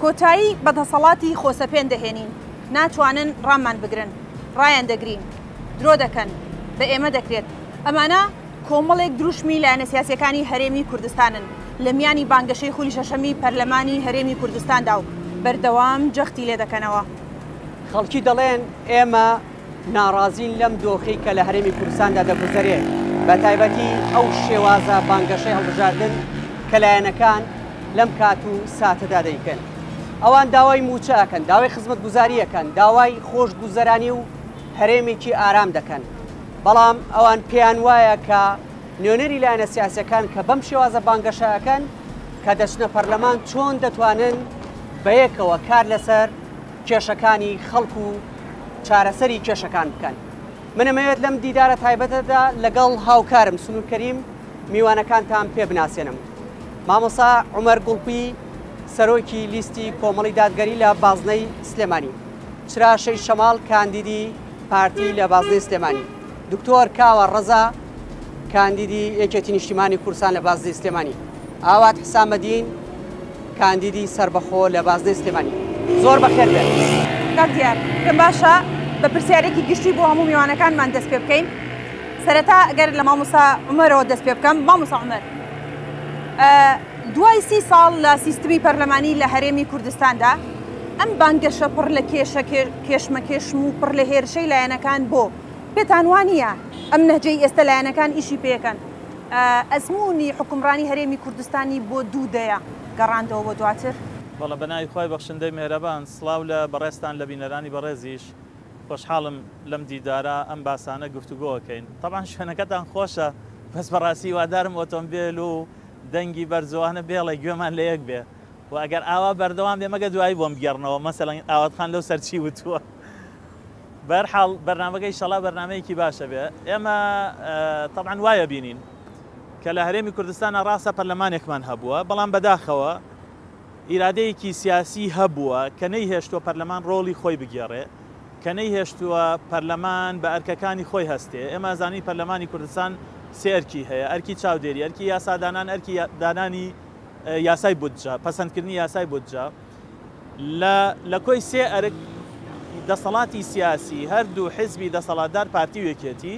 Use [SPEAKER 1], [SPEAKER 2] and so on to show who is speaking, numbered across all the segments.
[SPEAKER 1] کۆتایی بە دەسەڵاتی خۆسەپێن دەهێنین، ناتوانن ڕاممان بگرن، ڕایان دەگرین، درۆ دەکەن، بە ئێمە دەکرێت. ئەمانە کۆمەڵێک دروشمی لایەنە سیاسییەکانی هەرێمی کوردستانن لە میانی بانگەشەی خولی شەشەمی پەرلەمانی هەرێمی کوردستاندا و بەردەوام جەختی لێدەکەنەوە.
[SPEAKER 2] خەڵکی دەڵێن ئێمە ناڕازین لەم دۆخەی کە لە هەرێمی کوردستاندا دەگوزەرێ، بەتایبەتی ئەو شێوازە بانگەشەی هەڵبژاردن کە لایەنەکان لەم کات و ساتەدا دەیکەن. ئەوان داوای مووچە ئەکەن، داوای خزمەتگوزاری ئەکەن، داوای خۆشگوزەرانی و هەرێمێکی ئارام دەکەن. بەڵام ئەوان پێیان وایە کە نوێنەری لایەنە سیاسیەکان کە بەم شێوازە بانگەشە ئەکەن کە دەچنە پەرلەمان چۆن دەتوانن بەیەکەوە کار لەسەر کێشەکانی خەڵک و چارەسەری کێشەکان بکەن. من ئەمەوێت لەم دیدارە تایبەتەدا لەگەڵ هاوکارم سنوور کەریم میوانەکانتان پێ بناسێنم. مامۆستا عومەر گوڵپی سەرۆکی لیستی کۆمەڵی دادگەری لە بازنەی سلێمانی، چرا شەی شەماڵ کاندیدی پارتی لە بازنەی سلێمانی، دکتۆر کاوە ڕەزا کاندیدی یەکێتی نیشتیمانی کوردستان لە بازنەی سلێمانی، ئاوات حسامەدین کاندیدی سەربەخۆ لە بازنەی سلێمانی. زۆر بەخێر بێن.
[SPEAKER 1] کاک دیار، پێم باشە بە پرسیارێکی گشتی بۆ هەموو میوانەکانمان دەست پێ بکەین. سەرەتا گەر لە مامۆستا عومەرەوە دەست پێ بکەم، مامۆستا عومەر، دوای سی ساڵ لە سیستمی پەرلەمانی لە هەرێمی کوردستاندا، ئەم بانگەشە پڕ لە کێشە کێشمەکێشم و پڕ لە هێرشەی لایەنەکان بۆ؟ پێتان وا نییە ئەم نەهجەی ئێستە لایەنەکان ئیشی پێکەن ئەزموونی حوکمڕانی هەرێمی کوردستانی بۆ دوو دەیە گەڕاندەوە بۆ دواتر؟
[SPEAKER 3] بەڵێ بەناوی خوای بەخشندەی میهرەبان سڵاو لە بەڕێزتان لە بینەرانی بەڕێزیش خۆشحاڵم لەم دیدارە ئەم باسانە گفتوگۆ ئەکەین تەبعەن شوێنەکەتان خۆشە بەس بەڕاستی هیوادارم ئۆتۆمبێل و دەنگی بەرزوانە بێڵێ گوێمان لە یەک بێ و ئەگەر ئاوا بەردەوام بێ مەگە دوایی بۆم بگێڕنەوە مەسەلەن ئاوات خان لەو سەر چی وتووە بەرحاڵ بەرنامەکە ئیشەڵا بەرنامەیەکی باشە بێ ئێمە تەبعەن وایە بینین کە لە هەرێمی کوردستانە ڕاستە پەرلەمانێکمان هەبووە بەڵام بەداخەوە ئیرادەیەکی سیاسی هەبووە کە نەیهێشتووە پەرلەمان ڕۆڵی خۆی بگێڕێ کە نەیهێشتووە پەرلەمان بە ئەرکەکانی خۆی هەستێ ئێمە ئەزانین پەرلەمانی کوردستان سێ ئەرکی هەیە ئەرکی چاودێری ئەرکی یاسادانان ئەرکی دانانی یاسای بودجە پەسەندکردنی یاسای بودجە لە لە کۆی سێ ئەرک دەسەڵاتی سیاسی هەردوو حزبی دەسەڵاتدار پارتی و یەکێتی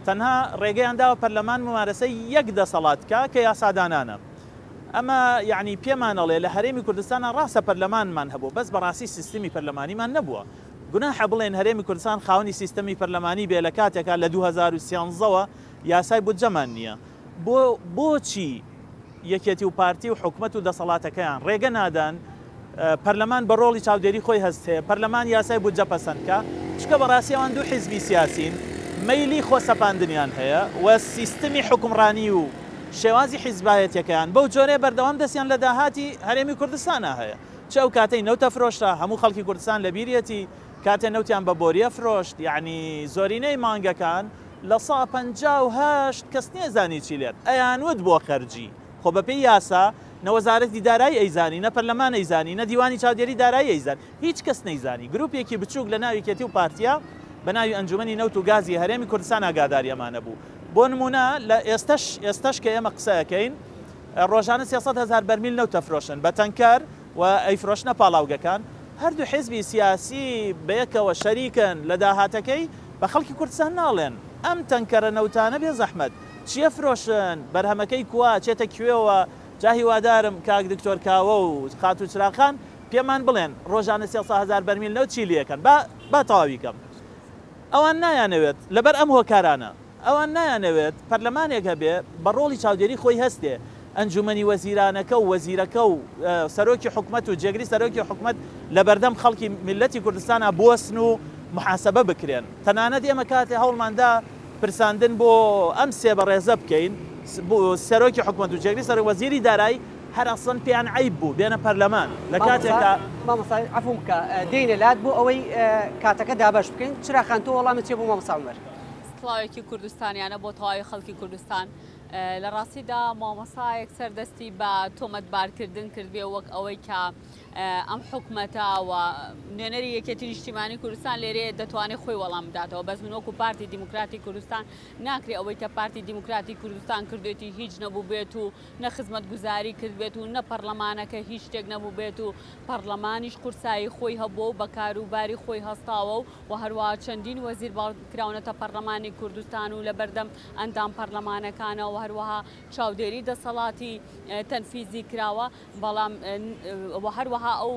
[SPEAKER 3] تەنها ڕێگەیان داوە پەرلەمان ممارەسەی یەک دەسەڵات کا کە یاسادانانە ئەمە یەعنی پێمان ئەڵێ لە هەرێمی کوردستانا ڕاستە پەرلەمانمان هەبووە بەس بەڕاستی سیستمی پەرلەمانیمان نەبووە گوناحە بڵێن هەرێمی کوردستان خاوەنی سیستەمی پەرلەمانی بێ لە کاتێکا لە 2013 وە یاسای بودجەمان نییە بۆ بۆچی یەکێتی و پارتی و حکومەت و دەسەڵاتەکەیان ڕێگە نادەن پەرلەمان بە ڕۆڵی چاودێری خۆی هەستێ، پەرلەمان یاسای بودجە پەسەند کا، چونکە بەڕاستی ئەوان دوو حیزبی سیاسین مەیلی خۆ سەپاندنیان هەیە و سیستمی حوکمڕانی و شێوازی حیزبایەتیەکەیان بەو جۆرەیە بەردەوام دەستیان لە داهاتی هەرێمی کوردستانا هەیە چ ئەو کاتەی نەوت ئەفرۆشرا هەموو خەڵکی کوردستان لەبیریەتی کاتێ نەوتیان بە بۆری ئەفرۆشت یەعنی زۆرینەی مانگەکان 58% کەس نیەزانی چی لێت ئەیانوت بۆ خەرجی خۆ بەپێی یاسا نە وەزارەتی دارایی ئەیزانی نە پەرلەمان ئەیزانی نە دیوانی چاودێری دارایی ئەیزانی هیچ کەس نەیزانی گروپێکی بچوک لە ناو یەکێتی و پارتیا بە ناوی ئەنجومەنی نەوت و گازی هەرێمی کوردستان ئاگاداری ئەمانە بوو بۆ نمونە لە ئێستەش ئێستەش کە ئێمە قسە ئەکەین ڕۆژانە 300 هەزار بەرمیل نەوت ئەفرۆشن بە تەنکەر و ئەیفرۆشنە پاڵاوگەکان هەردوو حیزبی سیاسی بەیەکەوە شەریکن لە داهاتەکەی بە خەڵکی کوردستان ناڵێن ئەم تەنکەرە نەوتانە بێ زەحمەت چیە فرۆشن بەرهەمەکەی کوا چێتە کوێوە جا هیوادارم کاک دکتۆر کاوە و خاتوو چراخان پێمان بڵێن ڕۆژانە 300 هەزار بەرمیل نەوت چی لێکەن با با تەواوی کەم ئەوان نایانەوێت لەبەر ئەم هۆکارانە ئەوان نایانەوێت پەرلەمانێک هەبێ بە ڕۆڵی چاودێری خۆی هەستێ، ئەنجومەنی وەزیرانەکە و وەزیرەکە و سەرۆکی حکومەت و جێگری سەرۆکی حکومەت لەبەردەم خەڵکی میللەتی کوردستانا بوەستن و موحاسەبە بکرێن. تەنانەت ئێمە کاتێ هەوڵمان دا پرساندن بۆ ئەم سێ بەڕێزە بکەین، سەرۆکی حکومەت و جێگری سەرۆک وەزیری دارایی، هەر ئەسڵەن پێیان عەیب بوو بێنە پەرلەمان لە کاتێکا.
[SPEAKER 2] مامۆستا عەفوم بکە دێینە لات بۆ ئەوەی کاتەکە دابەش بکەین، چرا خان تۆ وەڵامت چیە بۆ مامۆستا عومەر؟
[SPEAKER 4] سڵاوێکی کوردستانیانە بۆ تەواوی خەڵکی کوردستان. لە ڕاستیدا مامۆستا یەکسەر دەستی بە تۆمەتبارکردن کردبێ وەک ئەوەی کە ئەم حکومەتە و نوێنەری یەکێتی نیشتیمانی کوردستان لێرەیە دەتوانێت خۆی وەڵام بداتەوە، بەس من وەکو پارتی دیموکراتی کوردستان ناکرێ ئەوەی کە پارتی دیموکراتی کوردستان کردوێتی هیچ نەبووبێت و نە خزمەتگوزاری کردبێت و نە پەڕلەمانەکە هیچ شتێک نەبووبێت و پەڕلەمانیش قورسایی خۆی هەبووە و بە کاروباری خۆی هەستاوە و و هەروەها چەندین وەزیر بانگ کراونەتە پەڕلەمانی کوردستان و لەبەردەم ئەندام پەڕلەمانەکانە و هەروەها چاودێری دەسەڵاتی تەنفیزی کراوە بەڵام و هەروەها ئەو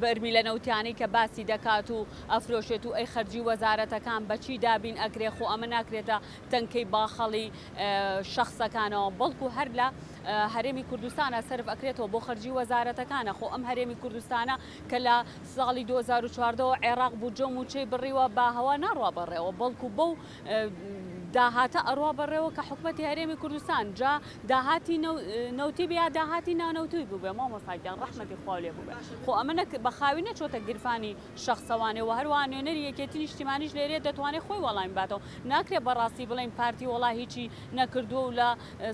[SPEAKER 4] بەرمیلە نەوتیانەی کە باسی دەکات و ئەفرۆشێت و ئەی خەرجی وەزارەتەکان بەچی دابین ئەکرێ خۆ ئەمە ناکرێتە تەنکەی باخەڵی شەخسەکانەوە بەڵکو هەر لە هەرێمی کوردستانە سەرف ئەکرێتەوە بۆ خەرجی وەزارەتەکانە خۆ ئەم هەرێمی کوردستانە کە لە ساڵی 2014 ەوە عێراق بودجە و موچەی بڕیوە بە هەوا ناڕوا بەڕێوە بەڵکو بەو داهاتە ئەڕوا بەڕێوە کە حکومەتی هەرێمی کوردستان جا داهاتی نەوتی بێ یا داهاتی نانەوتوی بووبێ مامۆستا گیان ڕەحمەتی خوا لێ بووبێ خۆ ئەمە نەک بە خاوی نەچۆتە گیرفانی شەخسەوانێ و هەروەها نوێنەری یەکێتی نیشتیمانیش لێرەیە دەتوانێ خۆی وەڵامی باتەوە ناکرێ بەڕاستی بڵێین پارتی وەڵا هیچی نەکردووە و لە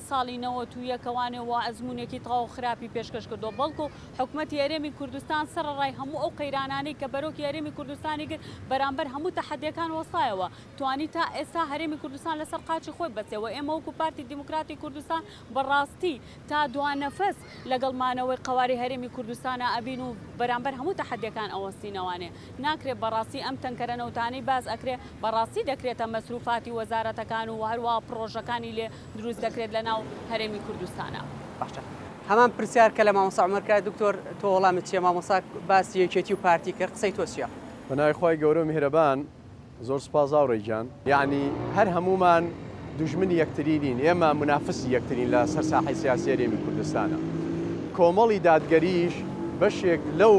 [SPEAKER 4] ساڵی 91ەوانێ وا ئەزموونێکی تەواو خراپی پێشکەش کردووە بەڵکو حکومەتی هەرێمی کوردستان سەڕەڕای هەموو ئەو قەیرانانەی کە بەرۆکی هەرێمی کوردستانی گرت بەرامبەر هەموو تەحەدیەکان وەستایەوە توانی تا ئێستا هەرێمی کوردستان لەسەر قاچی خۆی بەستێ و ئێمە وەکو پارتی دیموکراتی کوردستان بە ڕاستی تا دوا نەفەس لەگەڵ مانەوەی قەوارەی هەرێمی کوردستانا ئەبین و بەرامبەر هەموو تەحەدیەکان ئەوەستینەوانێ ناکرێ بەڕاستی ئەم تەنکەرە نەوتانەی باس ئەکرێ بەڕاستی دەکرێتە مەسروفاتی وەزارەتەکان و هەروەها پڕۆژەکانی لێ دروست دەکرێت لەناو هەرێمی کوردستانا.
[SPEAKER 2] باشە هەمان پرسیار کە لە مامۆستا عومەر کرا دکتۆر تۆ وەڵامت چیە مامۆستا باسی یەکێتی و پارتی کرد قسەی تۆ چیە؟
[SPEAKER 5] بەناوی خوای گەورەو میهرەبان زۆر سوپاس هاوڕێ گیان. یەعنی هەر هەموومان دوژمنی یەکتری نین، ئێمە مونافسی یەکترین لە سەر ساحەی سیاسی هەرێمی کوردستانا. کۆمەڵی دادگەریش بەشێک لەو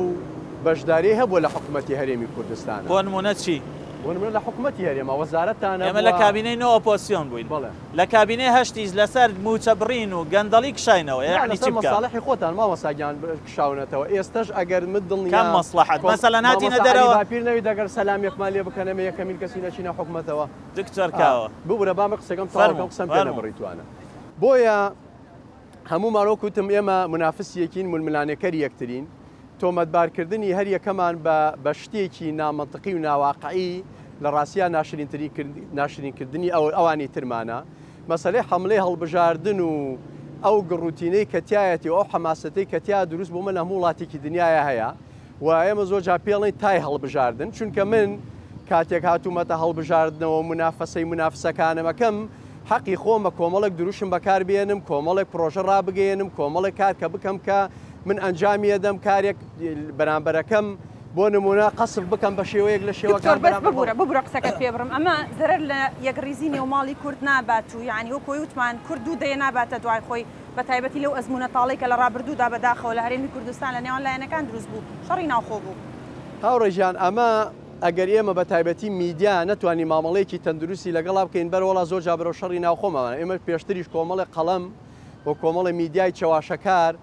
[SPEAKER 5] بەشداریەی هەبووە لە حکومەتی هەرێمی کوردستانا.
[SPEAKER 3] بۆ نموونە چی؟
[SPEAKER 5] بۆ نموونە لە حکومەتی هەرێما وەزارەتان
[SPEAKER 3] ئێمە لە
[SPEAKER 5] هەبووە.
[SPEAKER 3] کابینەی نۆ ئۆپۆزسیۆن بووین.
[SPEAKER 5] بەڵێ.
[SPEAKER 3] لە کابینەی هەشتیش لەسەر مووچە بڕین و گەندەڵی کشاینەوە.
[SPEAKER 5] نا
[SPEAKER 3] یەعنی
[SPEAKER 5] لەسەر
[SPEAKER 3] چی بکە؟
[SPEAKER 5] مەساڵحی خۆتان مامۆستا گیان کشاونەتەوە. ئێستەش ئەگەر من
[SPEAKER 3] کام
[SPEAKER 5] دڵنیام
[SPEAKER 3] مەسڵەحەت؟
[SPEAKER 5] کۆم
[SPEAKER 3] مەسەلەن هاتینە
[SPEAKER 5] مامۆستا عەلی
[SPEAKER 3] دەرەوە.
[SPEAKER 5] باپیر نەوید ئەگەر سەلامێکمان لێ بکەن ئێمە یەکەمین کەسین ئەچینە حکومەتەوە.
[SPEAKER 3] دکتۆر
[SPEAKER 5] ئا
[SPEAKER 3] کاوە.
[SPEAKER 5] ببورە با من قسەکەم تەواو
[SPEAKER 3] فەرموو
[SPEAKER 5] کەم قسەم پێ
[SPEAKER 3] فەرموو.
[SPEAKER 5] نەبڕی توانە. بۆیە هەموومان وەک وتم ئێمە مونافسی یەکین ململانێکەری یەکترین. تۆمەتبارکردنی هەر یەکەمان بە بە شتێکی نامەنتقی و ناواقعی لە ڕاستیا ناشرینترین ناشرینکردنی ئەو ئەوانی ترمانە. مەسەلەی حەملەی هەڵبژاردن و ئەو گڕوتینەی کە تیایەتی و ئەو حەماسەتەی کە تیا دروست بوومە لە هەموو وڵاتێکی دنیایا هەیە و ئێمە زۆر جار پێڵێن تای هەڵبژاردن چونکە من کاتێک هاتوومەتە هەڵبژاردنەوە مونافەسەی مونافسەکانم ئەکەم حەقی خۆمە کۆمەڵێک دروشم بەکار بێنم کۆمەڵێک پرۆژە ڕابگەیەنم کۆمەڵێک کار کە بکەم کە من ئەنجامی ئەدەم کارێک بەرامبەرەکەم بۆ نمونە قەسف بکەم بە شێوەیەک لە
[SPEAKER 1] دکتۆر
[SPEAKER 5] شێوەکان
[SPEAKER 1] بەس
[SPEAKER 5] بەرامبەر
[SPEAKER 1] ببورە ببورە قسەکەت پێ بڕم ئەمە زەرەر لە یەکڕیزی نێوماڵی کورد نابات و یانی وەک خۆی وتمان کورد دوو دەیە ناباتە دوای خۆی بە تایبەتی لەو ئەزموونە تاڵەی کە لە ڕابردوودا بە داخەوە لە هەرێمی کوردستان لە نێوان لایەنەکان دروست بوو شەڕی ناوخۆ بوو.
[SPEAKER 5] هاوڕێ گیان ئەمە ئەگەر ئێمە بە تایبەتی میدیا نەتوانین مامەڵەیەکی تەندروستی لەگەڵا بکەین بەرەوەڵا زۆر جار بەرەو شەڕی ناوخۆمان ئێمە پێشتریش کۆمەڵێک قەڵەم و کۆمەڵێ میدیای چەواشەکار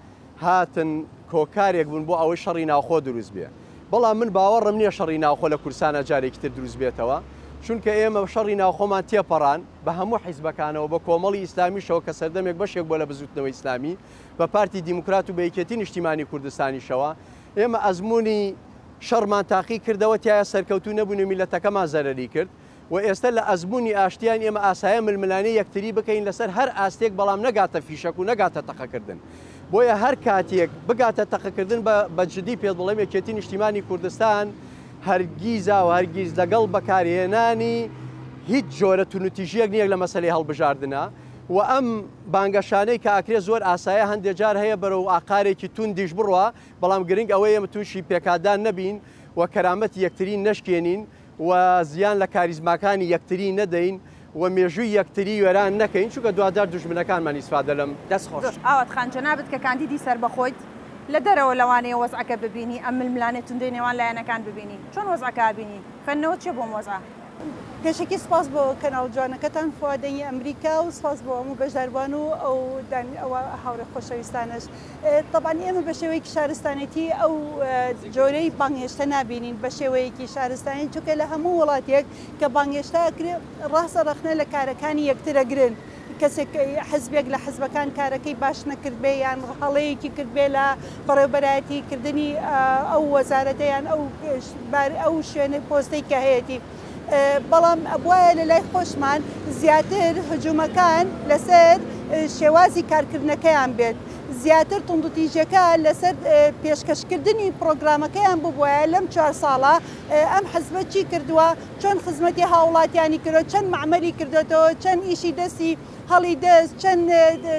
[SPEAKER 5] هاتن هۆکارێک بوون بۆ ئەوەی شەڕی ناوخۆ دروست بێ بەڵام من باوەڕم نییە شەڕی ناوخۆ لە کوردستانا جارێکی تر دروست بێتەوە چونکە ئێمە شەڕی ناوخۆمان تێپەڕان بە هەموو حیزبەکانەوە بە کۆمەڵی ئیسلامیشەوە کە سەردەمێک بەشێک بووە لە بزووتنەوەی ئیسلامی بە پارتی دیموکرات و بە یەکێتی نیشتیمانی کوردستانیشەوە ئێمە ئەزموونی شەڕمان تاقی کردەوە تیایا سەرکەوتوو نەبووین و میللەتەکەمان زەرەری کرد و ئێستا لە ئەزموونی ئاشتیان ئێمە ئاسایە ململانێی یەکتری بکەین لەسەر هەر ئاستێک بەڵام نەگاتە فیشەک و نەگاتە تەقەکردن بۆیە هەر کاتێک بگاتە تەقەکردن بە بە جدی پێت بڵێم یەکێتی نیشتیمانی کوردستان هەرگیزا و هەرگیز لەگەڵ بەکارهێنانی هیچ جۆرە تونوتیژیەک نییە لە مەسەلەی هەڵبژاردنە و ئەم بانگەشانەی کە ئەکرێ زۆر ئاسایە هەندێ جار هەیە بەرەو ئاقارێکی توندیش بڕوا بەڵام گرنگ ئەوەیە ئێمە تووشی پێکادان نەبین و کەرامەتی یەکتری نەشکێنین و زیان لە کاریزماکانی یەکتری نەدەین و مێژووی یەکتری وێران نەکەین چونکە دواجار دوژمنەکانمان ئیسفادە لەم
[SPEAKER 2] دەست خۆش.
[SPEAKER 1] زۆر ئاوات خان جەنابت کە کاندیدی سەربەخۆیت لە دەرەوە لەوانەیە وەزعەکە ببینی ئەم ململانێ توندەی نێوان لایەنەکان ببینی چۆن وەزعەکە ئەبینی خوێندنەوەت چیە بۆم وەزعە؟
[SPEAKER 6] پێشەکی سپاس بۆ کەناڵ جوانەکەتان فوا دەنگی ئەمریکا و سپاس بۆ هەموو بەشداربوان و ئەو ئەوە هاوڕێ خۆشەویستانەش. تەبعەن ئێمە بە شێوەیەکی شارستانێتی ئەو جۆرەی بانگهێشتە نابینین بە شێوەیەکی شارستانی چونکە لە هەموو وڵاتێک کە بانگهێشتە ئەکرێ ڕاستە ڕەخنە لە کارەکانی یەکتر ئەگرن. کەسێک حزبێک لە حزبەکان کارەکەی باش نەکردبێ یان هەڵەیەکی کردبێ لە بەڕێوبەرایەتی کردنی ئەو وەزارەتە یان ئەو ئەو شوێنە پۆستەی کە هەیەتی. بەڵام ئەبوایە لە لای خۆشمان زیاتر هجومەکان لەسەر شێوازی کارکردنەکەیان بێت، زیاتر توندوتیژیەکە لەسەر پێشکەشکردنی پڕۆگرامەکەیان ببوایە لەم چوار ساڵە ئەم حزبە چی کردووە، چۆن خزمەتی هاوڵاتیانی کردووە، چەند مەعمەلی کردۆتەوە، چەند ئیشی دەستی هەڵی دەست، چەند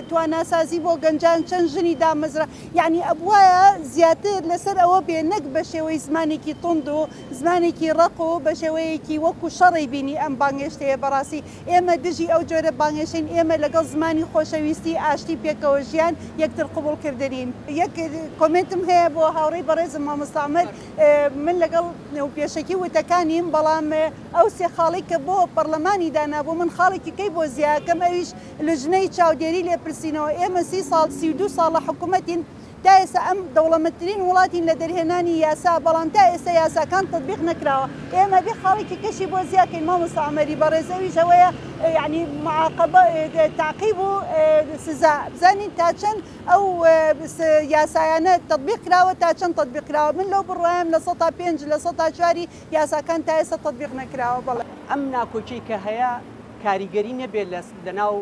[SPEAKER 6] تواناسازی بۆ گەنجان، چەند ژنی دامەزرا، یەعنی ئەبوایە زیاتر لەسەر ئەوە بێ نەک بە شێوەی زمانێکی توند و زمانێکی ڕەق و بە شێوەیەکی وەکو شەڕی بینی ئەم بانگێشتەیە بەڕاستی ئێمە دژی ئەو جۆرە بانگێشتەین ئێمە لەگەڵ زمانی خۆشەویستی ئاشتی پێکەوە ژیان یەکتر قبوڵ کردنین. یەک کۆمێنتم هەیە بۆ هاوڕێی بەڕێزم مامۆستا عومەر من لەگەڵ پێشەکی وتەکانیم بەڵام ئەو سێ خاڵەی کە بۆ پەڕلەمانی دانابوو من خاڵێکی کەی بۆ زیاکەم ئەویش لجنەی چاودێری لێپرسینەوە ئێمە 30 ساڵ 32 ساڵە حکومەتین تا ئێستا ئەم دەوڵەمەندترین وڵاتین لە دەرهێنانی یاسا بەڵام تا ئێستا یاساکان تطبیق نەکراوە ئێمە بێ خاڵێکی کەشی بۆ زیاکەین مامۆستا عومەری بەڕێز ئەویش ئەوەیە یعنی معاقبە تعقیب و سزا بزانین تا چەند ئەو یاسایانە تطبیق کراوە تا چەند تطبیق کراوە من لەو بڕوایم 5% 4% یاساکان تا ئێستا تطبیق نەکراوە بەڵێ.
[SPEAKER 2] ئەم ناکۆکی کە هەیە کاریگەری نەبێت لەناو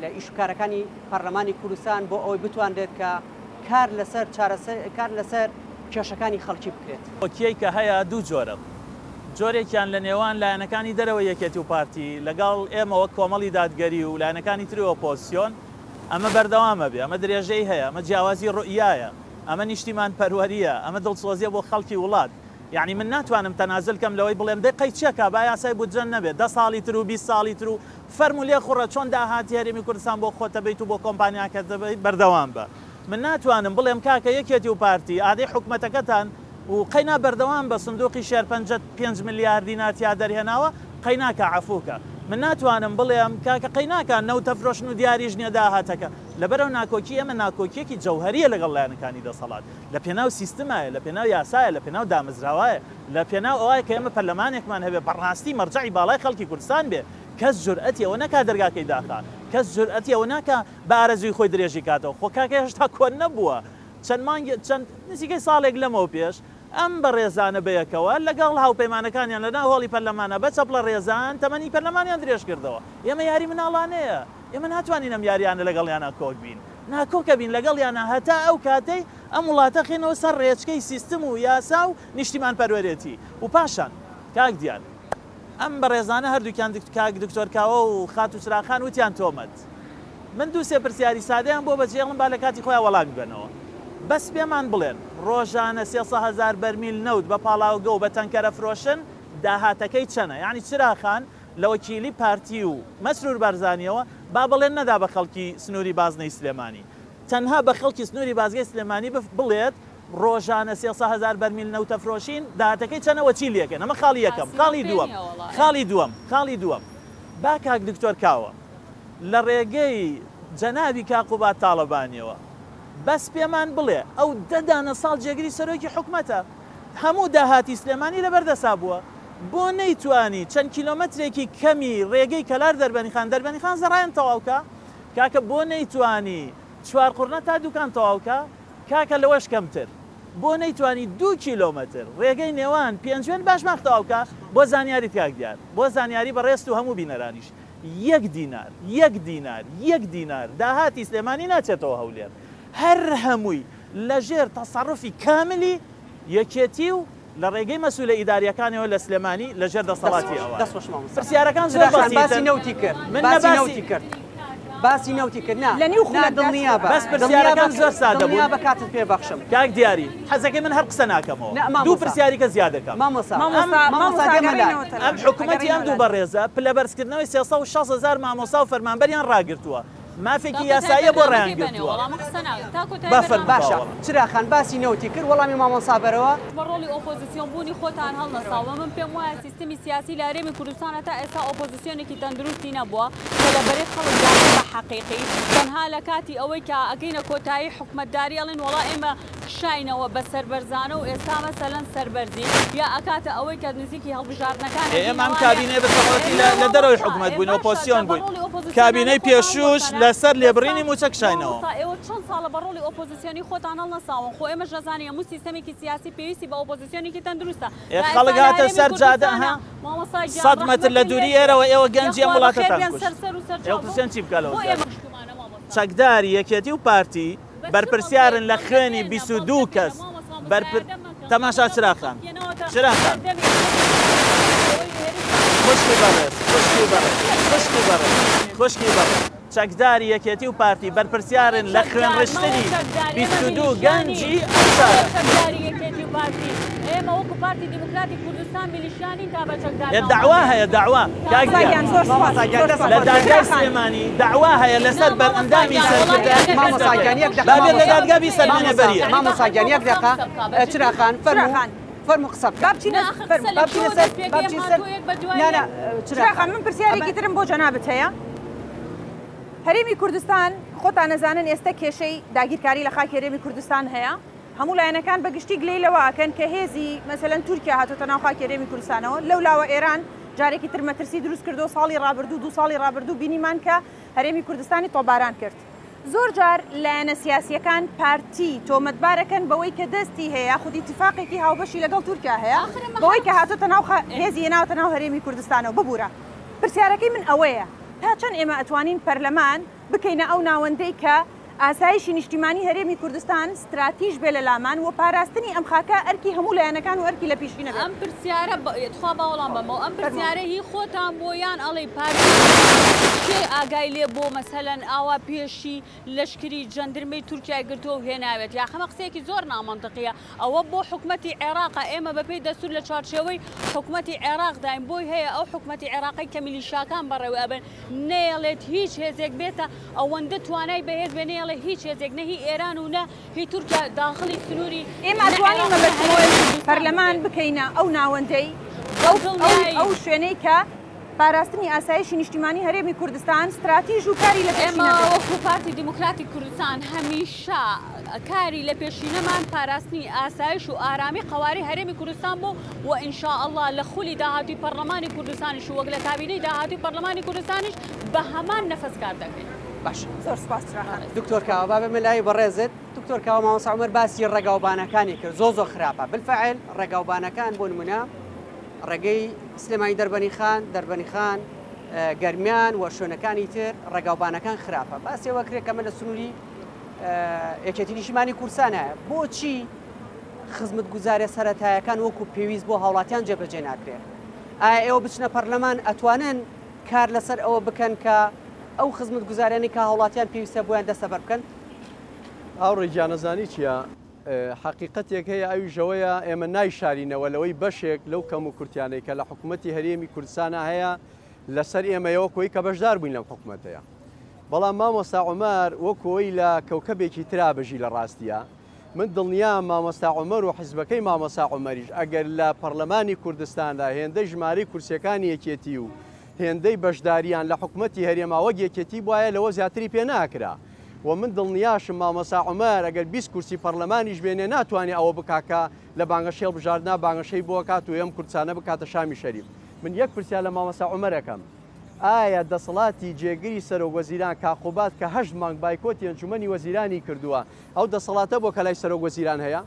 [SPEAKER 2] لە ئیش و کارەکانی پەرلەمانی کوردستان بۆ ئەوەی بتوانرێت کە کار لەسەر چارەسەر کار لەسەر کێشەکانی خەڵکی بکرێت.
[SPEAKER 3] ناکۆکیەی کە هەیە دوو جۆرە، جۆرێکیان لە نێوان لایەنەکانی دەرەوەی یەکێتی و پارتی لەگەڵ ئێمە وەک کۆمەڵی دادگەری و لایەنەکانی تری ئۆپۆزسیۆن، ئەمە بەردەوام ئەبێ، ئەمە درێژەی هەیە، ئەمە جیاوازی ڕوئیایە، ئەمە نیشتیمانپەروەرییە، ئەمە دڵسۆزیە بۆ خەڵکی وڵات. یەعنی من ناتوانم تەنازول کەم لەوەی بڵێم دەی قەی چەکە با یاسای بودجە نەبێ دە ساڵی تر و 20 ساڵی تر و فەرموو لێخوڕە چۆن داهاتی هەرێمی کوردستان بۆ خۆتە بیت و بۆ کۆمپانیاکەت دەبەیت بەردەوام بە. من ناتوانم بڵێم کاکە یەکێتی و پارتی ئادەی حکومەتەکەتان و قەینا بەردەوام بە سندوقی شێرپەنجەت 5 ملیار دینار تیا دەرهێناوە قەیناکە عەفوکە. من ناتوانم بڵێم کاکە قەیناکە نەوتە فرۆشن و دیاریش نییە داهاتەکە. لەبەرئەو ناکۆکی ئێمە ناکۆکیەکی جەوهەریە لەگەڵ لایەنەکانی دەسەڵات. لە پێناو سیستمایە، لە پێناو یاسایە، لە پێناو دامەزراوایە، لە پێناو ئەوایە کە ئێمە پەرلەمانێکمان هەبێ بەڕاستی مەرجەعی باڵای خەڵکی کوردستان بێ، کەس جورئەتی ئەوە نەکا دەرگاکەی داخا، کەس جورئەتی ئەوە ناکا بە ئارەزووی خۆی درێژی کاتەوە، خۆ کاکە هێشتا کۆن نەبووە، چەند مانگێ چەند نزیکەی ساڵێک لەمەو پێش ئەم بەڕێزانە بەیەکەوە لەگەڵ هاوپەیمانەکانیان لە ناو هۆڵی پەرلەمانا بە چەپڵە ڕێزان تەمەنی پەرلەمانیان درێژ کردەوە. ئێمە یاری مناڵانەیە، ئێمە ناتوانین ئەم یاریانە لەگەڵیانا کۆک بین. ناکۆکە بین لەگەڵیانا هەتا ئەو کاتەی ئەم وڵاتە خێنەوە سەر ڕێچکەی سیستم و یاسا و نیشتیمانپەروەرێتی و پاشان کاک دیار ئەم بەڕێزانە هەردووکیان کاک دکتۆر کاوە و خاتوو چراخان وتیان تۆمەت من دوو سێ پرسیاری سادەیان بۆ بەجێڵم با لە کاتی خۆیان وەڵامی بەنەوە بەس پێمان بڵێن ڕۆژانە 300 هەزار بەرمیل نەوت بە پاڵاوگە و بە تەنکەرە فرۆشن داهاتەکەی چەنە یانی چراخان لە وەکیلی پارتی و مەسرور بارزانیەوە با بەڵێن نەدا بە خەڵکی سنوری بازنەی سلێمانی تەنها بە خەڵکی سنوری بازگەی سلێمانی بڵێت ڕۆژانە 300 هەزار بەرمیل نەوتە فرۆشین داهاتەکەی چەنە وە چی لێکەن ئەمە خاڵی یەکەم خاڵی دووەم خاڵی دووەم خاڵی دووەم با کاک دکتۆر کاوە لە ڕێگەی جەنابی کاک قوباد تاڵەبانیەوە بەس پێمان بڵێ ئەو دە دانە ساڵ جێگری سەرۆکی حکومەتە هەموو داهاتی سلێمانی لەبەر دەسا بووە بۆ نەیتوانی چەند کیلۆمەترێکی کەمی ڕێگەی کەلار دەربەنیخان دەربەنیخان زەڕایەن تەواو کا؟ کاکە بۆ نەیتوانی چوارقوڕنە تا دوکان تەواو کا؟ کاکە لەوەش کەمتر بۆ نەیتوانی دوو کیلۆمەتر ڕێگەی نێوان پێنجوێن باشماخ تەواو کا؟ بۆ زانیاریت کاک دیار بۆ زانیاری بەڕێزت و هەموو بینەرانیش یەک دینار یەک دینار یەک دینار داهاتی سلێمانی ناچێتەوە هەولێر هەر هەمووی لەژێر تەسەروفی کاملی یەکێتی و لە ڕێگەی مەسولە ئیداریەکانەوە لە سلێمانی لە ژێر دەسەڵاتی ئەوان.
[SPEAKER 2] دەست خۆش مامۆستا.
[SPEAKER 3] پرسیارەکان زۆر
[SPEAKER 2] چراخان
[SPEAKER 3] بەسیتن.
[SPEAKER 2] باسی نەوتی کرد.
[SPEAKER 3] من
[SPEAKER 2] باسی
[SPEAKER 3] نە باسی
[SPEAKER 2] نەوتی کرد. باسی نەوتی کرد. نا.
[SPEAKER 1] لە نیو
[SPEAKER 2] نا
[SPEAKER 1] خولەکدا
[SPEAKER 2] دڵنیا بە.
[SPEAKER 3] بەس
[SPEAKER 2] دڵنیا
[SPEAKER 3] پرسیارەکان
[SPEAKER 2] بە
[SPEAKER 3] زۆر سادە بوون.
[SPEAKER 2] دڵنیا بە کاتت پێ بەخشم.
[SPEAKER 3] کاک دیاری حەزەکەی من هەر قسە ناکەمەوە.
[SPEAKER 2] نا
[SPEAKER 3] دوو
[SPEAKER 2] مامۆستا.
[SPEAKER 3] پرسیاری کە زیاد دەکەم.
[SPEAKER 2] مامۆستا.
[SPEAKER 1] مامۆستا
[SPEAKER 2] مامۆستا
[SPEAKER 1] مامۆستا
[SPEAKER 2] دێمە لات.
[SPEAKER 1] ئەگەڕێینەوە تەلات.
[SPEAKER 3] ئەم حکومەتی ئەم
[SPEAKER 1] ئەگەڕێینەوە
[SPEAKER 3] دوو
[SPEAKER 1] لات.
[SPEAKER 3] بەڕێزە پلەبەرزکردنەوەی 360 هەزار مامۆستا و فەرمانبەریان ڕاگرتووە. مافێکی
[SPEAKER 4] تا کۆتایی
[SPEAKER 3] یاساییە بۆ
[SPEAKER 4] بەرنامەکەی
[SPEAKER 3] ڕایان
[SPEAKER 4] بەنێ
[SPEAKER 3] گرتووە.
[SPEAKER 4] وەڵام قسە ناکەم تا کۆتایی
[SPEAKER 3] با
[SPEAKER 4] بەرنامەکەی
[SPEAKER 3] فەرموو
[SPEAKER 2] باشە
[SPEAKER 3] با وەڵام.
[SPEAKER 2] چراخان باسی نەوتی کرد وەڵامی مامۆستا بەرەوە.
[SPEAKER 4] بە ڕۆڵی ئۆپۆزیسیۆن بوونی خۆتان هەڵنەساوە من پێم وایە سیستمی سیاسی لە هەرێمی کوردستانە تا ئێستا ئۆپۆزیسیۆنێکی تەندروستی نەبووە کە لە بەرەی خەڵکدا بە. حەقیقی تەنها لە کاتی ئەوەی کە ئەگەینە کۆتایی حکومەتداری ئەڵێن وەڵا ئێمە کشاینەوە بە سەربەرزانە و ئێستا مەسەلەن سەربەرزی یا ئەکاتە ئەوەی کە نزیکی هەڵبژاردنەکان
[SPEAKER 3] ئێ ئێمە ئەم کابینەیە بە تەواوەتی لە دەرەوەی حکومەت بووین، ئۆپۆزسیۆن بووین. کابینەی پێشووش لەسەر لێبڕینی مووچە کشاینەوە.
[SPEAKER 4] مامۆستا ئێوە چەند ساڵە بە ڕۆڵی ئۆپۆزسیۆنی خۆتان هەڵنەساون، خۆ ئێمەش ئەزانین هەموو سیستەمێکی سیاسی پێویستی بە ئۆپۆزسیۆنێکی تەندروستە.
[SPEAKER 3] ئێ خەڵک هاتە سەر جادە ها سەد مەتر لە دووری ئێرەوە ئێوە گەنجی ئەم وڵاتەتان کوشت. ئێ ئۆپۆزسیۆن چی بکا لەوە زیاتر؟ چەکداری یەکێتی و پارتی بەرپرسیارن لە خوێنی 22 کەس بەرپر تەماشا چراخان چراخان خوشکی بەڕێز خوشکی بەڕێز خوشکی بەڕێز خوشکی بەڕێز چەکداری یەکێتی و پارتی بەرپرسیارن لە خوێنڕشتنی 22 گەنجی ئەم شارە.
[SPEAKER 4] ئێمە وەکو پارتی دیموکراتی کوردستان میلیشیا نین تا بە چەکدار
[SPEAKER 3] ئێ دەعوا هەیە دەعوا کاک دیار
[SPEAKER 1] زۆر سوپاس زۆر سوپاس
[SPEAKER 3] لە دادگای سلێمانی دەعوا هەیە لەسەر بەرئەندامی سەرکردایەتی
[SPEAKER 2] مامۆستا گیان یەک دەقە
[SPEAKER 3] با بێت لە دادگا بیسەلمێنێ بەریە.
[SPEAKER 2] مامۆستا گیان یەک دەقە چرا خان فەرموو فەرموو قسە بکە.
[SPEAKER 1] با بچینە فەرموو
[SPEAKER 2] با بچینە سەر با بچینە سەر نا نا
[SPEAKER 1] چرا خان من پرسیارێکی ترم بۆ جەنابت هەیە. هەرێمی کوردستان خۆتان ئەزانن ئێستە کێشەی داگیرکاری لە خاکی هەرێمی کوردستان هەیە. هەموو لایەنەکان بە گشتی گلەی لەوە ئەکەن کە هێزی مەسەلەن تورکیا هاتۆتە ناو خاکی هەرێمی کوردستانەوە، لەو لاوە ئێران جارێکی تر مەترسی دروست کردەوە، ساڵی ڕابردوو دوو ساڵی ڕابردوو بینیمان کە هەرێمی کوردستانی تۆپباران کرد. زۆر جار لایەنە سیاسییەکان پارتی تۆمەتبار ئەکەن بەوەی کە دەستی هەیە یاخود ئیتیفاقێکی هاوبەشی لەگەڵ تورکیا هەیە بەوەی کە هاتۆتە ناو هێزی هێناوەتە ناو هەرێمی کوردستانەوە. ببورە پرسیارەکەی من ئەوەیە تا چەند ئێمە ئەتوانین پەرلەمان بکەینە ئەو ناوەندەی کە ئاسایشی نیشتیمانی هەرێمی کوردستان ستراتیژ بێ لە لامان و پاراستنی ئەم خاکە ئەرکی هەموو لایەنەکان و ئەرکی لە پیشینە بێت.
[SPEAKER 4] ئەم پرسیارە تخوا با وەڵام بەمەوە ئەم پرسیارە هی خۆتان بووە یان ئەڵێی پارتی کێ ئاگای لێ بووە مەسەلەن ئاوا پێشی لەشکری جەندرمەی تورکیای گرتووە و هێناوێتی ئاخ ئەمە قسەیەکی زۆر نامەنتقیە ئەوە بۆ حکومەتی عێراقە ئێمە بەپێی دەستور لە چوارچێوەی حکومەتی عێراقداین بۆی هەیە ئەو حکومەتی عێراقەی کە میلیشاکان بەڕێوە ئەبەن نەیەڵێت هیچ هێزێک بێتە ئەوەندە توانای بەهێز بێ نەیەڵێ هیچ هێزێک نە هی ئێران و نە هی تورکیا داخڵی سنووری
[SPEAKER 1] ئێمە
[SPEAKER 4] نە
[SPEAKER 1] ئەتوانین
[SPEAKER 4] عێراق و نە
[SPEAKER 1] مەبەستم
[SPEAKER 4] هەرێمی
[SPEAKER 1] ئەوەیە
[SPEAKER 4] کوردستان
[SPEAKER 1] پەرلەمان
[SPEAKER 4] ببێت.
[SPEAKER 1] بکەینە ئەو ناوەندەی
[SPEAKER 4] بە
[SPEAKER 1] ئەو ئەو
[SPEAKER 4] دڵنیایی.
[SPEAKER 1] ئەو شوێنەی کە پاراستنی ئاسایشی نیشتیمانی هەرێمی کوردستان ستراتیژ و کاری لە
[SPEAKER 4] ئێمە
[SPEAKER 1] پێشینە بێت.
[SPEAKER 4] وەکوو پارتی دیموکراتی کوردستان هەمیشە کاری لە پێشینەمان پاراستنی ئاسایش و ئارامی قەوارەی هەرێمی کوردستان بوو و ان شاء اللە لە خولی داهاتووی پەڕلەمانی کوردستانیش و وەک لە کابینەی داهاتووی پەڕلەمانی کوردستانیش بە هەمان نەفەس کار دەکەین.
[SPEAKER 2] باشە.
[SPEAKER 1] زۆر سوپاس چراخان.
[SPEAKER 2] دکتۆر کاوە با بێمە لای بەڕێزت. دکتۆر کاوە مامۆستا عومەر باسی ڕێگاوبانەکانی کرد زۆر زۆر خراپە بالفعل ڕێگاوبانەکان بۆ نمونە ڕێگەی سلێمانی دەربەنیخان دەربەنیخان گەرمیان و شوێنەکانی تر ڕێگاوبانەکان خراپە باسی ئەوە کرێت کەمە لە سنووری یەکێتی نیشتیمانی کوردستانە بۆچی خزمەتگوزاریە سەرەتایەکان وەکو پێویست بۆ هاوڵاتیان جێبەجێ ناکرێت؟ ئایا ئێوە بچنە پەرلەمان ئەتوانن کار لەسەر ئەوە بکەن کە ئەو خزمەتگوزاریانەی کە هاوڵاتیان پێویستە بۆیان دەستەبەر بکەن؟
[SPEAKER 5] هاوڕێ گیان ئەزانی چیە حەقیقەتێک هەیە ئەویش ئەوەیە ئێمە نایشارینەوە لەوەی بەشێک لەو کەموکورتیانەی کە لە حکومەتی هەرێمی کوردستانا هەیە لەسەر ئێمەیە وەکو ئەوەی کە بەشدار بووین لەم حکومەتەیە بەڵام مامۆستا عومەر وەکو ئەوەی لە کەوکەبێکی ترا بژی لە ڕاستیا من دڵنیام مامۆستا عومەر و حیزبەکەی مامۆستا عومەریش ئەگەر لە پەڕلەمانی کوردستاندا هێندەی ژمارەی کورسیەکانی یەکێتی و هێندەی بەشداریان لە حکومەتی هەرێما وەک یەکێتی بوایە لەوە زیاتری پێ ناکرا و من دڵنیاشم مامۆستا عومەر ئەگەر 20 کورسی پەڕلەمانیش بێنێ ناتوانێ ئەوە بکا کە لە بانگەشەی هەڵبژاردنا بانگەشەی بۆ ئەکات و ئەم کورسانە بکاتە شامی شەریف من یەک پرسیار لە مامۆستا عومەر ئەکەم ئایا دەسەڵاتی جێگری سەرۆک وەزیران کاک قوباد کە هەشت مانگ بایکۆتی ئەنجومەنی وەزیرانی کردووە ئەو دەسەڵاتە بۆ کە لای سەرۆک وەزیران هەیە؟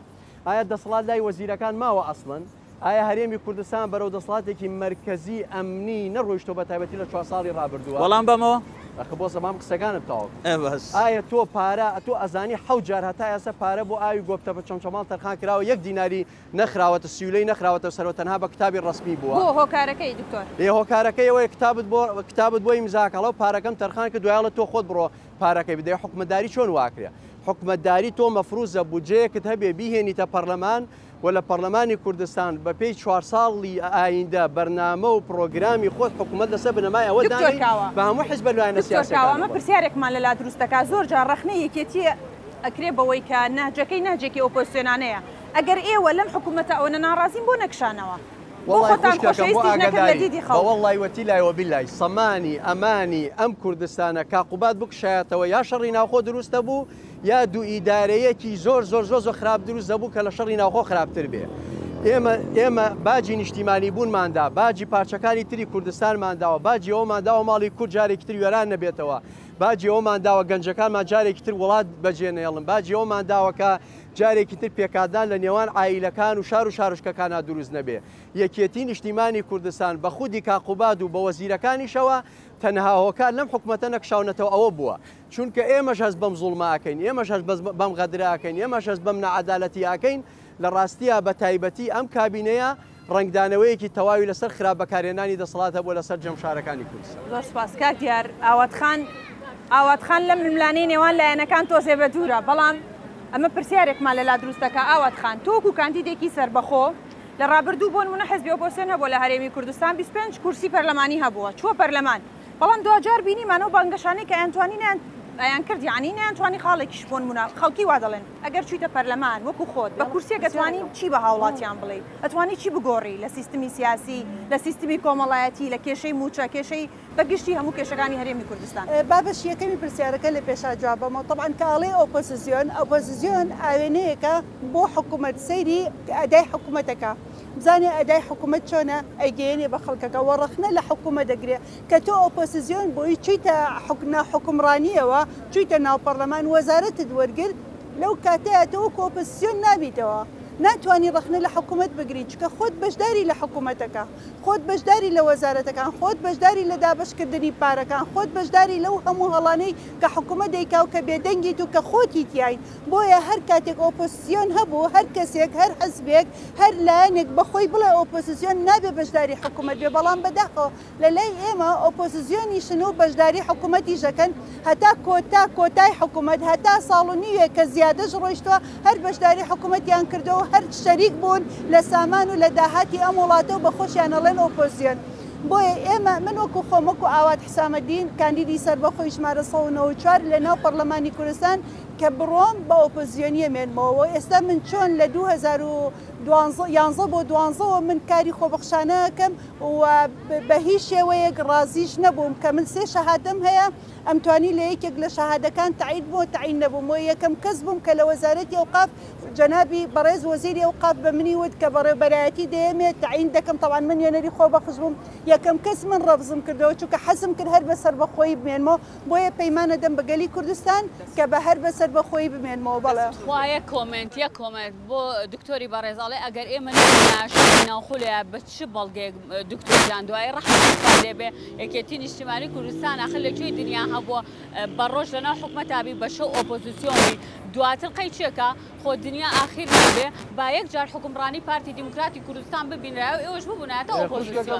[SPEAKER 5] ئایا دەسەڵات لای وەزیرەکان ماوە ئەسڵەن؟ ئایا هەرێمی کوردستان بەرەو دەسەڵاتێکی مەرکەزی ئەمنی نەڕۆیشتوە بە تایبەتی لە چوار ساڵی ڕابردووە؟
[SPEAKER 3] وەڵام بەمەوە؟
[SPEAKER 5] ئەخ بۆ زەمام قسەکانت تەواو
[SPEAKER 3] ئێ باش.
[SPEAKER 5] ئایا تۆ پارە ئەتۆ ئەزانی حەوت جار هەتا ئێستا پارە بۆ ئاوی گۆپتەپە چەمچەماڵ تەرخان کراوە یەک دیناری نەخراوەتە سیولەی نەخراوەتە سەرەوە تەنها بە کتابی ڕەسمی بووە.
[SPEAKER 1] بۆ هۆکارەکەی دکتۆر؟
[SPEAKER 5] ئێ هۆکارەکەی ئەوەیە کتابت بۆ کتابت بۆ ئیمزا کە ئەڵێ پارەکەم تەرخان کرد دوای ئەڵێ تۆ خۆت بڕۆ پارەکەی بدەی حکومەتداری چۆن واکرێ حکومەتداری تۆ مەفروزە بودجەیەکت هەبێ بیهێنیتە پەرلەمان و لە پەرلەمانی کوردستان بە پێی چوار ساڵی ئایندە بەرنامە و پڕۆگرامی خۆت حکومەت لەسەر بنەمای ئەوە
[SPEAKER 1] دکتۆر
[SPEAKER 5] دانێی
[SPEAKER 1] کاوە
[SPEAKER 5] بە هەموو حیزبە لایەنە
[SPEAKER 1] دکتۆر کاوە ئەمە
[SPEAKER 5] سیاسیەکانەوە.
[SPEAKER 1] پرسیارێکمان لەلا دروست دەکات زۆر جار ڕەخنەی یەکێتی ئەکرێ بەوەی کە نەهجەکەی نەهجێکی ئۆپۆزسیۆنانەیە ئەگەر ئێوە لەم حکومەتە ئەوەنە ناڕازین بۆ نەکشانەوە؟ بۆ
[SPEAKER 5] وەڵای
[SPEAKER 1] خۆتان
[SPEAKER 5] خوشکەکەم بۆ
[SPEAKER 1] خۆشەویستیش نەکرد لە
[SPEAKER 5] ئاگاداری
[SPEAKER 1] دیدی
[SPEAKER 5] بە
[SPEAKER 1] خەڵک.
[SPEAKER 5] وەڵای وەتیلای وەبیلای سەمانی ئەمانی ئەم کوردستانە کاقوباد بکشایەتەوە یا شەڕی ناوخۆ دروست دەبوو یا دوو ئیدارەیەکی زۆر زۆر زۆر زۆر خراپ دروست دەبوو کە لە شەڕی ناوخۆ خراپتر بێ. ئێمە ئێمە باجی نیشتیمانی بوونمان دا، باجی پارچەکانی تری کوردستانمان داوە، باجی ئەوەمان داوە ماڵی کورد جارێکی تر وێران نەبێتەوە، باجی ئەوەمان داوە گەنجەکانمان جارێکی تر وڵات بەجێ نەیەڵن، باجی ئەوەمان داوە کە جارێکی تر پێکادان لە نێوان عایلەکان و شار و شارۆچکەکانا دروست نەبێ. یەکێتی نیشتیمانی کوردستان بە خودی کاک قوباد و بە وەزیرەکانیشەوە تەنها هۆکار لەم حکومەتە نەکشاونەتەوە ئەوە بووە چونکە ئێمەش هەست بەم زوڵمە ئەکەین، ئێمەش هەست بەم غەدرە ئەکەین، ئێمەش هەست بەم ناعەدالەتیە ئەکەین، لە ڕاستیا بە تایبەتی ئەم کابینەیە ڕەنگدانەوەیەکی تەواوی لەسەر خراپ بەکارهێنانی دەسەڵات هەبووە لەسەر جەم شارەکانی کوردستان.
[SPEAKER 1] زۆر سوپاس کاک دیار. ئاوات خان ئاوات خان لەم ململانێی نێوان لایەنەکان تۆزێ بە دوورە، بەڵام ئەمە پرسیارێکمان لەلا دروست دەکا ئاوات خان تۆ وەکو کاندیدێکی سەربەخۆ لە ڕابردوو بۆ نمونە حزبی ئۆپۆزسیۆن هەبووە لە هەرێمی کوردستان 25 کورسی پەرلەمانی هەبووە چووە پەرلەمان بەڵام دواجار بینیمان ئەو بانگەشانەی کە ئەیانتوانی نەیان ئەیانکرد یەعنی نەیانتوانی خاڵێکیش بۆ نمونە خەڵکی وا دەڵێن ئەگەر چوویتە پەرلەمان وەکو خۆت بە کورسیەک ئەتوانی چی بە هاوڵاتیان بڵێی ئەتوانی چی بگۆڕی لە سیستمی سیاسی لە سیستمی کۆمەڵایەتی لە کێشەی مووچە کێشەی بە گشتی هەموو کێشەکانی هەرێمی کوردستان.
[SPEAKER 6] با بەشی یەکەمی پرسیارەکە لە پێشا جواب بەمەوە تەبعەن کە ئەڵێی ئۆپۆزیزیۆن ئۆپۆزیزیۆن ئاوێنەیەکە بۆ حکومەت سەیری ئەدای حکومەتەکە بزانێ ئەدای حکومەت چۆنە ئەیگەیەنێ بە خەڵکەکە وە ڕەخنە لە حکومەت دەگرێ کە تۆ ئۆپۆسزیۆن بووی چوویتە ناو حوکمڕانییەوە، چوویتە ناو پەڕلەمان، وەزارەتت وەرگرت، لەو کاتەیا تۆ وەکو ئۆپۆسزیۆن نابیتەوە، ناتوانی ڕەخنە لە حکومەت بگری، چونکە خۆت بەشداری لە حکومەتەکە، خۆت بەشداری لە وەزارەتەکان، خۆت بەشداری لە دابەشکردنی پارەکان، خۆت بەشداری لەو هەموو هەڵانەی کە حکومەت دەیکا و کە بێدەنگیت و کە خۆتی تیای. بۆیە هەر کاتێک ئۆپۆسزیۆن هەبوو، هەر کەسێک، هەر حزبێک، هەر لایەنێک بە خۆی بڵێ ئۆپۆسزیۆن نابێ بەشداری حکومەت بێ، بەڵام بەداخەوە لە لای ئێمە ئۆپۆززیۆنیشن و بەشداری حکومەتیش ئەکەن هەتا کۆتا کۆتای حکومەت هەتا ساڵ و نیوێک کە زیادەش ڕۆیشتوە هەر بەشداری حکومەتیان کردوە و هەر شەریک بوون لە سامان و لە داهاتی ئەم وڵاتە و بە خۆشیان ئەڵێن ئۆپۆززیۆن بۆیە ئێمە من وەکو خۆم وەکو ئاوات حسامەدین کاندیدی سەربەخۆی ژمارە 194 لە ناو پەڕلەمانی کوردستان کە بڕۆم بە ئۆپۆززیۆنی ئەمێنمەوە و ئێستا من چۆن لە 2012 یانزە بۆ دوانزەوە من کاری خۆبەخشانە ئەکەم و بە هیچ شێوەیەک ڕازیش نەبووم کە من سێ شەهادەم هەیە ئەمتوانی لە یەکێک لە شەهادەکان تەعین بۆ تەعین نەبووم و یەکەم کەس بووم کە لە وەزارەتی ئەوقاف جەنابی بەڕێز وەزیری ئەوقاف بە منی وت کە بەڕێوبەرایەتی دەیەمێ تەعین دەکەم تەبعەن من نوێنەری خۆبەخش بووم یەکەم کەس من ڕەفزم کردەوە چونکە حەزم کرد هەر بە سەربەخۆیی بمێنمەوە بۆیە پەیمان ئەدەم بە گەلی کوردستان کە بە هەر بە سەربەخۆیی بمێنمەوە بەڵێ.
[SPEAKER 4] تخوا یەک کۆمێنت یەک کۆمێنت بۆ دکتۆری بەڕێز ئەڵێ ئەگەر ئێمە نەبووینایە شەڕی ناوخۆ لێیە بە چ بەڵگەیەک دکتۆر گیان دوایی ڕەحمەتی خوای لێ بێ یەکێتی نیشتیمانی کوردستان ئاخر لە کوێی دنیا هەبووە بە ڕۆژ لەناو حکومەتا بی بە شەو ئۆپۆزیسیۆن بی دواتر قەی چێکا خۆ دنیا ئاخیر نابێ با یەک جار حوکمڕانی پارتی دیموکراتی کوردستان ببینرایە و ئێوەش ببونایەتە ئۆپۆزیسیۆن.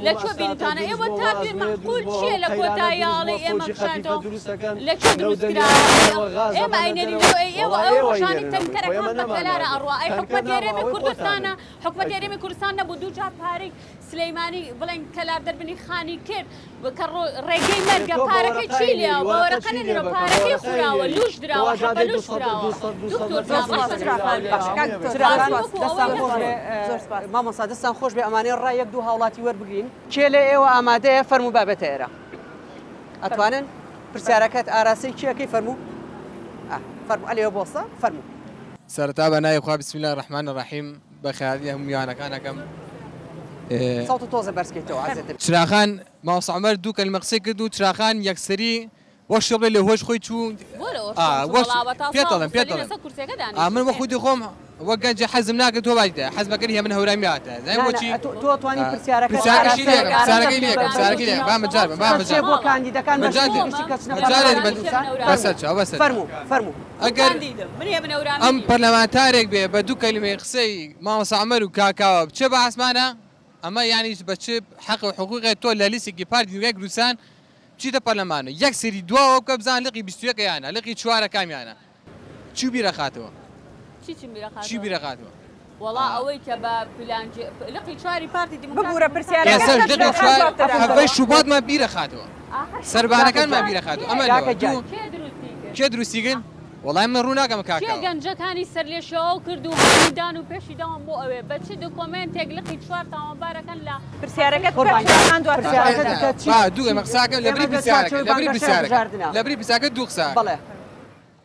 [SPEAKER 4] لە کوێ بینیتانە ئێوە تا بێ مەعقول چیە لە کۆتاییا ئەڵێی ئێمە کشانتەوە لە کوێ دروست کراوە ئێمە ئەینێرینەوە ئەی ئێوە ئەو ڕۆژانەی تەنکەرەکان بە کەلارە ئەڕوا ئەی حکومەتی هەرێمی کوردستانە حکومەتی هەرێمی کوردستان نەبوو دوو جار پارەی سلیمانی بڵێن کەلار دەربنی خانی کرد کە ڕێگەی مەرگە پارەکەی چی لێ بە وەرەقە نەدراوە پارەکەی خوراوە لوش دراوە حەبە لوش دراوە دکتۆر
[SPEAKER 2] مامۆستا دەستان خۆش بێ ئەمانەیە ڕای یەک دوو هاوڵاتی وەربگرین کێ لە ئێوە ئامادەیە فەرموو با بێتە ئێرە ئەتوانن پرسیارەکەت ئاراستەی کێ ئەکەی فەرموو فەرموو ئەلێوە بۆسە فەرموو.
[SPEAKER 7] سەرەتا بە ناوی خوا بسم اللە الرحمن الرحیم بەخێرهاتنی هەموو میوانەکان ئەکەم.
[SPEAKER 2] سەوتت تۆزێ بەرز کەیتەوە عەزێتت.
[SPEAKER 7] چراخان مامۆستا عومەر دوو کەلمە قسەی کرد و چراخان یەکسەری وەک شێڵ بڵێ لە هۆش خۆی چوو
[SPEAKER 4] ئا وەک
[SPEAKER 7] پێت دەڵێم پێت دەڵێم ئا من وەک خودی خۆم وەک گەنجێ حەزم ناکرد تۆ باجی دایە حەزم ئەکرد هێمن هەورامی هاتایە زانی بۆچی
[SPEAKER 2] تۆ توانی پرسیارەکە
[SPEAKER 7] پرسیارەکەشی لێ ئەکەم پرسیارەکەی لێ ئەکەم پرسیارەکەی لێ ئەکەم با مەجال بم با مەجال
[SPEAKER 2] بۆ کاندیدەکان
[SPEAKER 7] مەجال دێ مەجالێ بەسەر چاو بەسەر
[SPEAKER 2] فەرموو فەرموو
[SPEAKER 7] ئەگەر ئەم پەرلەمانتارێک بێ بە دوو کەلیمەی قسەی مامۆستا عومەر و کاکاوە بچێ بە ئاسمانە ئەمە یانی بە چ حەق و حقوقێ تۆ لە لیستێکی پارتی دیموکراتی کوردستان بچیتە پەرلەمان و یەک سەیری دواوە بکە بزانە لقی 21 یانە لقی چوارە کامیانە چی بیرەخاتەوە
[SPEAKER 4] چی چیم بیرەخاتەوە
[SPEAKER 7] چی بیرەخاتەوە
[SPEAKER 4] وەڵا ئەوەی کە بە پلان لقی چواری پارتی دیموکرات
[SPEAKER 1] ببورە پرسیارەکە
[SPEAKER 7] ئێسەش لقی چوار حەڤەی شوباتمان بیرەخاتەوە سەربانەکانمان بیرەخاتەوە ئەمە لەوە دوو
[SPEAKER 4] کێ دروستی کرد
[SPEAKER 7] کێ دروستی کرد؟ وەڵای من ڕوو ناکەمە
[SPEAKER 4] کێ
[SPEAKER 7] کاکاوە.
[SPEAKER 4] گەنجەکانی سەرلێشێواو کرد و هانی دان و پێشی داون بۆ ئەوێ؟ بە چ دۆکۆمێنتێک لقی چوار تاوانبارەکەن لە
[SPEAKER 1] پرسیارەکەت بکە
[SPEAKER 2] قوربان گیان
[SPEAKER 1] چراخان دواتر
[SPEAKER 2] پرسیارەکەت
[SPEAKER 1] جواب
[SPEAKER 2] بکە
[SPEAKER 1] دەدات.
[SPEAKER 2] چی
[SPEAKER 7] با دوو
[SPEAKER 2] چی
[SPEAKER 7] ئێمە قساکەم
[SPEAKER 2] ئێمە
[SPEAKER 7] لەبری
[SPEAKER 2] لە
[SPEAKER 7] پرسیارەکە
[SPEAKER 2] چوارچێوەی
[SPEAKER 7] لەبری
[SPEAKER 2] بانگەشەی
[SPEAKER 7] پرسیارەکە
[SPEAKER 2] هەڵبژاردنە
[SPEAKER 7] لەبری پرسیارەکە دوو قسە ئەکەم.
[SPEAKER 2] بەڵێ.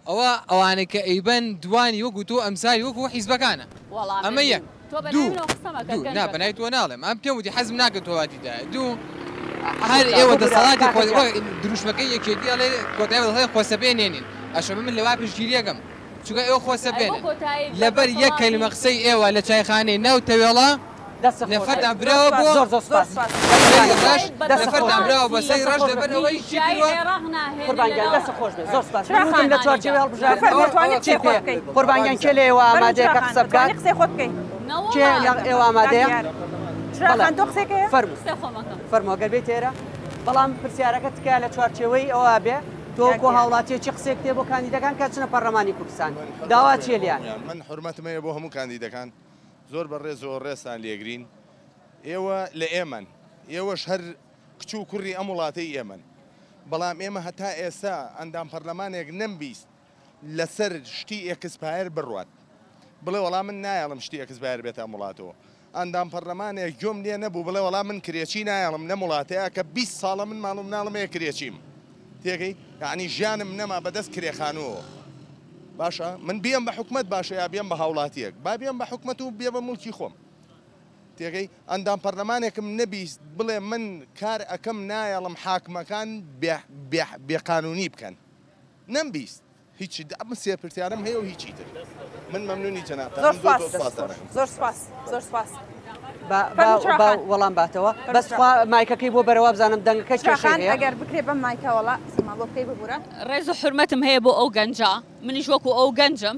[SPEAKER 7] ئەوە ئەوانەی کە ئەیبەن دوانی وەکو تۆ ئەمسالی وەکو حیزبەکانە
[SPEAKER 4] وەڵا من
[SPEAKER 7] ئەمە یەک
[SPEAKER 4] نیم تۆ بە ناوی
[SPEAKER 7] دوو
[SPEAKER 4] منەوە قسە مەکە
[SPEAKER 7] دوو نا
[SPEAKER 4] گەنجەکەم.
[SPEAKER 7] بە ناوی تۆ ناڵێم ئەم پێم وتی حەزم ناکرد تۆ واتی دایە دوو هەر
[SPEAKER 2] ببرا
[SPEAKER 7] ئێوە
[SPEAKER 2] ببرا
[SPEAKER 7] دەسەڵاتی
[SPEAKER 2] کاکە
[SPEAKER 7] خۆ
[SPEAKER 2] گیان.
[SPEAKER 7] وەک دروشمەکەی یەکێتی ئەڵێ کۆتایی بە دەسەڵاتی خۆسەپێنێنین ئەشە من لەوا پشتگیریەکەم چونکە ئێوە
[SPEAKER 4] ئەی بۆ
[SPEAKER 7] خۆسەپێنن
[SPEAKER 4] کۆتایی بە
[SPEAKER 7] لەبەر یەک
[SPEAKER 4] دەسەڵاتی
[SPEAKER 7] کەلیمە قسەی ئێوە لە چایخانەی ناو تەوێڵە
[SPEAKER 2] دەستت خۆش بێت.
[SPEAKER 7] نەفەرتان
[SPEAKER 1] زۆر
[SPEAKER 7] براوە
[SPEAKER 1] سوپاس
[SPEAKER 7] بۆ
[SPEAKER 2] زۆر زۆر
[SPEAKER 1] زۆر
[SPEAKER 2] سوپاس.
[SPEAKER 1] سوپاس.
[SPEAKER 7] سەری
[SPEAKER 2] قوربان
[SPEAKER 7] ڕەش
[SPEAKER 4] کۆتایی بە
[SPEAKER 2] دەستت خۆش
[SPEAKER 7] نەفەرتان
[SPEAKER 2] بێت.
[SPEAKER 7] براوە بە
[SPEAKER 4] دەسەڵاتی
[SPEAKER 7] سەری
[SPEAKER 2] دەستت
[SPEAKER 7] ڕەش
[SPEAKER 2] خۆش
[SPEAKER 7] لەبەر
[SPEAKER 2] بێت.
[SPEAKER 7] ئەوەی چی
[SPEAKER 4] میلیشیایی
[SPEAKER 7] کردووە
[SPEAKER 4] عێراق ناهێنن
[SPEAKER 2] قوربان گیان
[SPEAKER 4] لەناو
[SPEAKER 2] دەستت خۆش بێت زۆر سوپاس من وتم
[SPEAKER 1] چراخان
[SPEAKER 2] لە چوارچێوەی
[SPEAKER 4] پەرلەمانیدا.
[SPEAKER 2] هەڵبژاردن
[SPEAKER 1] بفەرموو
[SPEAKER 7] ئەوە
[SPEAKER 1] ئەتوانی
[SPEAKER 7] ئەوە
[SPEAKER 1] قسەی
[SPEAKER 2] چی
[SPEAKER 1] خۆت
[SPEAKER 2] پێ
[SPEAKER 1] بکەی.
[SPEAKER 2] قوربان گیان کێ لە ئێوە
[SPEAKER 1] فەرموو
[SPEAKER 2] ئامادەیە کە
[SPEAKER 1] چراخان
[SPEAKER 2] قسە بکات
[SPEAKER 1] ئەتوانی قسەی خۆت بکەی.
[SPEAKER 2] کێ
[SPEAKER 4] نەوەڵا
[SPEAKER 2] لە ئێوە
[SPEAKER 1] کاک
[SPEAKER 2] ئامادەیە
[SPEAKER 1] دیار
[SPEAKER 2] بەڵێ
[SPEAKER 1] چراخان تۆ قسەی کەیە؟
[SPEAKER 2] فەرموو
[SPEAKER 4] قسەی خۆمەکەم.
[SPEAKER 2] فەرموو ئەگەر بێیتە ئێرە بەڵام پرسیارەکە تکایە لە چوارچێوەی ئەوە بێ تۆ
[SPEAKER 1] کاک
[SPEAKER 2] وەکو
[SPEAKER 1] دیار.
[SPEAKER 2] هاوڵاتییەکی قسەیەک تێ بۆ کاندیدەکان کە چنە پەرلەمانی کوردستان
[SPEAKER 8] من حورمەتم
[SPEAKER 2] داوا
[SPEAKER 8] هەیە
[SPEAKER 2] چییە
[SPEAKER 8] بۆ
[SPEAKER 2] لێیان؟
[SPEAKER 8] هەموویان من حورمەتم هەیە بۆ هەموو کاندیدەکان زۆر بە ڕێزەوە ڕێزتان لێگرین ئێوە لە ئێمەن ئێوەش هەر کچ و کوڕی ئەم وڵاتەی ئێمەن بەڵام ئێمە هەتا ئێستا ئەندام پەرلەمانێک نەمبیست لەسەر شتی expire بڕوات بڵێ وەڵا من نایەڵم شتی expire بێتە ئەم وڵاتەوە ئەندام پەرلەمانێک گوێم لێ نەبوو بڵێ وەڵا من کرێچی نایەڵم لەم وڵاتەیە کە 20 ساڵە من ماڵ و مناڵم هەیە کرێچیم تێگەی یعنی ژیانم نەما بەدەست کرێخانووەوە باشە من بیم بە حکومەت باشە یا بیم بە هاوڵاتیەک با بیم بە حکومەت و بێ بە موڵکی خۆم تێگەی ئەندام پەرلەمانێکم نەبیست بڵێ من کار ئەکەم نایەڵم حاکمەکان بێقانونی بکەن نەمبیست هیچی ئەم سێ پرسیارم هەیە و هیچی تر من مەمنونی جەنابتان
[SPEAKER 1] زۆر
[SPEAKER 8] من زۆر
[SPEAKER 1] سوپاس
[SPEAKER 8] زۆر سوپاستان ئەکەم.
[SPEAKER 1] زۆر سوپاس زۆر سوپاس.
[SPEAKER 2] با با
[SPEAKER 1] فەرموو
[SPEAKER 2] با
[SPEAKER 1] چراخان.
[SPEAKER 2] وەڵام باتەوە
[SPEAKER 1] فەرموو
[SPEAKER 2] بەس
[SPEAKER 1] چراخان.
[SPEAKER 2] خوا مایکەکەی بۆ بەرەوە بزانم دەنگەکە کێشەی
[SPEAKER 1] چراخان
[SPEAKER 2] هەیە.
[SPEAKER 1] ئەگەر بکرێ بەم مایکە وەڵا قسەمان بۆ بکەی ببورە.
[SPEAKER 4] ڕێز و حورمەتم هەیە بۆ ئەو گەنجە منیش وەکو ئەو گەنجم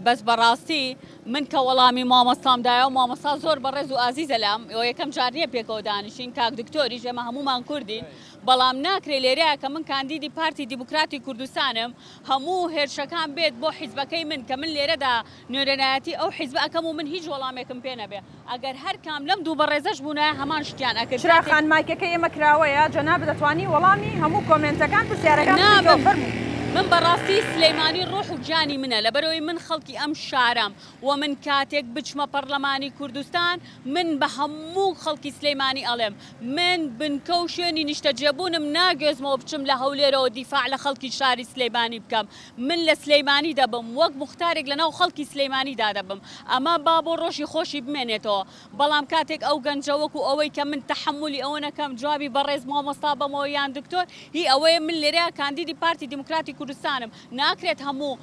[SPEAKER 4] بەس بەڕاستی من کە وەڵامی مامۆستام دایەوە مامۆستا زۆر بەڕێز و ئازیزە لام ئەوە یەکەم جار نییە پێکەوە دانیشین کاک دکتۆریش ئێمە هەموومان کوردین بەڵام ناکرێ لێرەیا کە من کاندیدی پارتی دیموکراتی کوردستانم هەموو هێرشەکان بێت بۆ حیزبەکەی من کە من لێرەدا نوێنەرایەتی ئەو حیزبە ئەکەم و من هیچ وەڵامێکم پێ نەبێ ئەگەر هەر کام لەم دوو بەڕێزەش بوونایە هەمان شتیان ئەکرد
[SPEAKER 1] چرا
[SPEAKER 4] کاتێک
[SPEAKER 1] خان مایکەکەی ئێمە کراوەیە جەنابت دەتوانی وەڵامی هەموو کۆمێنتەکان پرسیارەکان
[SPEAKER 4] نا
[SPEAKER 1] بدەیتەوە
[SPEAKER 4] من
[SPEAKER 1] فەرموو.
[SPEAKER 4] من بەڕاستی سلیمانی ڕۆح و گیانی منە لەبەرئەوەی من خەڵکی ئەم شارەم و من کاتێک بچمە پەڕلەمانی کوردستان من بە هەموو خەڵکی سلیمانی ئەڵێم من بنکە و شوێنی نیشتەجێبوونم ناگوێزمەوە بچم لە هەولێرەوە دیفاع لە خەڵکی شاری سلیمانی بکەم من لە سلیمانی دەبم وەک موختارێک لەناو خەڵکی سلیمانیدا دەبم ئەمە با بۆ ڕۆژی خۆشی بمێنێتەوە بەڵام کاتێک ئەو گەنجە وەکو ئەوەی کە من تەحەمولی ئەوە نەکەم جوابی بەڕێز مامۆستا بەمەوە یان دکتۆر هی ئەوەیە من لێرەیا کاندیدی پارتی دیموکراتی کوردستانم ناکرێت هەموو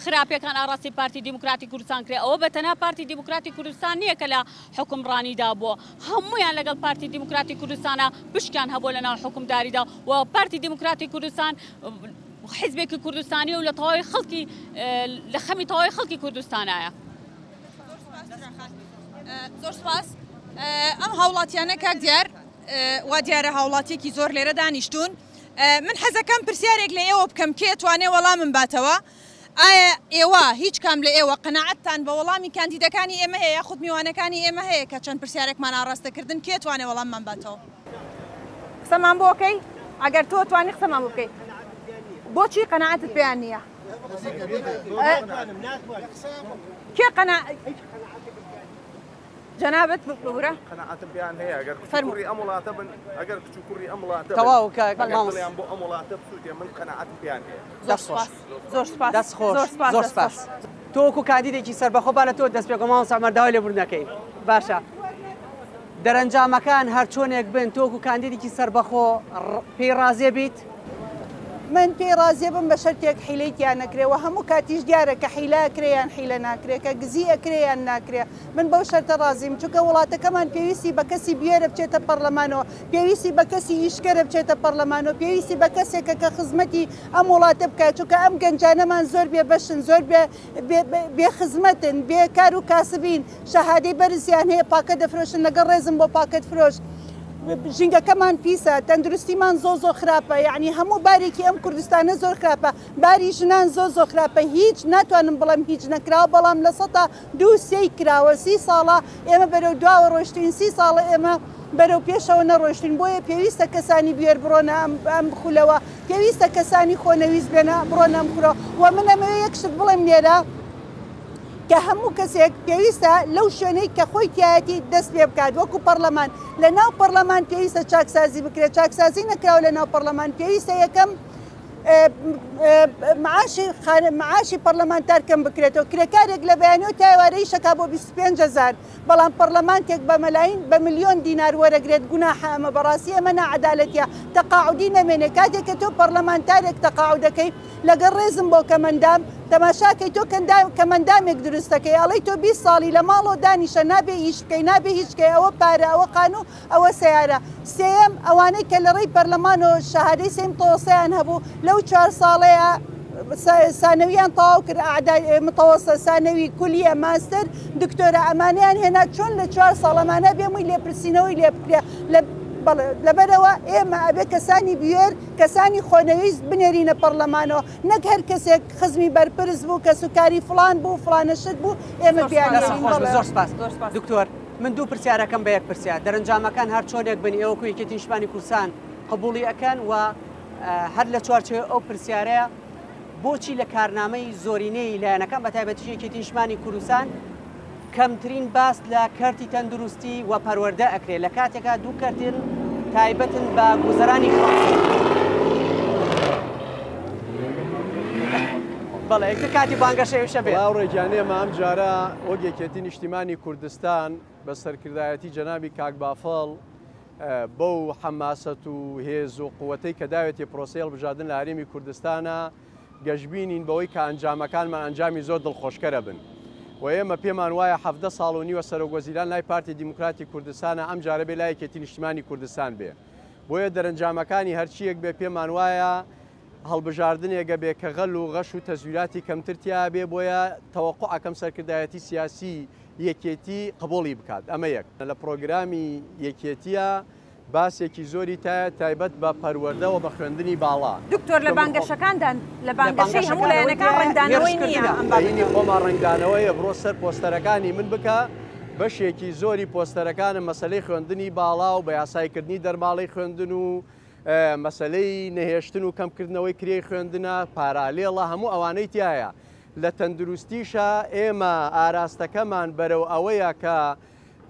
[SPEAKER 4] خراپیەکان ئاڕاستەی پارتی دیموکراتی کوردستان کرێ ئەوە بە تەنها پارتی دیموکراتی کوردستان نییە کە لە حوکمڕانیدا بووە هەموویان لەگەڵ پارتی دیموکراتی کوردستانا پشکیان هەبووە لەناو حوکمداریدا و پارتی دیموکراتی کوردستان حیزبێکی کوردستانیە و لە تەواوی خەڵکی لە خەمی تەواوی خەڵکی کوردستانایە.
[SPEAKER 1] زۆر سپاس ئەم هاوڵاتیانە کاک دیار وا دیارە هاوڵاتیەکی زۆر لێرە دانیشتوون من حەزەکەم پرسیارێک لە ئێوە بکەم کێ توانێ وەڵامم باتەوە ئایا ئێوە هیچ کام لە ئێوە قەناعەتتان بە وەڵامی کاندیدەکانی ئێمە هەیە یاخود میوانەکانی ئێمە هەیە کە چەند پرسیارێکمان ئاڕاستە کردن کێ توانێ وەڵاممان باتەوە؟ قسەمان بۆ کەی ئەگەر تۆ توانی قسەمان بۆ بکەی بۆچی قەناعەتت پێیان نییە؟ کێ قەنا جەنابت ببورە.
[SPEAKER 8] قەناعەتم پێیان هەیە ئەگەر کچ و
[SPEAKER 1] فەرموو.
[SPEAKER 8] کوڕی ئەم وڵاتە بن ئەگەر کچ و کوڕی ئەم وڵاتە بن
[SPEAKER 2] تەواو کاک
[SPEAKER 8] ئەگەر
[SPEAKER 2] مامۆستا.
[SPEAKER 8] دڵیان بۆ ئەم وڵاتە بسووتێ من قەناعەتم پێیان هەیە.
[SPEAKER 1] زۆر
[SPEAKER 2] دەست خۆش.
[SPEAKER 1] سوپاس زۆر سوپاس
[SPEAKER 2] دەست خۆش
[SPEAKER 1] زۆر سوپاس
[SPEAKER 2] زۆر
[SPEAKER 1] دەست
[SPEAKER 2] سوپاس.
[SPEAKER 1] خۆش.
[SPEAKER 2] تۆ وەکو کاندیدێکی سەربەخۆ با لە تۆ دەست پێ بکەم مامۆستا عومەر داوای لێبوردن ئەکەین باشە دەرەنجامەکان هەرچۆنێک بن تۆ وەکو کاندیدێکی سەربەخۆ پێی ڕازیە بیت؟
[SPEAKER 6] من پێی ڕازیە بم بە شەرتێک حیلەی تیا نەکرێ وە هەموو کاتیش دیارە کە حیلە ئەکرێ یان حیلە ناکرێ کە گزی ئەکرێ یان ناکرێ من بەو شەرتە ڕازیم چونکە وڵاتەکەمان پێویستی بە کەسی بوێرە بچێتە پەڕلەمانەوە پێویستی بە کەسی ئیشکەرە بچێتە پەڕلەمانەوە پێویستی بە کەسێکە کە خزمەتی ئەم وڵاتە بکات چونکە ئەم گەنجانەمان زۆر بێ بەشن زۆر بێ بێ خزمەتن بێ کار و کاسبین شەهادەی بەرزیان هەیە پاکەت دەفرۆشن لەگەڵ ڕێزم بۆ پاکەت فرۆش ژینگەکەمان پیسە تەندروستیمان زۆر زۆر خراپە یعنی هەموو بارێکی ئەم کوردستانە زۆر خراپە باری ژنان زۆر زۆر خراپە هیچ ناتوانم بڵێم هیچ نەکراوە بەڵام 2% 3% کراوە 30 ساڵە ئێمە بەرەو دواوە ڕۆشتین 30 ساڵە ئێمە بەرەو پێشەوە نەڕۆشتین بۆیە پێویستە کەسانی بوێر بڕۆنە ئەم خولەوە. پێویستە کەسانی خۆنەویست بێنە بڕۆنە ئەم خولەوە وە من ئەمەوێ یەک شت بڵێم لێرە کە هەموو کەسێک پێویستە لەو شوێنەی کە خۆی تیایەتی دەست پێ بکات وەکو پەڕلەمان لە ناو پەڕلەمان پێویستە چاکسازی بکرێت چاکسازی نەکراوە لە ناو پەڕلەمان پێویستە یەکەم معاشی معاشی پەرلەمانتار کەم بکرێتەوە کرێکارێک لە بەیانیەوە تا ئێوارە ئیشەکا بۆ 25 هەزار بەڵام پەرلەمانتێک بە مەلاین بە ملیۆن دینار وەرەگرێت گوناحە ئەمە بەڕاستی ئەمە ناعەدالەتیە تەقاعودی نەمێنێ کاتێک کە تۆ پەرلەمانتارێک تەقاعود دەکەی لەگەڵ ڕێزم بۆ کەمەندام تەماشاکەی تۆ کەمەندامێک دروست دەکەی ئەڵێی تۆ 20 ساڵی لە ماڵەوە دانیشە نابێ ئیش بکەی نابێ هیچ بکەی ئەوە پارە ئەوە قانوو ئەوە سەیارە. سێیەم، ئەوانەی کە لە ڕێی پەرلەمانەوە شەهادەی سێیم متەوەسەیان هەبوو، لەو چوار ساڵەیا سانەوییان تەواو کرد، ئەعدای متەوەسە، سانەوی، کولیە، ماستەر، دکتۆرا، ئەمانەیان هێنا، چۆن لە چوار ساڵ ئەمانە بێ مووی لێپرسینەوەی لێ بکرێ؟ لە بەڵێ، لەبەرئەوە ئێمە ئەبێ کەسانی بوێر، کەسانی خۆنەویست بنێرینە پەرلەمانەوە، نەک هەر کەسێک خزمی بەرپرس بوو، کەسوکاری فڵان بوو، فڵانە شت بوو، ئێمە بیاننێرین. بەڵێ.
[SPEAKER 2] زۆر سپاس دکتۆر. من دوو پرسیارەکەم بە یەک پرسیار، دەرەنجامەکان هەر چۆنێک بن ئێوە وەکو یەکێتی نیشتمانی کوردستان قبوڵی ئەکەن و هەر لە چوارچێوەی ئەو پرسیارەیە بۆچی لە کارنامەی زۆرینەی لایەنەکان بە تایبەتیش یەکێتی نیشتمانی کوردستان کەمترین باس لە کەرتی تەندروستی و پەروەردە ئەکرێ لە کاتێکا دوو کەرتن تایبەتن بە گوزەرانی خەڵک. بەڵێ ئیتر کاتی بانگەشەیشە بێ.
[SPEAKER 5] وەڵا هاوڕێ گیان ئێمە ئەم جارە وەک یەکێتی نیشتیمانی کوردستان بە سەرکردایەتی جەنابی کاک بافڵ بەو حەماسەت و هێز و قوەتەی کە داوێتێ پرۆسەی هەڵبژاردن لە هەرێمی کوردستانە گەشبینین بەوەی کە ئەنجامەکانمان ئەنجامی زۆر دڵخۆشکەرە بن و ئێمە پێمان وایە 17 ساڵ و نیوە سەرۆک وەزیران لای پارتی دیموکراتی کوردستانە ئەم جارە بێ لای یەکێتی نیشتیمانی کوردستان بێ بۆیە دەرەنجامەکانی هەرچیەک بێ پێمان وایە هەڵبژاردنێگە بێ کە غەل و غەش و تەزویراتی کەمتر تیا بێ بۆیە تەوەقوع ئەکەم سەرکردایەتی سیاسی یەکێتی قبوڵی بکات ئەمە یەک. لە پڕۆگرامی یەکێتیە باسێکی زۆری تایە تایبەت بە پەروەردە و بە خوێندنی باڵا.
[SPEAKER 1] دکتۆر لە بانگەشەکاندان لە بانگەشەی هەموو لایەنەکان ڕەنگدانەوەی نییە ئەم بابەتە.
[SPEAKER 5] لە هینی خۆمان ڕەنگدانەوەیە بڕۆ سەر پۆستەرەکانی من بکە بەشێکی زۆری پۆستەرەکانم مەسەلەی خوێندنی باڵا و بە یاساییکردنی دەرماڵەی خوێندن و مەسەلەی نەهێشتن و کەمکردنەوەی کرێی خوێندنە، پارالێڵە، هەموو ئەوانەی تیایە. لە تەندروستیشا ئێمە ئاراستەکەمان بەرەو ئەوەیە کە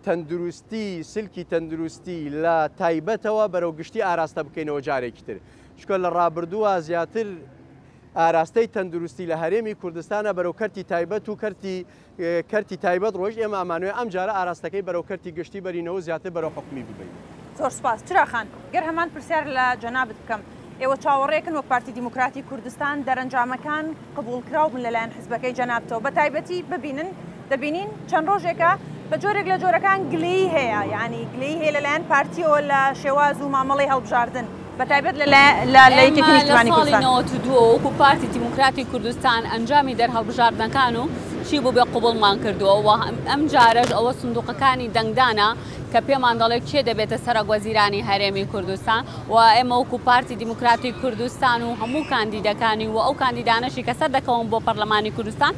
[SPEAKER 5] تەندروستی، سلکی تەندروستی لە تایبەتەوە بەرەو گشتی ئاراستە بکەینەوە جارێکی تر. چونکە لە ڕابردووە زیاتر ئاراستەی تەندروستی لە هەرێمی کوردستانە بەرەو کەرتی تایبەت و کەرتی کەرتی تایبەت ڕۆیشت، ئێمە ئەمانەوێت ئەمجارە ئاراستەکەی بەرەو کەرتی گشتی بەرینەوە و زیاتر بەرەو حکومی ببەین.
[SPEAKER 1] زۆر سوپاس چرا خان، گەر هەمان پرسیار لە جەنابت بکەم، ئێوە چاوەڕێکن وەک پارتی دیموکراتی کوردستان دەرەنجامەکان قبوڵکراو بن لەلایەن حزبەکەی جەنابتەوە، بەتایبەتی ببینن دەبینین چەند ڕۆژێکە بە جۆرێک لە جۆرەکان گلەیی هەیە، یانی گلەیی هەیە لەلایەن پارتیەوە لە شێواز و مامەڵەی هەڵبژاردن، بەتایبەت لە لە لە یەکێتی
[SPEAKER 4] ئێمە لە
[SPEAKER 1] نیشتمانی
[SPEAKER 4] ساڵی
[SPEAKER 1] کوردستان.
[SPEAKER 4] 92 ەوە وەکو پارتی دیموکراتی کوردستان ئەنجامی دەرهەڵبژاردنەکان و چی بووبێ قبوڵمان کردووە و ئەم جارەش ئەوە سندوقەکانی دەنگدانە کە پێمان دەڵێ کێ دەبێتە سەرەک وەزیرانی هەرێمی کوردستان و ئێمە وەکو پارتی دیموکراتی کوردستان و هەموو کاندیدەکانی و ئەو کاندیدانەشی کە سەردەکەون بۆ پەرلەمانی کوردستان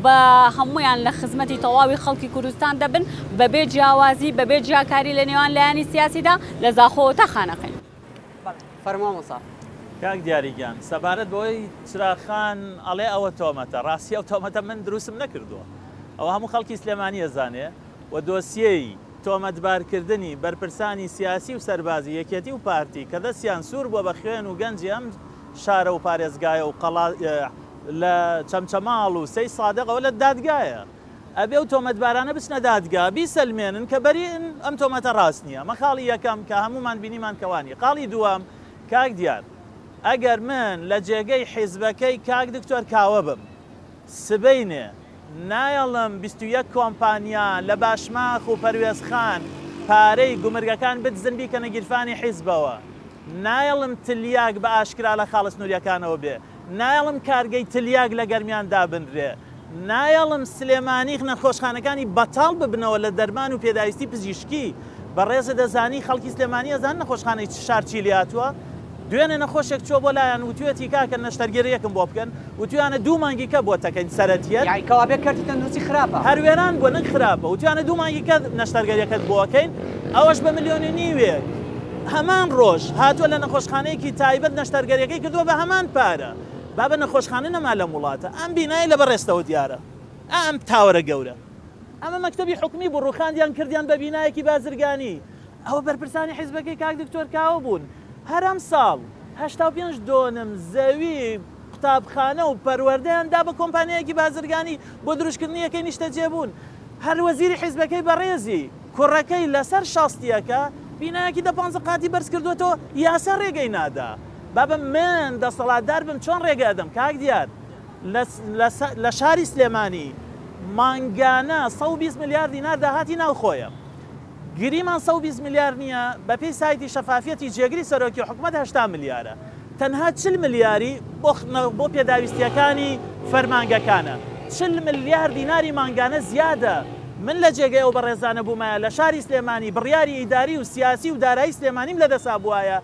[SPEAKER 4] بە هەموویان لە خزمەتی تەواوی خەڵکی کوردستان دەبن بەبێ جیاوازی بەبێ جیاکاری لە نێوان لایەنی سیاسیدا لە زاخۆوە تا خانەقین.
[SPEAKER 2] فەرموو مامۆستا.
[SPEAKER 3] کاک دیاری گیان سەبارەت بەوەی چراخان ئەڵێ ئەوە تۆمەتە ڕاستی ئەو تۆمەتە من دروستم نەکردووە ئەوە هەموو خەڵکی سلێمانی ئەزانێ و دۆسیەی تۆمەتبارکردنی بەرپرسانی سیاسی و سەربازی یەکێتی و پارتی کە دەستیان سوور بووە بە خوێن و گەنجی ئەم شارە و پارێزگایە و قەڵا لە چەمچەماڵ و سەی سادق ئەوە لە دادگایە ئەبێ ئەو تۆمەتبارانە بچنە دادگا بیسەلمێنن کە بەریئن ئەم تۆمەتە ڕاست نییە ئەمە خاڵی یەکەم کە هەموومان بینیمان کە وانیە خاڵی دووەم کاک دیار ئەگەر من لە جێگەی حیزبەکەی کاک دکتۆر کاوە بم سبەینێ نایەڵم 21 کۆمپانیا لە باشماخ و پەروێزخان پارەی گومرگەکان بدزن بیکەنە گیرفانی حیزبەوە نایەڵم تلیاک بە ئاشکرا لە خاڵە سنوریەکانەوە بێ نایەڵم کارگەی تلیاک لە گەرمیان دابنرێ نایەڵم سلێمانی نەخۆشخانەکانی بەتاڵ ببنەوە لە دەرمان و پێداویستی پزیشکی، بەڕێزت ئەزانی خەڵکی سلێمانی ئەزانن نەخۆشخانەی چ شار چی لێهاتووە؟ دوێنێ نەخۆشێک چووە بۆ لایان وتویەتی کاکە نەشتەرگەریەکم بۆ بکەن وتویانە دوو مانگی کە بۆت ئەکەین سەرەتیەت.
[SPEAKER 2] یاعی کەوابێ کەرتی تەندروستی خراپە.
[SPEAKER 3] هەر وێران بووە نەک خراپە وتویانە دوو مانگی کە نەشتەرگەریەکەت بۆ ئەکەین ئەوەش بە ملیۆن و نیوێک. هەمان ڕۆژ هاتووە لە نەخۆشخانەیەکی تایبەت نەشتەرگەریەکەی کردووە بە هەمان پارە. بابە نەخۆشخانە نەما لەم وڵاتە. ئەم بینایە لە بەڕێزتەوە دیارە. ئا ئەم تاوەرە گەورە. ئەمە مەکتەبی حکومی بوو ڕووخاندیان کردیان بە بینایەکی بازرگانی. ئەوە بەرپرسانی حیزبەکەی کاک دکتۆر کاوە بوون. هەر ئەمساڵ 85 دۆنم زەوی قوتابخانە و پەروەردەیان دا بە کۆمپانیایەکی بازرگانی بۆ دروستکردنی یەکەی نیشتەجێبوون. هەر وەزیری حیزبەکەی بەڕێزی، کوڕەکەی لەسەر شەستیەکە بینایەکی دە پانزە قاتی بەرز کردووەتەوە، یاسا ڕێگەی نادا. بابە من دەسەڵاتدار بم چۆن ڕێگە ئەدەم؟ کاک دیار لە شاری سلێمانی مانگانە 120 ملیار دینار داهاتی ناوخۆیە. گریمان 120 ملیار نییە، بەپێی سایتی شەفافیەتی جێگری سەرۆکی حکومەت 80 ملیارە. تەنها 40 ملیاری بۆ پێداویستییەکانی فەرمانگەکانە. 40 ملیار دیناری مانگانە زیادە. من لە جێگەی ئەو بەڕێزانە بوومایە لە شاری سلێمانی بڕیاری ئیداری و سیاسی و دارایی سلێمانیم لەدەسا بووایە،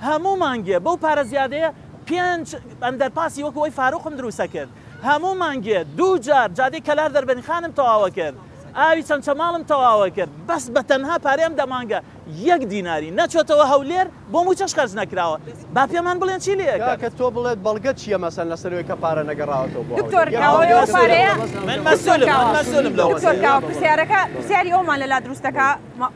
[SPEAKER 3] هەموو مانگێ بەو پارە زیادەیە پێنج ئەندەرپاسی وەکو ئەوی فاروقم دروستەکرد، هەموو مانگێ دوو جار جادەی کەلار دەربەندیخانم تەواوەکرد، ئاوی چەمچەماڵم تەواوەکرد، بەس بە تەنها پارەی ئەم دە مانگە یەک دیناری نەچۆتەوە هەولێر بۆ مووچەش خەرج نەکراوە، با پێمان بڵێن چی لێ ئەکەن؟
[SPEAKER 5] کاکە تۆ بڵێت بەڵگە چییە مەسەن لەسەر ئەوەی کە پارە نەگەڕاوەتەوە بۆ
[SPEAKER 1] دکتۆر
[SPEAKER 5] هەولێر؟ یەک
[SPEAKER 1] کاوە
[SPEAKER 5] بەڵگە
[SPEAKER 1] ئەو
[SPEAKER 5] لەسەر
[SPEAKER 1] پارەیە
[SPEAKER 5] ئەوە مەسەن
[SPEAKER 3] من
[SPEAKER 1] دکتۆر
[SPEAKER 3] مەسولم، من
[SPEAKER 1] کاوە
[SPEAKER 3] مەسولم لەو
[SPEAKER 1] دکتۆر
[SPEAKER 3] قسەیە.
[SPEAKER 1] کاوە پرسیارەکە پرسیاری ئەومان لەلا دروستەکا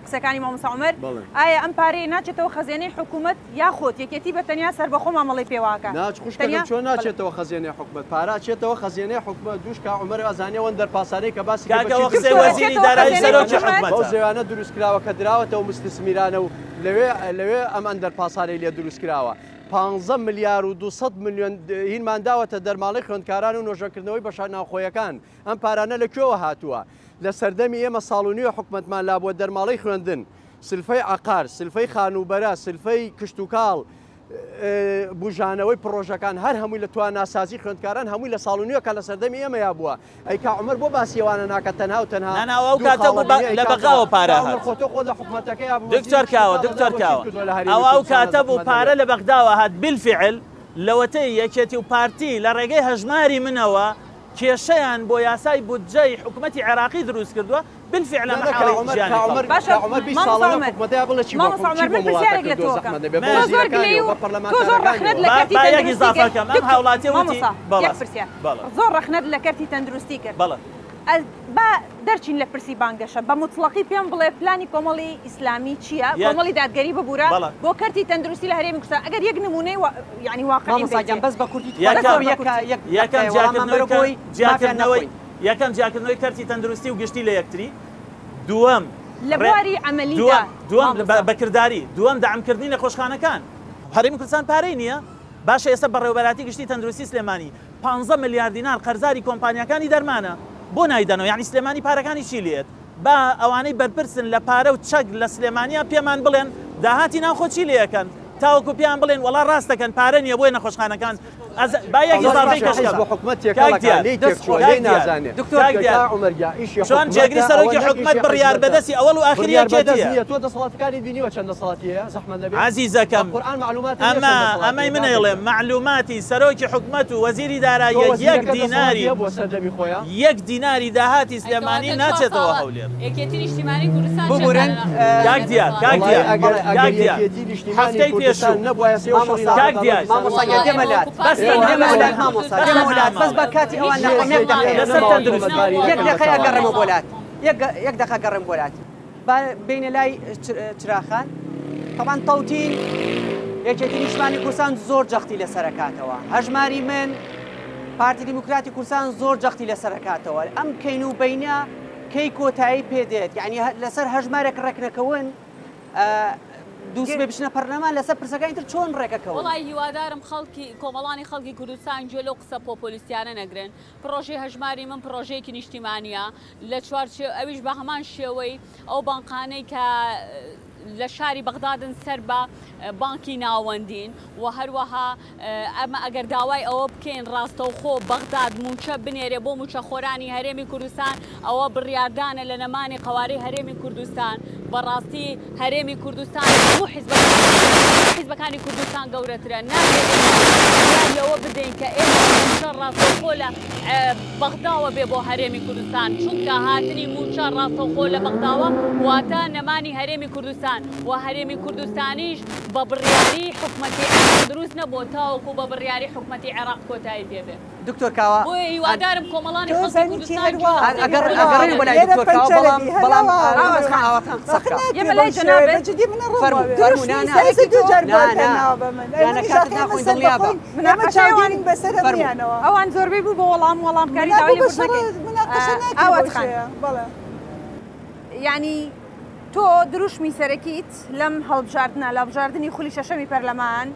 [SPEAKER 1] قسەکانی مامۆستا عومەر
[SPEAKER 5] بەڵێ.
[SPEAKER 1] ئایا ئەم پارەیە ناچێتەوە خەزێنەی حکوومەت یاخود یەکێتی بە تەنیا سەربەخۆ مامەڵەی پێوە ئەکا؟
[SPEAKER 5] ناچ خوشکەکەم
[SPEAKER 1] تەنیا
[SPEAKER 5] چۆن
[SPEAKER 1] بەڵێ.
[SPEAKER 5] ناچێتەوە خەزێنەی حکومەت؟ پارە ئەچێتەوە خەزێنەی حکومەت دووش کا عومەر ئەزانێ ئەوەن دەرپاسانەی کە باسی کرد
[SPEAKER 3] کاکە
[SPEAKER 5] بە چی
[SPEAKER 3] ئەوە قسەی
[SPEAKER 1] دکتۆر
[SPEAKER 5] دروست کراوە؟
[SPEAKER 3] وەزیری
[SPEAKER 1] ئەچێتەوە
[SPEAKER 3] دارایی
[SPEAKER 1] خەزێنەی
[SPEAKER 3] سەرۆکی
[SPEAKER 1] حکوومەت؟
[SPEAKER 5] بەو
[SPEAKER 3] حکومەتە.
[SPEAKER 5] زەویانە دروست کراوە کە دراوەتەوە مستسمیرانە و لەوێ لەوێ ئەم ئەندەرپاسانەی لێ دروست کراوە. پانزە ملیار و 200 ملیۆن هینمان داوەتە دەرماڵەی خوێندکاران و نۆژەنکردنەوەی بەشە ناوخۆیەکان. ئەم پارانە لە کوێوە هاتووە؟ لە سەردەمی ئێمە ساڵ و نیوە حکومەتمان لابووە دەرماڵەی خوێندن، سلفەی عەقار، سلفەی خانووبەرە، سلفەی کشتوکاڵ، بوژانەوەی پڕۆژەکان هەر هەمووی لە تواناسازی خوێندکاران هەمووی لە ساڵ و نیوەکە لە سەردەمی ئێمەیا بووە. ئەی کا عومەر بۆ باسی ئەوانە ناکات تەنها و تەنها
[SPEAKER 3] نا نا ئەو
[SPEAKER 5] دوو
[SPEAKER 3] کاتە
[SPEAKER 5] خاڵە
[SPEAKER 3] بوو بە
[SPEAKER 5] بینی؟ ئەی
[SPEAKER 3] لە
[SPEAKER 5] کاکە
[SPEAKER 3] بەغاوە پارە
[SPEAKER 5] کا عومەر
[SPEAKER 3] هات.
[SPEAKER 5] خۆ تۆ خۆت لە حکومەتەکەیا بوو وەزیری
[SPEAKER 3] دکتۆر کاوە
[SPEAKER 5] کشتوکاڵ
[SPEAKER 3] دکتۆر
[SPEAKER 5] بۆ چیت
[SPEAKER 3] کاوە
[SPEAKER 5] کردووە لە هەرێمی
[SPEAKER 3] ئەوە ئەو
[SPEAKER 5] کوردستانە
[SPEAKER 3] کاتە بوو
[SPEAKER 5] زەحمەت
[SPEAKER 3] پارە
[SPEAKER 5] نەبێت؟
[SPEAKER 3] لە بەغداوە هات بالفعل لەوەتەی یەکێتی و پارتی لە ڕێگەی هەژماری منەوە کێشەیان بۆ یاسای بودجەی حکومەتی عێراقی دروست کردووە بالفعل
[SPEAKER 5] نا
[SPEAKER 3] ئەمە
[SPEAKER 5] نا کا
[SPEAKER 3] حاڵی
[SPEAKER 5] عومەر
[SPEAKER 3] ژیانی
[SPEAKER 5] کا
[SPEAKER 3] خەڵکە.
[SPEAKER 5] عومەر
[SPEAKER 1] باشە
[SPEAKER 5] کا عومەر 20
[SPEAKER 1] مامۆستا
[SPEAKER 5] ساڵە لەم
[SPEAKER 1] عومەر
[SPEAKER 5] حکومەتەیا بڵێ چی بۆ
[SPEAKER 1] مامۆستا
[SPEAKER 5] چی
[SPEAKER 1] عومەر
[SPEAKER 5] بۆ
[SPEAKER 1] من
[SPEAKER 5] وڵاتە
[SPEAKER 1] پرسیارێک لە
[SPEAKER 5] کردووە
[SPEAKER 1] تۆ ئەکەم
[SPEAKER 5] زەحمەت نەبێ بە
[SPEAKER 1] تۆ زۆر گلەیی
[SPEAKER 5] وەزیرەکانیەوە
[SPEAKER 1] و
[SPEAKER 5] بە
[SPEAKER 1] تۆ زۆر ڕەخنەت
[SPEAKER 5] پەرلەمانتارەکانیەوە
[SPEAKER 1] لە
[SPEAKER 3] با
[SPEAKER 1] کەرتی
[SPEAKER 3] با یەک
[SPEAKER 1] تەندروستی
[SPEAKER 3] ئیزافە
[SPEAKER 1] کرد
[SPEAKER 3] کەم ئەم
[SPEAKER 1] دکتۆر
[SPEAKER 3] هاوڵاتیە وتی
[SPEAKER 1] مامۆستا
[SPEAKER 3] بەڵێ
[SPEAKER 1] یەک پرسیار
[SPEAKER 3] بەڵێ
[SPEAKER 1] زۆر ڕەخنەت لە کەرتی تەندروستی کرد
[SPEAKER 3] بەڵێ
[SPEAKER 1] با دەرچین لە پرسی بانگەشە بە موتڵەقی پێم بڵێ پلانی کۆمەڵی ئیسلامی چییە؟
[SPEAKER 3] یەک
[SPEAKER 1] کۆمەڵی دادگەری ببورە
[SPEAKER 3] بەڵێ
[SPEAKER 1] بۆ کەرتی تەندروستی لە هەرێمی کوردستان ئەگەر یەک نموونەی وا یعنی واقعیم
[SPEAKER 2] مامۆستا گیان
[SPEAKER 1] بەیتێ
[SPEAKER 2] بەس بە کورتی تخوا
[SPEAKER 1] بەس
[SPEAKER 3] یەکەم
[SPEAKER 1] زۆر
[SPEAKER 2] یەک
[SPEAKER 1] بە کورتی
[SPEAKER 2] یەک
[SPEAKER 3] یەکەم
[SPEAKER 2] دەقەیە وەڵاممان
[SPEAKER 3] جیاکردنەوەی
[SPEAKER 2] بەرە
[SPEAKER 3] کە
[SPEAKER 2] بۆی مافیان
[SPEAKER 3] جیاکردنەوەی
[SPEAKER 2] نەخۆین.
[SPEAKER 3] یەکەم جیاکردنەوەی کەرتی تەندروستی و گشتی لە یەکتری دووەم
[SPEAKER 1] لە
[SPEAKER 3] ڕێ
[SPEAKER 1] بواری عەمەلیدا
[SPEAKER 3] دووەم دووەم
[SPEAKER 1] مامۆستا.
[SPEAKER 3] بە کرداری دووەم دەعمکردنی نەخۆشخانەکان هەرێمی کوردستان پارەی نییە باشە ئێستا بەڕێوەبەراتی گشتی تەندروستی سلێمانی پانزە ملیار دینار قەرزاری کۆمپانیاکانی دەرمانە بۆ نایدەنەوە یانی سلێمانی پارەکانی چی لێت با ئەوانەی بەرپرسن لە پارە و چەک لە سلێمانیا پێمان بڵێن داهاتی ناوخۆ چی لێ ئەکەن تاوەکو پێیان بڵێن وەڵا ڕاست دەکەن پارە نییە بۆیە نەخۆشخانەکان ئەز با یەک
[SPEAKER 5] ئەوە
[SPEAKER 3] ئیزافەی
[SPEAKER 5] ئیشی
[SPEAKER 3] کەش
[SPEAKER 5] حیزب
[SPEAKER 3] کەم
[SPEAKER 5] و حکومەت
[SPEAKER 3] کاک
[SPEAKER 5] تێکەڵەکە
[SPEAKER 3] دیار
[SPEAKER 5] لێی
[SPEAKER 2] دەست
[SPEAKER 5] تێکچووە
[SPEAKER 2] خۆش.
[SPEAKER 5] لێی
[SPEAKER 3] کاک دیار
[SPEAKER 5] نازانێ
[SPEAKER 2] دکتۆر
[SPEAKER 3] کاک دیار
[SPEAKER 5] کا عومەر گیان ئیشی
[SPEAKER 3] چۆن جێگری
[SPEAKER 5] حکومەتە ئەوە
[SPEAKER 3] سەرۆکی
[SPEAKER 5] نەک
[SPEAKER 3] حکومەت
[SPEAKER 5] ئیشی
[SPEAKER 3] بڕیار
[SPEAKER 5] حیزبەتە
[SPEAKER 3] بەدەستی ئەوەڵ و ئاخری
[SPEAKER 5] بڕیار بەدەست
[SPEAKER 3] یەکێتیە
[SPEAKER 5] نییە تۆ دەسەڵاتەکانی بینیوە چەند دەسەڵاتی هەیە زەحمەت نەبێ بە
[SPEAKER 3] عەزیزەکەم
[SPEAKER 5] قورئان مەعلوماتت نییە
[SPEAKER 3] ئەمە
[SPEAKER 5] چەند دەسەڵاتی
[SPEAKER 3] ئەمەی
[SPEAKER 5] هەیە
[SPEAKER 3] من
[SPEAKER 5] کاکە
[SPEAKER 3] ئەیڵێم
[SPEAKER 5] گیان
[SPEAKER 3] مەعلوماتی سەرۆکی حکومەت و وەزیری
[SPEAKER 5] تۆ
[SPEAKER 3] داراییە یەک
[SPEAKER 5] وەزیرەکە دەسەڵاتی
[SPEAKER 3] دیناری
[SPEAKER 5] هەبووە سەردەمی خۆیان
[SPEAKER 3] یەک دیناری داهاتی
[SPEAKER 4] ئەی
[SPEAKER 3] سلێمانی
[SPEAKER 4] کەواتە چوار
[SPEAKER 3] ناچێتەوە
[SPEAKER 4] ساڵە
[SPEAKER 3] هەولێر.
[SPEAKER 4] یەکێتی نیشتیمانی کوردستان چیە
[SPEAKER 2] ببورن
[SPEAKER 4] کارە
[SPEAKER 3] کاک دیار
[SPEAKER 4] لە
[SPEAKER 3] کاک
[SPEAKER 5] وەڵایی
[SPEAKER 3] دیار
[SPEAKER 5] ئەگەر
[SPEAKER 2] بەڵێ
[SPEAKER 5] ئەگەر
[SPEAKER 3] کاک دیار
[SPEAKER 5] یەکێتی نیشتیمانی
[SPEAKER 3] هەفتەی
[SPEAKER 5] کوردستان
[SPEAKER 3] پێشوو
[SPEAKER 5] نەبوایە سێ و شەڕی
[SPEAKER 2] مامۆستا
[SPEAKER 3] کاک
[SPEAKER 5] ناوخۆتان
[SPEAKER 3] دیار
[SPEAKER 2] مامۆستا
[SPEAKER 5] بەدیسان
[SPEAKER 2] گیان
[SPEAKER 4] وەڵا
[SPEAKER 2] دێمە
[SPEAKER 4] ئێمە
[SPEAKER 2] لات
[SPEAKER 4] وەکو
[SPEAKER 3] بەس
[SPEAKER 4] پارتی
[SPEAKER 2] دێمە
[SPEAKER 3] تەنها
[SPEAKER 2] لات
[SPEAKER 4] دیموکراتی
[SPEAKER 2] مامۆستا
[SPEAKER 3] بەس
[SPEAKER 2] دێمە
[SPEAKER 3] تەنها
[SPEAKER 2] لات بەس بە
[SPEAKER 3] ماڵێ
[SPEAKER 2] کاتی ئەوان
[SPEAKER 4] هیچ
[SPEAKER 2] نەخۆم یەک
[SPEAKER 5] هێزێک
[SPEAKER 2] دەقەیە
[SPEAKER 5] نییە
[SPEAKER 3] لەسەر
[SPEAKER 5] نەماوە
[SPEAKER 3] تەندروستی
[SPEAKER 5] تۆمەتباری
[SPEAKER 2] یەک
[SPEAKER 5] نەکەن بە
[SPEAKER 2] دەقەیە
[SPEAKER 5] تاوانێک
[SPEAKER 2] گەڕێمە بۆ لات یەک یەک دەقە گەڕێم بۆ لات با بینە لای چراخان طبعا تەوتین یەکێتی نیشتمانی کوردستان زۆر جەختی لەسەرەکاتەوە هەژماری من پارتی دیموکراتی کوردستان زۆر جەختی لەسەرەکاتەوە ئەم کەین و بینە کەی کۆتایی پێدێت یعنی لەسەر هەژمارێک ڕێکنەکەون دووسبێ بچنە پەرلەمان لەسەر پرسەکانی تر چۆن ڕێکەکەون؟
[SPEAKER 4] وەڵای هیوادارم خەڵکی کۆمەڵانی خەڵکی کوردستان گوێ لەو قسە پۆپۆلیستیانە نەگرن پڕۆژەی هەژماری من پڕۆژەیەکی نیشتیمانیە لە چوارچێ ئەویش بە هەمان شێوەی ئەو بانقانەی کە لە شاری بەغدادن سەر بە بانکی ناوەندین و هەروەها ئەمە ئەگەر داوای ئەوە بکەین ڕاستەوخۆ بەغداد مووچە بنێرێ بۆ مووچەخۆرانی هەرێمی کوردستان ئەوە بڕیاردانە لە نەمانی قەوارەی هەرێمی کوردستان بەڕاستی هەرێمی کوردستان هەموو حیزبەکانی کوردستان گەورەترە نابێت ئێمە بڕیاری ئەوە بدەین کە ئێمە مووچە ڕاستەوخۆ لە بەغداوە بێ بۆ هەرێمی کوردستان، چونکە هاتنی مووچە ڕاستەوخۆ لە بەغداوە واتە نەمانی هەرێمی کوردستان و هەرێمی کوردستانیش بە بڕیاری حکومەتی عێراق دروست نەبووە تاوەکو بە بڕیاری حکومەتی عێراق کۆتایی پێ بێ.
[SPEAKER 2] دکتۆر کاوە
[SPEAKER 4] بۆیە هیوادارم کۆمەڵانی
[SPEAKER 6] تۆ
[SPEAKER 4] خەڵکی
[SPEAKER 6] زانی چی
[SPEAKER 4] کوردستان
[SPEAKER 6] هەر
[SPEAKER 4] گوێ
[SPEAKER 6] وا
[SPEAKER 4] لە قسەی
[SPEAKER 2] ئەگەر
[SPEAKER 4] دکتۆر
[SPEAKER 2] ئەگەڕێین
[SPEAKER 4] کاوە
[SPEAKER 2] بۆ لای
[SPEAKER 6] لێرە
[SPEAKER 2] دکتۆر کاوە
[SPEAKER 6] پەنچەرە
[SPEAKER 2] بەڵام
[SPEAKER 6] بی هەر
[SPEAKER 2] بەڵام
[SPEAKER 6] وا
[SPEAKER 2] ئاوات خان ئاوات خان قسە
[SPEAKER 6] ئاخر
[SPEAKER 2] بکە
[SPEAKER 6] ناکرێ
[SPEAKER 1] ئێمە
[SPEAKER 6] بەم
[SPEAKER 1] لای
[SPEAKER 6] شێوەیە بە
[SPEAKER 1] جەنابت
[SPEAKER 6] جدی من ئەڕۆم
[SPEAKER 2] فەرموو
[SPEAKER 6] وەوێ
[SPEAKER 2] فەرموو نا
[SPEAKER 1] دروشمی
[SPEAKER 2] نا
[SPEAKER 6] سەرەکی
[SPEAKER 1] سەرەکی
[SPEAKER 6] دوو
[SPEAKER 1] تۆ
[SPEAKER 6] جار
[SPEAKER 2] نا نا
[SPEAKER 6] بوارتان ناوە بە من
[SPEAKER 2] نا
[SPEAKER 6] ئەی
[SPEAKER 2] نا
[SPEAKER 6] منیش
[SPEAKER 2] کاتت
[SPEAKER 6] ئاخر ئێمە
[SPEAKER 2] ناخۆین
[SPEAKER 6] سەر
[SPEAKER 2] دڵنیابە
[SPEAKER 6] بەخۆین ئێمە
[SPEAKER 1] مناقەشەی ئەوان
[SPEAKER 6] چاودێرین بەسەر
[SPEAKER 2] فەرموو
[SPEAKER 6] هەموویانەوە
[SPEAKER 1] ئەوان زۆربەی بوو بۆ وەڵام وەڵامکاری
[SPEAKER 6] منا
[SPEAKER 1] داوای
[SPEAKER 6] بوو بە
[SPEAKER 1] لێبوردن
[SPEAKER 6] شەڕ
[SPEAKER 1] نەکەین
[SPEAKER 6] مناقەشە ناکرێ
[SPEAKER 1] ئاوات
[SPEAKER 6] بەو
[SPEAKER 1] خان
[SPEAKER 6] شێوەیە بەڵێ
[SPEAKER 1] یعنی تۆ دروشمی سەرەکیت لەم هەڵبژاردنە لە هەڵبژاردنی خولی شەشەمی پەرلەمان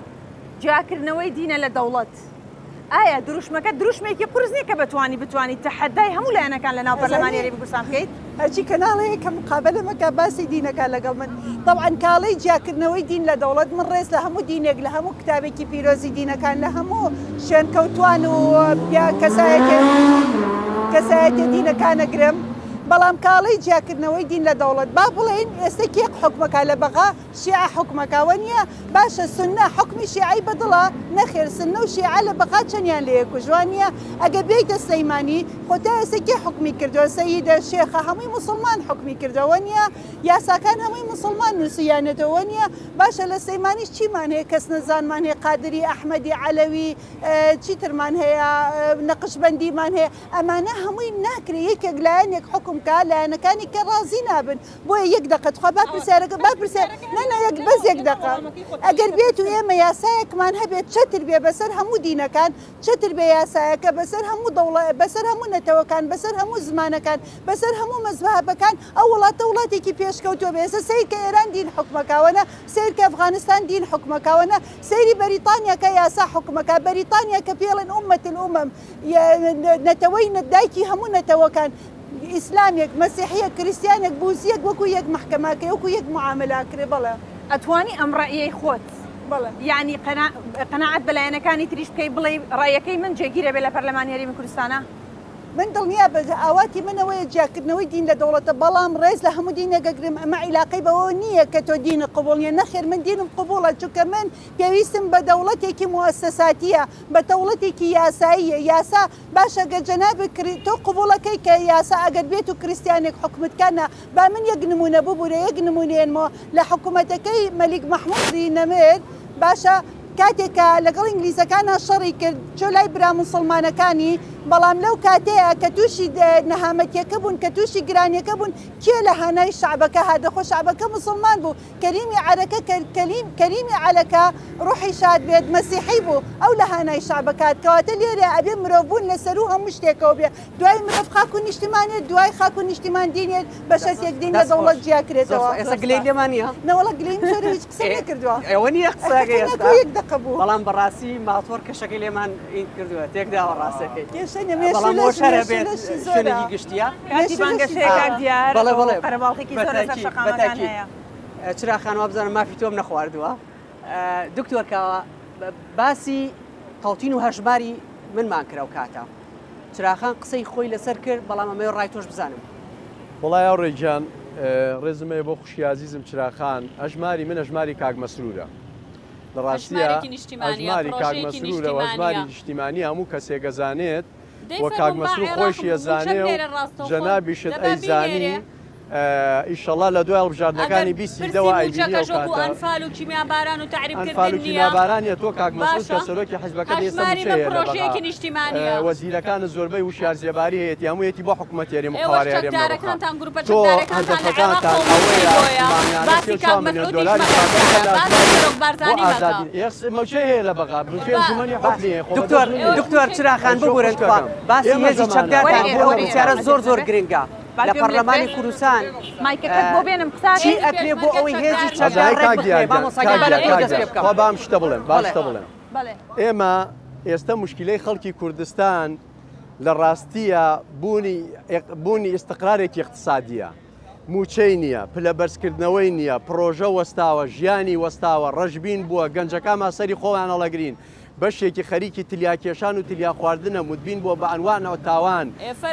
[SPEAKER 1] جیاکردنەوەی دینە لە دەوڵەت ئایا دروشمەکە دروشمێکی قورس نییە کە بتوانی بتوانی تەحەدای هەموو لایەنەکان لە ناو پەرلەمانی
[SPEAKER 6] ئەزانی
[SPEAKER 1] هەرێمی کوردستان بکەیت؟
[SPEAKER 6] هەرچی کەناڵەیە کە مقابەلە مەکە باسی دینەکە لەگەڵ من تەبعەن کاڵەی جیاکردنەوەی دین لە دەوڵەت من ڕێز لە هەموو دینێک لە هەموو کتابێکی پیرۆزی دینەکان لە هەموو شوێنکەوتوان و کەسایەتێ کەسایەتێ دینەکان ئەگرم بەڵام کاڵەی جیاکردنەوەی دین لە دەوڵەت با بڵێین ئێستە کێ حوکمەکا لە بەغا شیعە حوکمەکا وەنیە؟ باشە سوننە حوکمی شیعەی بەدڵە؟ نەخێر سوننە و شیعە لە بەغا چەنیان لەیەک کوشت وانیە؟ ئەگەر بێیتە سلیمانی خۆ تا ئێستا کێ حوکمی کردوە سەیدە شێخە هەمووی موسڵمان حوکمی کردوە وەنیە؟ یاساکان هەمووی موسڵمان نوسیانێتەوە وەنیە؟ باشە لە سلیمانیش چیمان هەیە کەسنەزانمان هەیە قادری ئەحمەدی عەلەوی چیترمان هەیە نەقشبەندیمان هەیە ئەمانە هەمووی ناکرێ یەکێک لایەنێک حوکم کا لایەنەکانی کە ڕازی نابن بۆیە یەک دەقە تخوا با پرسیارەکە با پرسیار نا نا یەک بەس یەک دەقە ئەگەر بێت و ئێمە یاسایەکمان هەبێت چەتر بێ بەسەر هەموو دینەکان چەتر بێ یاسایەکە بەسەر هەموو دەوڵە بەسەر هەموو نەتەوەکان بەسەر هەموو زمانەکان بەسەر هەموو مەزهەبەکان ئەو وڵاتە وڵاتێکی پێشکەوتووە بێ ئێستا سەیر کە ئێران دین حوکمەکاوەنە سەیر کە ئەفغانستان دین حوکمەکاوەنە سەیری بەریتانیا کە یاسا حوکمەکا بەریتانیا کە پێڵێن ئومەت الامم نەتەوەی دایکی هەموو نەتەوەکان ئیسلامێک، مەسیحیەک، کریستیانێک، بوزیەک وەکو یەک مەحکەمە ئەکرێ وەکو یەک معاملە ئەکرێ بەڵێ.
[SPEAKER 1] ئەتوانی ئەم ڕەئیەی خۆت
[SPEAKER 6] بەڵێ.
[SPEAKER 1] یانی قەناعەت بە لایەنەکانی تریش بکەی بڵێی ڕەئیەکەی من جێگیرە بێ لە پەرلەمانی هەرێمی کوردستانا؟
[SPEAKER 6] من دڵنیا بە ئاواتی من ئەوەیە جیاکردنەوەی دین لە دەوڵەتە بەڵام ڕێز لە هەموو دینێک ئەگرم ئەمە عیلاقەی بەوەوە نییە کە تۆ دینت قبوڵ نییە نەخێر من دینم قبوڵە چونکە من پێویستم بە دەوڵەتێکی موئەسەساتییە بە دەوڵەتێکی یاساییە یاسا باشە گەر جەنابت کری تۆ قبوڵەکەی کە یاسا ئەگەر بێت و کریستیانێک حوکمت کا نا با من یەک نمونە ببورە یەک نمونەیەنمەوە لە حکومەتەکەی مەلیک مەحمودی نەمر باشە کاتێک کە لەگەڵ ئینگلیزەکانا شەڕی کرد چۆ لای برا موسڵمانەکانی بەڵام لەو کاتەیە کە توشی نەهامەتیەکە بوون کە توشی گرانیەکە بوون کێ لە هانای شەعبەکە هات دەخۆ شەعبەکە موسڵمان بوو کەریمی عەرەکە کەلیم کەریمی عەلەکە ڕوحی شاد بێت مەسیحی بوو ئەو لە هانای شەعبەکات کەواتە لێرە ئەبێ مرۆڤ بوون لە سەروو هەموو شتێکەوە بێ دوای مرۆڤ خاک و نیشتیمانێت دوای خاک و نیشتیمان دینێت بە شەرتێک دین لە
[SPEAKER 2] دەست
[SPEAKER 6] دەوڵەت
[SPEAKER 2] خۆش
[SPEAKER 6] جیا
[SPEAKER 2] زۆر
[SPEAKER 6] کرێتەوە
[SPEAKER 2] سپاس ئێستا گلەیی لێمان نییە؟
[SPEAKER 6] نەوەڵا گلەییم زۆرە هیچ قسەم نەکردووە
[SPEAKER 2] ئەوە نییە قسەکەی
[SPEAKER 6] ئەخ
[SPEAKER 2] ئێستا
[SPEAKER 6] یەک دەقە بوو
[SPEAKER 2] بەڵام بەڕاستی ماتۆڕ کەشەکەی لێمان این کردووە تێکداوە ڕاستەکەی
[SPEAKER 6] کێشە نییە مێشوولەش
[SPEAKER 2] بەڵام ئەوەش هەر ئەبێت
[SPEAKER 6] مێشوولەشی زۆرە
[SPEAKER 2] شوێنێکی گشتییە
[SPEAKER 1] کاتی
[SPEAKER 6] مێشوولەشی
[SPEAKER 1] بانگەشەیە
[SPEAKER 6] زۆرە
[SPEAKER 1] کاک دیار
[SPEAKER 2] بەڵێ بەڵێ
[SPEAKER 1] قەرەباڵخێکی زۆر لەسەر
[SPEAKER 2] بەتاکید
[SPEAKER 1] شەقامەکان
[SPEAKER 2] بەتاکید
[SPEAKER 1] هەیە.
[SPEAKER 2] چرا خان وابزانم مافی تۆم نەخواردووە دکتۆر کاوە باسی تەوتین و هەژماری منمان کرا و کاتە چراخان قسەی خۆی لەسەر کرد بەڵام ئەمەوێ ڕای تۆش بزانم.
[SPEAKER 5] وەڵای هاوڕێ گیان ڕێزم هەیە بۆ خوشکی ئازیزم چراخان ئەژماری من ئەژماری کاک مەسرورە لە ڕاستیە
[SPEAKER 4] هەژمارێکی نیشتیمانیە
[SPEAKER 5] ئەژماری کاک
[SPEAKER 4] پڕۆژەیەکی
[SPEAKER 5] مەسرورە و هەژماری
[SPEAKER 4] نیشتیمانیە.
[SPEAKER 5] نیشتیمانیە هەموو کەسێک ئەزانێت
[SPEAKER 4] دەی
[SPEAKER 5] و کاک
[SPEAKER 4] فەرمووم با
[SPEAKER 5] مەسرور
[SPEAKER 4] عێراق
[SPEAKER 5] خۆیشی
[SPEAKER 4] مووچە
[SPEAKER 5] ئەزانێ و
[SPEAKER 4] بنێرێ ڕاستەوخۆ
[SPEAKER 5] جەنابیشت
[SPEAKER 4] دەبا
[SPEAKER 5] ئەیزانی
[SPEAKER 4] بینێرێ.
[SPEAKER 5] ئیشەڵا لە دوای
[SPEAKER 4] ئەگەر
[SPEAKER 5] هەڵبژاردنەکانی بیستی
[SPEAKER 4] پرسی
[SPEAKER 5] دەوە ئەیبینی
[SPEAKER 4] مووچەکەش
[SPEAKER 5] ئەو
[SPEAKER 4] وەکوو
[SPEAKER 5] کاتە.
[SPEAKER 4] ئەنفال و کیمیاباران و تەعریب
[SPEAKER 5] ئەنفال
[SPEAKER 4] کردن
[SPEAKER 5] و
[SPEAKER 4] نییە
[SPEAKER 5] کیمیاباران نیە تۆ کاک مەسرور کە
[SPEAKER 4] باشە
[SPEAKER 5] سەرۆکی حیزبەکەت ئێستا
[SPEAKER 4] هەژماری
[SPEAKER 5] مووچەی
[SPEAKER 4] من
[SPEAKER 5] هەیە لە بەغا
[SPEAKER 4] پڕۆژەیەکی نیشتیمانییە.
[SPEAKER 5] وەزیرەکانت زۆربەی وشیار زێباری هەیەتی هەموویەتی بۆ حکومەتی هەرێم و
[SPEAKER 4] ئێوەش
[SPEAKER 5] قەوارەی هەرێم نەڕوخا
[SPEAKER 4] چەکدارەکانتان گروپە
[SPEAKER 5] تۆ
[SPEAKER 4] چەکدارەکانتان لە
[SPEAKER 5] هەدەفەکانتان
[SPEAKER 4] عێراقەوە مووچەی
[SPEAKER 5] ئەوەیە
[SPEAKER 4] بۆیە
[SPEAKER 5] مانگانە سێ
[SPEAKER 4] باسی
[SPEAKER 5] و
[SPEAKER 4] کاک
[SPEAKER 5] چوار ملیۆن
[SPEAKER 4] مەسعودیش
[SPEAKER 5] دۆلاری
[SPEAKER 4] مەکە
[SPEAKER 5] پارەکە
[SPEAKER 4] تکایە
[SPEAKER 5] لە
[SPEAKER 4] باسی
[SPEAKER 5] ئەژماری
[SPEAKER 4] سەرۆک
[SPEAKER 5] بۆ
[SPEAKER 4] بارزانی مەکە.
[SPEAKER 5] ئازادی ئێس مووچەی هەیە لە بەغا مووچەی
[SPEAKER 4] با
[SPEAKER 5] ئەنجومەنی حوکمی هەیە خۆ بەدەست
[SPEAKER 2] دکتۆر
[SPEAKER 5] من نییە.
[SPEAKER 2] دکتۆر چراخان
[SPEAKER 5] ئەی شۆ
[SPEAKER 2] ببورن تخوا
[SPEAKER 5] خوشکەکەم
[SPEAKER 2] باسی
[SPEAKER 5] ئێمە
[SPEAKER 2] هێزی
[SPEAKER 5] زەمانە
[SPEAKER 2] چەکدارتان
[SPEAKER 1] وەرە
[SPEAKER 2] بۆ ئەو
[SPEAKER 1] وەرە
[SPEAKER 2] پرسیارە
[SPEAKER 1] ئێرە
[SPEAKER 2] زۆر زۆر گرنگە
[SPEAKER 1] با
[SPEAKER 2] لە
[SPEAKER 1] گوێم لێت
[SPEAKER 2] پەرلەمانی
[SPEAKER 1] بێت.
[SPEAKER 2] کوردستان
[SPEAKER 1] مایکەکەت بۆ بێنم قسە
[SPEAKER 2] چی
[SPEAKER 1] ئەکەی؟
[SPEAKER 2] ئەکرێ بۆ ئەوەی هێزی چەکدار
[SPEAKER 5] ئەزای
[SPEAKER 2] ڕێک
[SPEAKER 5] کاک
[SPEAKER 2] بخرێ
[SPEAKER 5] دیار گیان
[SPEAKER 2] مامۆستا
[SPEAKER 5] کاک
[SPEAKER 2] گیان با
[SPEAKER 5] دیار
[SPEAKER 2] لە تۆ
[SPEAKER 5] کاک
[SPEAKER 2] دەست پێ
[SPEAKER 5] دیار
[SPEAKER 2] بکەم
[SPEAKER 5] خوا بام شتە بڵێم بام
[SPEAKER 2] بەڵێ
[SPEAKER 5] شتە بڵێم
[SPEAKER 1] بەڵێ.
[SPEAKER 5] ئێمە ئێستا مشکلەی خەڵکی کوردستان لە ڕاستیە بوونی بوونی ئیستقرارێکی اقتصادیە موچەی نییە پلە بەرزکردنەوەی نییە پرۆژە وەستاوە ژیانی وەستاوە ڕەشبین بووە گەنجەکانمان سەری خۆیان هەڵەگرین. بەشێکی خەریکی تلیاکێشان و تلیا خواردنە مودبین بووە بە ئەنواع نەوع تاوان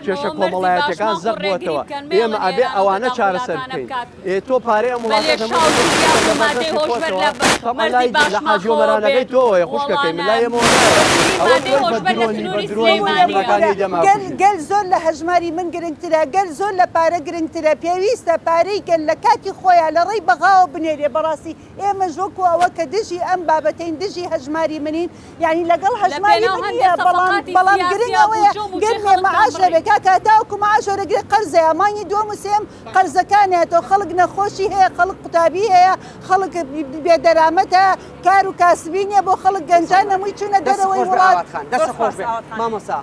[SPEAKER 5] کێشە کۆمەڵایەتیەکان زەق بووەتەوە ئێمە ئەبێ ئەوانە چارەسەر بکەین ئێ تۆ پارەی ئەم وڵاتەت هەموو دەکەیتە بەردەستی خۆتەوە تەبعەن لای لە حاجی ئۆمەرانەکەی تۆوەیە خوشکەکەی من لای ئێمەوە نایە ئەوە تۆش بە درۆنی بە درۆنی دوژمنەکانی دەماکوژی.
[SPEAKER 6] گەل زۆر لە هەژماری من گرنگترە، گەل زۆر لە پارە گرنگترە، پێویستە پارەی گەل لە کاتی خۆیا لە ڕێی بەغاوە بنێرێ، بەڕاستی ئێمەش وەکو ئەوە کە دژی ئەم بابەتەین دژی هەژماری منین یانی لەگەڵ هەژماری من نییە بەڵام بەڵام گرنگ ئەوەیە گەرمێ مەعاش هەبێ کاکە تاوەکو مەعاش وەرەگرێ قەرزەیە مانگی دووەم و سێیەم قەرزەکانیەتەوە خەڵک نەخۆشی هەیە خەڵک قوتابی هەیە خەڵک بێدەرامەتە کار و کاسبی نییە بۆ خەڵک گەنجان هەمووی چوونە دەرەوەی وڵات.
[SPEAKER 2] دەست خۆش بێ مامۆستا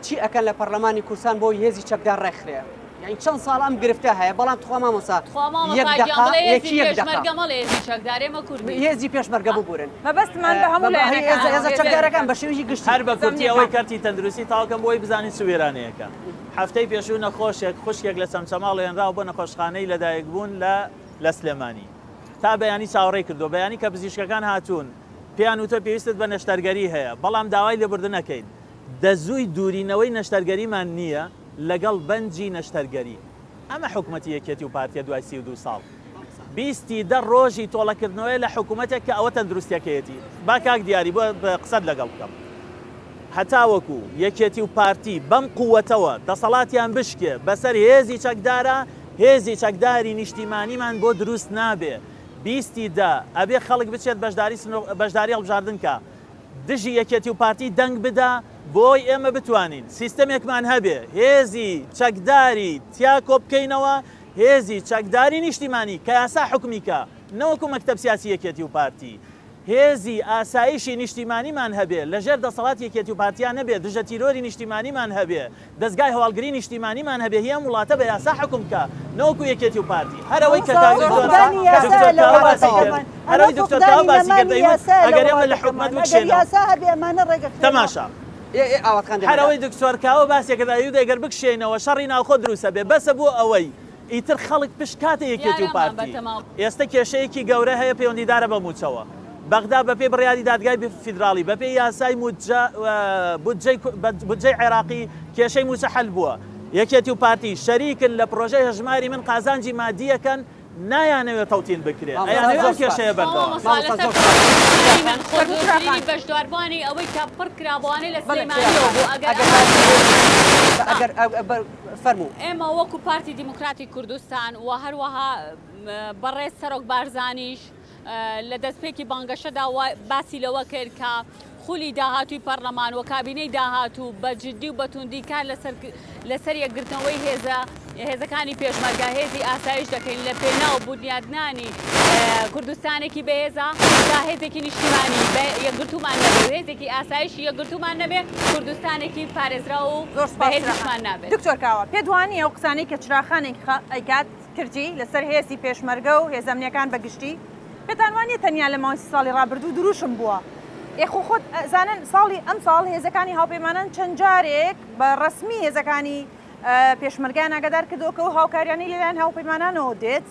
[SPEAKER 2] چی ئەکەن لە پەرلەمانی کوردستان بۆی هێزی چەکدار ڕێکخرێ؟ یانی چەند ساڵ ئەم گرفتە هەیە بەڵام تخوا مامۆستا
[SPEAKER 4] تخوا مامۆستا
[SPEAKER 2] یەک
[SPEAKER 4] گیان
[SPEAKER 2] دەقە
[SPEAKER 4] بڵێ هێزی
[SPEAKER 2] یەکی یەک دەقە
[SPEAKER 4] پێشمەرگە مەڵێ هێزی چەکدار ئێمە کوردین.
[SPEAKER 2] هێزی پێشمەرگە ببورن
[SPEAKER 1] مەبەستمان بە هەموو لایەنەکانە
[SPEAKER 2] هێزە چەکدارەکان بە شێوەیەکی گشتی.
[SPEAKER 3] هەر بە کورتی ئەوەی کەرتی تەندروستی تەواوکەم بۆ ئەوەی بزانین چ وێرانەیەکە. هەفتەی پێشوو نەخۆشێک خوشکێک لە چەمچەماڵ هێنراوە بۆ نەخۆشخانەی لەدایکبوون لە لە سلێمانی. تا بەیانی چاوەڕێی کردووە. بەیانی کە پزیشکەکان هاتوون پێیان وتووە پێویستت بە نەشتەرگەری هەیە بەڵام داوای لێبوردن ئەکەین دەزووی دوورینەوەی نەشتەرگەریمان نییە لەگەڵ بەنجی نەشتەرگەری. ئەمە حکومەتی یەکێتی و پارتیە دوای 32 ساڵ. بیستی دە ڕۆژی تۆڵەکردنەوەیە لە حکومەتێک کە ئەوە تەندروستیەکەیەتی. با کاک دیاری بۆ قسەت لەگەڵ بکەم. هەتاوەکو یەکێتی و پارتی بەم قوەتەوە دەسەڵاتیان بشکێ بەسەر هێزی چەکدارا، هێزی چەکداری نیشتیمانیمان بۆ دروست نابێ. بیستی دە ئەبێ خەڵک بچێت بەشداری بەشداری هەڵبژاردن کا. دژی یەکێتی و پارتی دەنگ بدا بۆی ئێمە بتوانین سیستەمێکمان هەبێ هێزی چەکداری تیا کۆبکەینەوە هێزی چەکداری نیشتیمانی کە یاسا حوکمی کا نەوەکو مەکتەب سیاسی یەکێتی و پارتی هێزی ئاسایشی نیشتیمانیمان هەبێ لەژێر دەسەڵاتی یەکێتی و پارتیا نەبێ دژە تیرۆری نیشتیمانیمان هەبێ دەزگای هەواڵگری نیشتیمانیمان هەبێ هی ئەم وڵاتە بە یاسا حوکم بکا نەوەکو یەکێتی و پارتی هەر ئەوەی کە کاک دکتۆر دکتۆر کاوە باسی کرد هەر ئەوەی دکتۆر کاوە باسی کرد دەیوت ئەگەر ئێمە لە حکومەت بکشێنەوە تەماشا هەر ئەوەی دکتۆر کاوە باسی کرد ئەیوت ئەگەر بکشێینەوە شەڕی ناوخۆ دروست ئەبێ بەسە بۆ ئەوەی ئیتر خەڵک پشت کاتە یەکێتی و پارتی. ئێستە کێشەیەکی گەورە هەیە پەیوەندیدارە بە مووچەوە. بەغدا بەپێی بڕیاری دادگای فیدراڵی، بەپێی یاسای مووچە بودجەی بودجەی عێراقی کێشەی مووچە حەل بووە. یەکێتی و پارتی شەریکن لە پرۆژەی هەژماری من قازانجی مادی ئەکەن، نایانەوێت تەوتین بکرێ، ئەیانەوێ ئەم کێشەیە بەردەوام بێ.
[SPEAKER 4] مامۆستا لەسەر پرۆژەی من خۆ زۆرترینی بەشداربووانی ئەوەی کە پڕ کرابووانەی لە سلێمانیەوە بوو ئەگەر
[SPEAKER 2] فەرموو.
[SPEAKER 4] ئێمە وەکو پارتی دیموکراتی کوردستان و هەروەها بەڕێز سەرۆک بارزانیش لە دەستپێکی بانگەشەدا باسی لەوە کرد کە خولی داهاتووی پەرلەمان و کابینەی داهاتوو بە جددی و بە توندی کار لەسەر یەکگرتنەوەی هێزە هێزەکانی پێشمەرگە هێزی ئاسایش دەکەین لە پێناو بونیادنانی کوردستانێکی بەهێزە تا هێزێکی نیشتیمانی یەکگرتوومان نەبێ و هێزێکی ئاسایشی یەکگرتوومان نەبێ کوردستانێکی پارێزراو و
[SPEAKER 1] زۆر سپاس
[SPEAKER 4] بەهێزیشمان نابێت.
[SPEAKER 1] دکتۆر کاوە پێت وانییە ئەو قسانەی کە چراخانێک ئەیکات کردی لەسەر هێزی پێشمەرگە و هێزە ئەمنیەکان بە گشتی پێتان وانییە تەنیا لە ماوەی سی ساڵی ڕابردوو دروشم بووە ئێ خۆ خۆت ئەزانن ساڵی ئەمساڵ هێزەکانی هاوپەیمانان چەند جارێک بە ڕەسمی هێزەکانی پێشمەرگەیان ئاگادار کردەوە کە ئەو هاوکاریانەی لەلایەن هاوپەیمانانەوە دێت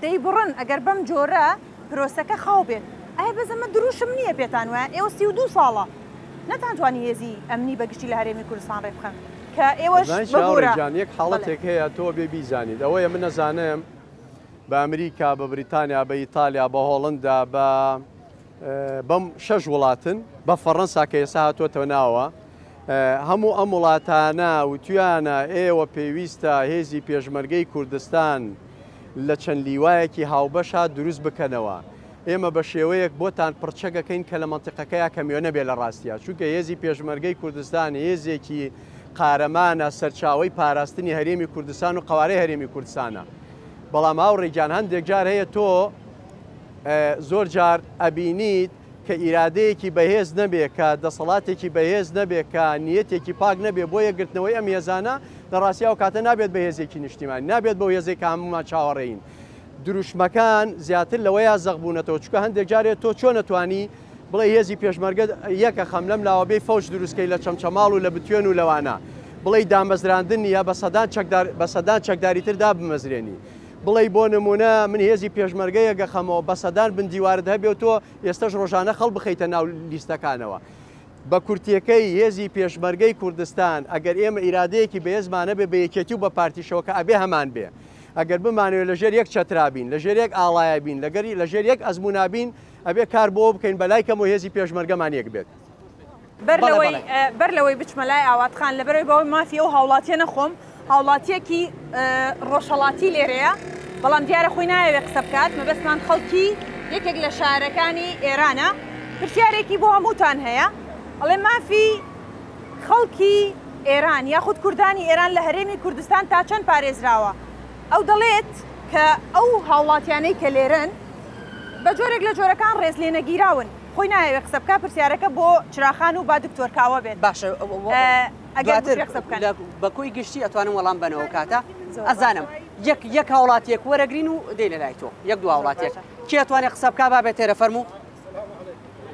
[SPEAKER 1] دەیبڕن ئەگەر بەم جۆرە پرۆسەکە خاو بێت ئایا بەس ئەمە دروشم نییە پێتان وایە ئێوە 32 ساڵە نەتانتوانی هێزی ئەمنی بە گشتی لە هەرێمی کوردستان ڕێکبخەن کە ئێوەش
[SPEAKER 5] ئەزانی چی هاوڕێ
[SPEAKER 1] ببورە
[SPEAKER 5] گیان یەک
[SPEAKER 1] بەڵێ.
[SPEAKER 5] حاڵەتێک هەیە تۆ بێ بیزانیت ئەوەیە من ئەزانم بە ئەمریکا بە بریتانیا بە ئیتالیا بە هۆڵندا بە بەم شەش وڵاتن بە فەڕەنسا کە ئێستا هاتووەتەوە ناوە هەموو ئەم وڵاتانە وتویانە ئێوە پێویستە هێزی پێشمەرگەی کوردستان لە چەند لیوایەکی هاوبەشا دروست بکەنەوە. ئێمە بە شێوەیەک بۆتان پڕچەک ئەکەین کە لە مەنتیقەکەیا کەمیۆنە بێ لە ڕاستیا چونکە هێزی پێشمەرگەی کوردستان هێزێکی قارەمانە سەرچاوەی پاراستنی هەرێمی کوردستان و قەوارەی هەرێمی کوردستانە. بەڵام هاوڕێ گیان هەندێک جار هەیە تۆ زۆر جار ئەبینیت کە ئیرادەیەکی بەهێز نەبێ، کە دەسەڵاتێکی بەهێز نەبێ، کە نیەتێکی پاک نەبێ بۆ یەکگرتنەوەی ئەم هێزانە، لە ڕاستیا ئەو کاتە نابێت بە هێزێکی نیشتیمانی، نابێت بەو هێزەی کە هەموومان چاوەڕێین. دروشمەکان زیاتر لەوەیا زەق بوونەتەوە، چونکە هەندێک جارێ تۆ چۆن ئەتوانی بڵێی هێزی پێشمەرگە یەکە خەم لەم لاوە بێی فەوج دروست کەی لە چەمچەماڵ و لە بتوێن و لەوانە، بڵێی دامەزراندن نییە بە سەدان چەکدار بە سەدان چەکداری تر دابمەزرێنی. بڵێی بۆ نموونە من هێزی پێشمەرگە یەکەخەمەوە بە سەدان بن دیوارت هەبێ و تۆ ئێستەش ڕۆژانە خەڵ بخەیتە ناو لیستەکانەوە. بە کورتیەکەی هێزی پێشمەرگەی کوردستان ئەگەر ئێمە ئیرادەیەکی بەهێزمان هەبێ بە یەکێتی و بە پارتیشەوە کە ئەبێ هەمان بێ ئەگەر بمانەوێ لە ژێر یەک چەترا بین لە ژێر یەک ئاڵایا بین لەگەری لە ژێر یەک ئەزموونا بین ئەبێ کار بۆ بکەین بە لای کەمەوە هێزی پێشمەرگەمان یەک بێت.
[SPEAKER 1] بەر لەوەی بەر لەوەی بچمە لای ئاوات خان لەبەرەوەی بەوەی مافی ئەو هاوڵاتیە نەخۆم هاوڵاتیەکی ڕۆژهەڵاتی لێرەیە بەڵام دیارە خۆی نایەوێت قسە بکات مەبەستمان خەڵکی یەکێک لە شارەکانی ئێرانە پرسیارێکی بۆ هەمووتان هەیە ئەڵێ مافی خەڵکی ئێران یاخود کوردانی ئێران لە هەرێمی کوردستان تا چەند پارێزراوە ئەو دەڵێت کە ئەو هاوڵاتیانەی کە لێرەن بە جۆرێک لە جۆرەکان ڕێز لێنەگیراون خۆی نایەوێت قسە بکات پرسیارەکە بۆ چراخان و با دکتۆر کاوە بێت
[SPEAKER 2] باشە
[SPEAKER 1] ئەگەر
[SPEAKER 2] دواتر
[SPEAKER 1] بتوێ قسە بکەن.
[SPEAKER 2] لە بە کۆی گشتی ئەتوانم وەڵام بەنەوە کاتە ئەزانم یەک یەک هاوڵاتیەک وەرەگرین و دێینە لای تۆ یەک دوو هاوڵاتیەک کێ ئەتوانێ قسە بکا با بێتێرە فەرموو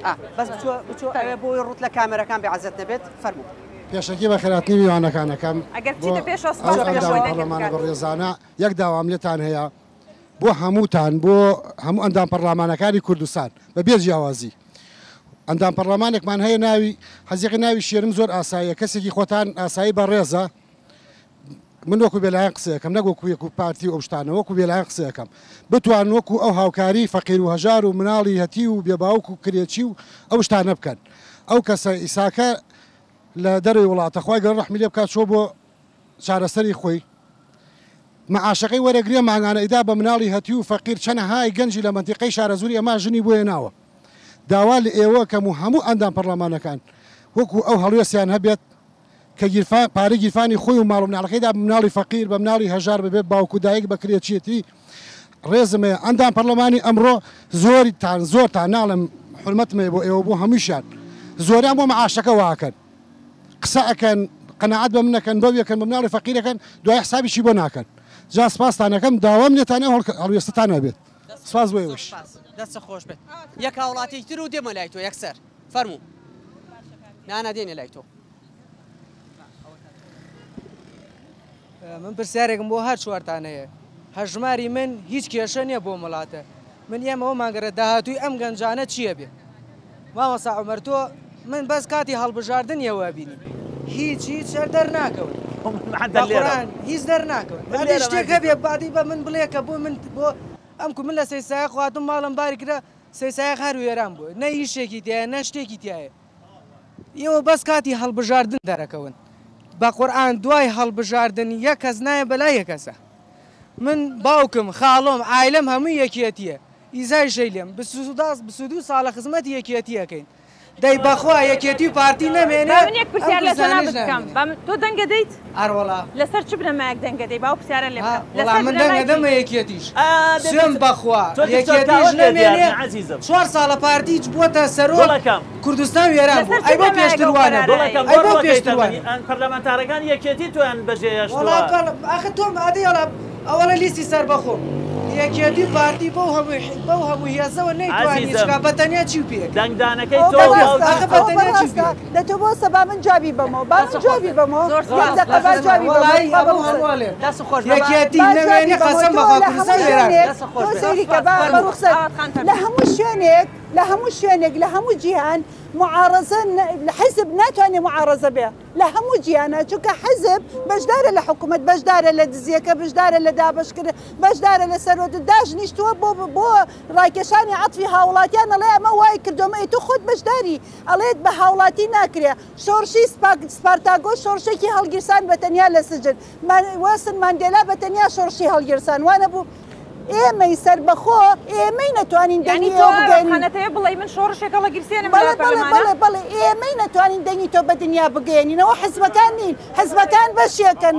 [SPEAKER 2] ئا بەس بچۆ بچۆ ئەوێ بۆی ڕووت لە کامێرەکان بێ عەزەت نەبێت فەرموو.
[SPEAKER 9] پێشەکی بەخێرهاتنی میوانەکان ئەکەم
[SPEAKER 1] ئەگەر
[SPEAKER 9] بۆ
[SPEAKER 1] بچیتە پێشەوە
[SPEAKER 9] ئەو
[SPEAKER 1] سپاس دەکەم
[SPEAKER 9] ئەندام
[SPEAKER 1] خۆی دەنگت
[SPEAKER 9] پەڕلەمانە
[SPEAKER 1] بکات.
[SPEAKER 9] بەڕێزانە یەک داوام لێتان هەیە بۆ هەمووتان بۆ هەموو ئەندام پەڕلامانەکانی کوردستان بە بێ جیاوازی ئەندام پەڕلەمانێکمان هەیە ناوی حەزیقی ناوی شێرم زۆر ئاساییە کەسێکی خۆتان ئاسایی بەڕێزە من وەکو بێلایەن قسەکەم نەک وەکو یەک و پارتی و ئەو شتانە وەکو بێلایەن قسەکەم بتوان وەکو ئەو هاوکاری فەقیر و هەژار و مناڵی هەتی و بێباوک و کرێچی و ئەو شتانە بکەن ئەو کەسە ئیساکە لە دەرەوەی وڵاتە خوای گەورە ڕەحمی لێ بکات چۆ بۆ چارەسەری خۆی مەعاشەکەی وەرەگرێ مانگانە ئیدا بە مناڵی هەتیو و فەقیر چەنەهای گەنجی لە مەنتیقەی شارەزووری ئەما ژنی بۆ هێناوە داوا لە ئێوە کەم و هەموو ئەندام پەڕلەمانەکان وەکو ئەو هەڵوێستیان هەبێت کە گیرفان پارەی گیرفانی خۆی و ماڵ و مناڵەکەی دا بە مناڵی فەقیر بە مناڵی هەژار بەبێ باوک و دایک بە کرێچیەتی ڕێزم هەیە ئەندام پەڕلەمانی ئەمڕۆ زۆریتان زۆرتان ناڵێم حورمەتم هەیە بۆ ئێوە بۆ هەمووشیان زۆریان بۆ مەعاشەکە واکەن قسە ئەکەن قەناعەت بە من ئەکەن بەو یەکەن بە مناڵی فەقیر ئەکەن دوای حسابیشی بۆ ناکەن جا سپاستان ئەکەم داوام لێتان ئەو هەڵوێستەتان هەبێت سپاس بۆ ئێوەش.
[SPEAKER 2] دەستت خۆش بێت یەک هاوڵاتی تر و دێمە لای تۆ یەکسەر فەرموو نانا دێنە لای تۆ.
[SPEAKER 10] من پرسیارێکم بۆ هەر چوارتان هەیە هەژماری من هیچ کێشە نییە بۆ وڵاتە من ئێمە ئەومان گەرە داهاتووی ئەم گەنجانە چییە بێ مامۆستا عومەر تۆ من بەس کاتی هەڵبژاردن ئێوە بینی هیچ هیچ هەر دەرناکەون بە قورئان هیچ دەرناکەون ئەبێ شتێک هەبێ بادی بە من بڵێ کە بۆ من بۆ ئەم کو من لە سەیسایە خواردم ماڵم باری کرا سەیسایەق هەر وێران بوو نە ئیشێکی تایە نە شتێکی تایە ئێوە بەس کاتی هەڵبژاردن دەرەکەون بە قورئان دوای هەڵبژاردن یەک کەس نایە بەلای یەک کەسە من باوکم خاڵۆم عایلەم هەمووی یەکیەتیە ئیزای شەیلێم 22 ساڵە خزمەتی یەکیەتی ئەکەین دەی بەخوا یەکێتی و پارتی نەمێنێ
[SPEAKER 1] با من یەک
[SPEAKER 10] ئەم
[SPEAKER 1] پرسیار لە
[SPEAKER 10] کوردستانەیش
[SPEAKER 1] جەنابت بکەم
[SPEAKER 10] نامێنێ.
[SPEAKER 1] با من تۆ دەنگە دەیت؟
[SPEAKER 10] ئەروەڵا.
[SPEAKER 1] لەسەر چ بنەمایەک دەنگە دەی با ئەو پرسیارە لێ
[SPEAKER 10] ها
[SPEAKER 1] بکەم
[SPEAKER 10] وەڵا
[SPEAKER 1] لەسەر
[SPEAKER 10] من دەنگە
[SPEAKER 1] بنەمای چی؟
[SPEAKER 10] دەمە یەکێتیش
[SPEAKER 3] ئا دە
[SPEAKER 10] سوێم
[SPEAKER 3] دە
[SPEAKER 10] بەخوا
[SPEAKER 3] تۆ دکتۆر
[SPEAKER 10] یەکێتیش
[SPEAKER 3] کاوەت لێ دیار
[SPEAKER 10] نەمێنێ
[SPEAKER 3] نە عەزیزم.
[SPEAKER 10] چوار ساڵە پارتی بووەتە سەرۆک
[SPEAKER 3] گوڵەکەم.
[SPEAKER 10] کوردستان وێران
[SPEAKER 1] لەسەر
[SPEAKER 10] بوو
[SPEAKER 1] چ
[SPEAKER 10] ئەی بۆ
[SPEAKER 1] بنەمایەک
[SPEAKER 10] پێشتر
[SPEAKER 1] ئەو
[SPEAKER 10] وا
[SPEAKER 1] قەرارە
[SPEAKER 10] نەبوو
[SPEAKER 3] گوڵەکەم
[SPEAKER 10] ئەی
[SPEAKER 3] بۆ
[SPEAKER 10] بۆ
[SPEAKER 3] ڕووەکەی
[SPEAKER 10] پێشتر وا
[SPEAKER 3] تەمەنی
[SPEAKER 10] نەبوو.
[SPEAKER 3] ئەن پەرلەمانتارەکانی یەکێتی تۆیان بەجێ
[SPEAKER 10] وەڵا
[SPEAKER 3] هێشتووە.
[SPEAKER 10] پەڕ ئاخر تۆم ئەدی ئەڵا ئەوەڵە لیستی سەربەخۆ یەکێتی و پارتی بەو هەموو بەو هەموو هێزەوە نەیتوانی هیچ
[SPEAKER 3] عەزیزم
[SPEAKER 10] کا بە تەنیا چی و پێ ئەکرێ
[SPEAKER 3] دەنگدانەکەی
[SPEAKER 6] ئەوە
[SPEAKER 3] تۆ و
[SPEAKER 6] بەڕاستە
[SPEAKER 3] باوکی
[SPEAKER 10] ئاخە بە
[SPEAKER 6] ئەوە
[SPEAKER 3] تۆ
[SPEAKER 10] تەنیا چی و
[SPEAKER 6] بەڕاستە
[SPEAKER 10] پێ ئەکرێ
[SPEAKER 6] دە تۆ بۆسە با من جوابی بەمەوە با
[SPEAKER 2] دەست
[SPEAKER 6] من
[SPEAKER 2] خۆش
[SPEAKER 6] جوابی
[SPEAKER 2] بێت
[SPEAKER 6] بەمەوە
[SPEAKER 1] زۆر
[SPEAKER 6] یەک
[SPEAKER 1] سوپاس
[SPEAKER 6] دەقە با
[SPEAKER 1] دەست
[SPEAKER 6] جوابی بەمەوە
[SPEAKER 10] وەڵایی
[SPEAKER 6] تخوا بە
[SPEAKER 10] هەموو
[SPEAKER 6] ڕوخسەت
[SPEAKER 10] هەموو ئەڵێم
[SPEAKER 2] دەست خۆش بێت
[SPEAKER 10] یەکێتی
[SPEAKER 6] با جوابی
[SPEAKER 10] نەمێنێ
[SPEAKER 6] بەمەوە
[SPEAKER 10] قەسەم
[SPEAKER 6] تۆ
[SPEAKER 10] بەخوا
[SPEAKER 6] لە هەموو
[SPEAKER 10] کوردستان وێران
[SPEAKER 6] شوێنێک
[SPEAKER 2] دەست خۆش
[SPEAKER 6] تۆ
[SPEAKER 2] بێت
[SPEAKER 6] سەیری کە
[SPEAKER 1] سوپاس
[SPEAKER 6] با بە
[SPEAKER 1] فەرموو
[SPEAKER 6] ڕوخسەت
[SPEAKER 1] ئاوات خان
[SPEAKER 6] لە
[SPEAKER 1] فەرموو.
[SPEAKER 6] هەموو شوێنێک لە هەموو شوێنێک لە هەموو جیهان معارەزە حیزب ناتوانێ معارەزە بێ لە هەموو جیهانا چونکە حیزب بەشدارە لە حکوومەت بەشدارە لە دزیەکە بەشدارە لە دابەشکردن بەشدارە لە سەروەت داشنیشتووە بۆ بۆ ڕاکێشانی عەتفی هاوڵاتیان ئەڵێ ئەمە وای کردووە ئەی تۆ خۆت بەشداری ئەڵێت بە هاوڵاتی ناکرێ شۆڕشی سپارتاگۆ شۆڕشێکی هەڵگیرسان بە تەنیا لە سجن وێڵسن ماندێلا بە تەنیا شۆڕشی هەڵگیرسان وانەبوو ئێمەی سەربەخۆ ئێمەی نەتوانین
[SPEAKER 1] یانی
[SPEAKER 6] دەنگی
[SPEAKER 1] تۆ
[SPEAKER 6] ئەو بگەین
[SPEAKER 1] خانەتەیە بڵێی من شۆڕشێک هەڵەگیرسێنم لە
[SPEAKER 6] بەڵێ بەڵێ
[SPEAKER 1] پەرلەمانە؟
[SPEAKER 6] بەڵێ بەڵێ ئێمەی نەتوانین دەنگی تۆ بە دنیا بگەیەنینەوە حزبەکان نین حزبەکان بەشێکن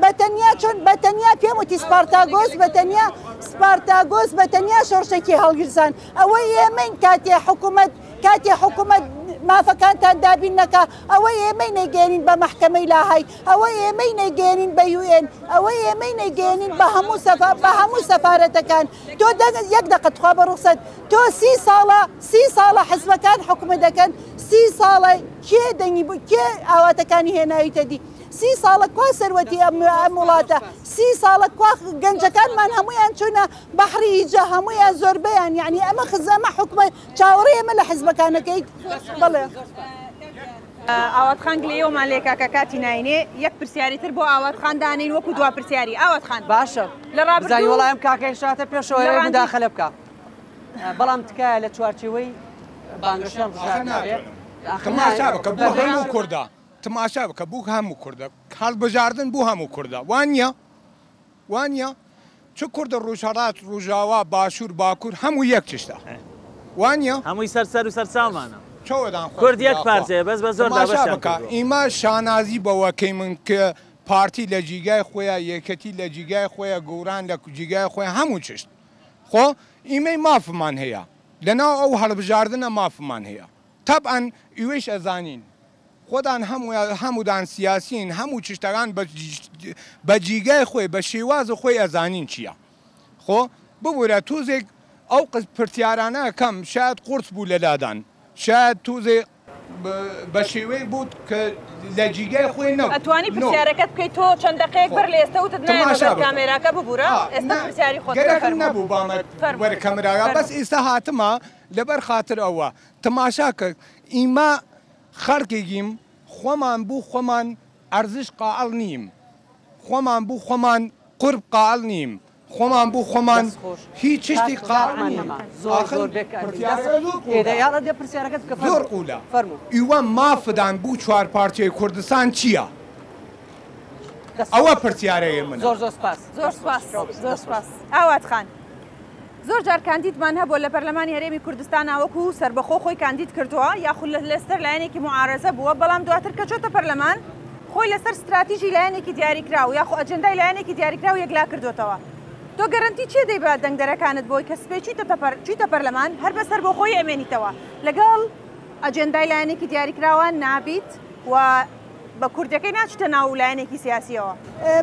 [SPEAKER 6] بە تەنیا چۆن بە تەنیا پێم وتی سپارتاگۆس بە تەنیا سپارتاگۆس بە تەنیا شۆڕشێکی هەڵگیرسان ئەوەی ئێمەین کاتێ حکوومەت کاتێ حکوومەت مافەکانتان دابین نەکا ئەوەی ئێمەی نەیگەیەنین بە مەحکەمەی لاهای ئەوەی ئێمەی نەیگەیەنین بە یوئێن ئەوەی ئێمەی نەیگەیەنین بە هەموو سەفا بە هەموو سەفارەتەکان تۆ دەنگ یەک دەقە تخوا بە ڕوخسەت تۆ سی ساڵە سی ساڵە حزبەکان حکومە دەکەن سی ساڵە کێ دەنگی بۆ کێ ئاواتەکانی هێناویتە دی سی ساڵە کوا سەروەتی ئەم ئەم وڵاتە سی ساڵە کوا گەنجەکانمان هەموویان چوونە بەحری ئیجە هەموویان زۆربەیان یعنی ئەمە خز ئەمە حکومە چاوەڕێی ئەمە لە حزبەکان ئەکەیت بەڵێ.
[SPEAKER 1] ئاوات خان گلەیەوەمان لێ کاکە کاتی ناینێ یەک پرسیاری تر بۆ ئاوات خان دانێین وەکو دوا پرسیاری ئاوات خان
[SPEAKER 2] باشە
[SPEAKER 1] لە
[SPEAKER 2] بزانی
[SPEAKER 1] ڕابردوو
[SPEAKER 2] وەڵا ئەم کاکەی شاتە پێشەوە
[SPEAKER 1] لە
[SPEAKER 2] ئەوێ
[SPEAKER 1] ڕاندی
[SPEAKER 2] مداخلە بکا بەڵام تکایە لە چوارچێوەی بانگەشە
[SPEAKER 11] ئاخر
[SPEAKER 2] هەڵبژاردنە بێ
[SPEAKER 11] ناتوانم
[SPEAKER 2] ئاخر نا
[SPEAKER 11] تماشا بکە بۆ
[SPEAKER 2] بە
[SPEAKER 11] هەموو کوردە تماشا بکە بوو هەموو کوردە هەڵبژاردن بوو هەموو کوردە وانە وانیە؟ چ کوردە ڕوژهەڵات، ڕوژاوا، باشور، باکور هەموو یەک چشتە وانیە؟
[SPEAKER 3] هەمووی سەر سەر و سەر چاومانە.
[SPEAKER 11] چەوەدان خۆش
[SPEAKER 3] کورد
[SPEAKER 11] بی
[SPEAKER 3] یەک
[SPEAKER 11] یاخوا.
[SPEAKER 3] پارچەیە بەس بە زۆر
[SPEAKER 11] تماشا
[SPEAKER 3] دابەشیان
[SPEAKER 11] بکە
[SPEAKER 3] کردووە.
[SPEAKER 11] ئیمە شانازی بەوە کەیمن ک پارتی لە جیگای خۆیا یەکەتی لە جیگای خۆیا گوران لە جیگای خۆیا هەموو چشت خۆ ئیمەی مافمان هەیە لەناو ئەو هەڵبژاردنە مافمان هەیە تەبعەن ئیوەیش ئەزانین خۆتان هەموودان سیاسین هەموو چشتەکان بە جیگای خۆی بە شێواز خۆی ئەزانین چیە خۆ ببورە توزێک ئەو پرسیارانە ئەکەم شاید قورس بوو لە لادان شاید توزێ بە شێوەیەک بوو کە لە جیگای خۆی نەبوو
[SPEAKER 1] ئەتوانی پرسیارەکەت بکەی تۆ چەند دەقەیەک بەر لە ئێستا وتت نایەمە بەر کامێراکە ببورە ئێستا پرسیاری خۆت بکە
[SPEAKER 11] گەرەکم
[SPEAKER 1] فەرموو
[SPEAKER 11] نەبوو بامە
[SPEAKER 1] فەرموو
[SPEAKER 11] بەر کەمراکە بەس
[SPEAKER 1] فەرموو.
[SPEAKER 11] ئیستا هاتمە لەبەر خاتر ئەوە تماشا کە ئیمە خەڵکێکیم خۆمان بوو خۆمان ئەرزش قائڵ نیم خۆمان بوو خۆمان قورب قائڵ نیم خۆمان بوو خۆمان
[SPEAKER 2] دەست خۆش
[SPEAKER 11] هیچ
[SPEAKER 2] کات
[SPEAKER 11] چشتی قائڵ
[SPEAKER 2] کاتمان
[SPEAKER 11] نیم
[SPEAKER 2] نەما زۆر
[SPEAKER 11] ئاخر
[SPEAKER 2] زۆر بێ کاتین دەست
[SPEAKER 11] پرسیارەکە زۆر
[SPEAKER 2] ئێ دە
[SPEAKER 11] قووڵە
[SPEAKER 2] یاڵا دە پرسیارەکەت بکە
[SPEAKER 11] زۆر
[SPEAKER 2] فەرموو
[SPEAKER 11] قوولە
[SPEAKER 2] فەرموو.
[SPEAKER 11] ئیوە مافدان بوو چوارپارچەی کوردستان چییە
[SPEAKER 2] دەست
[SPEAKER 11] ئەوە
[SPEAKER 2] خۆش
[SPEAKER 11] پرسیارەیە منە.
[SPEAKER 2] زۆر زۆر سپاس
[SPEAKER 1] زۆر
[SPEAKER 2] دەست خۆش
[SPEAKER 1] سپاس زۆر
[SPEAKER 2] دەست خۆش.
[SPEAKER 1] سپاس ئاوات خان. زۆر جار کاندیدمان هەبووە لە پەرلەمانی هەرێمی کوردستانا وەکو سەربەخۆ خۆی کاندید کردووە یاخود لەسەر لایەنێکی موعارەزە بووە، بەڵام دواتر کە چۆتە پەرلەمان خۆی لەسەر ستراتیژی لایەنێکی دیاریکراو یاخۆ ئەجێندای لایەنێکی دیاریکراو یەکلا کردۆتەوە. تۆ گەرەنتی چیە دەی بە دەنگدەرەکانت بۆی کە سبەی چویتە پەرلەمان هەر بە سەربەخۆیی ئەمێنیتەوە لەگەڵ ئەجێندای لایەنێکی دیاریکراوە نابیت و بە کوردەکەی ناچیتە ناو لایەنێکی سیاسیەوە.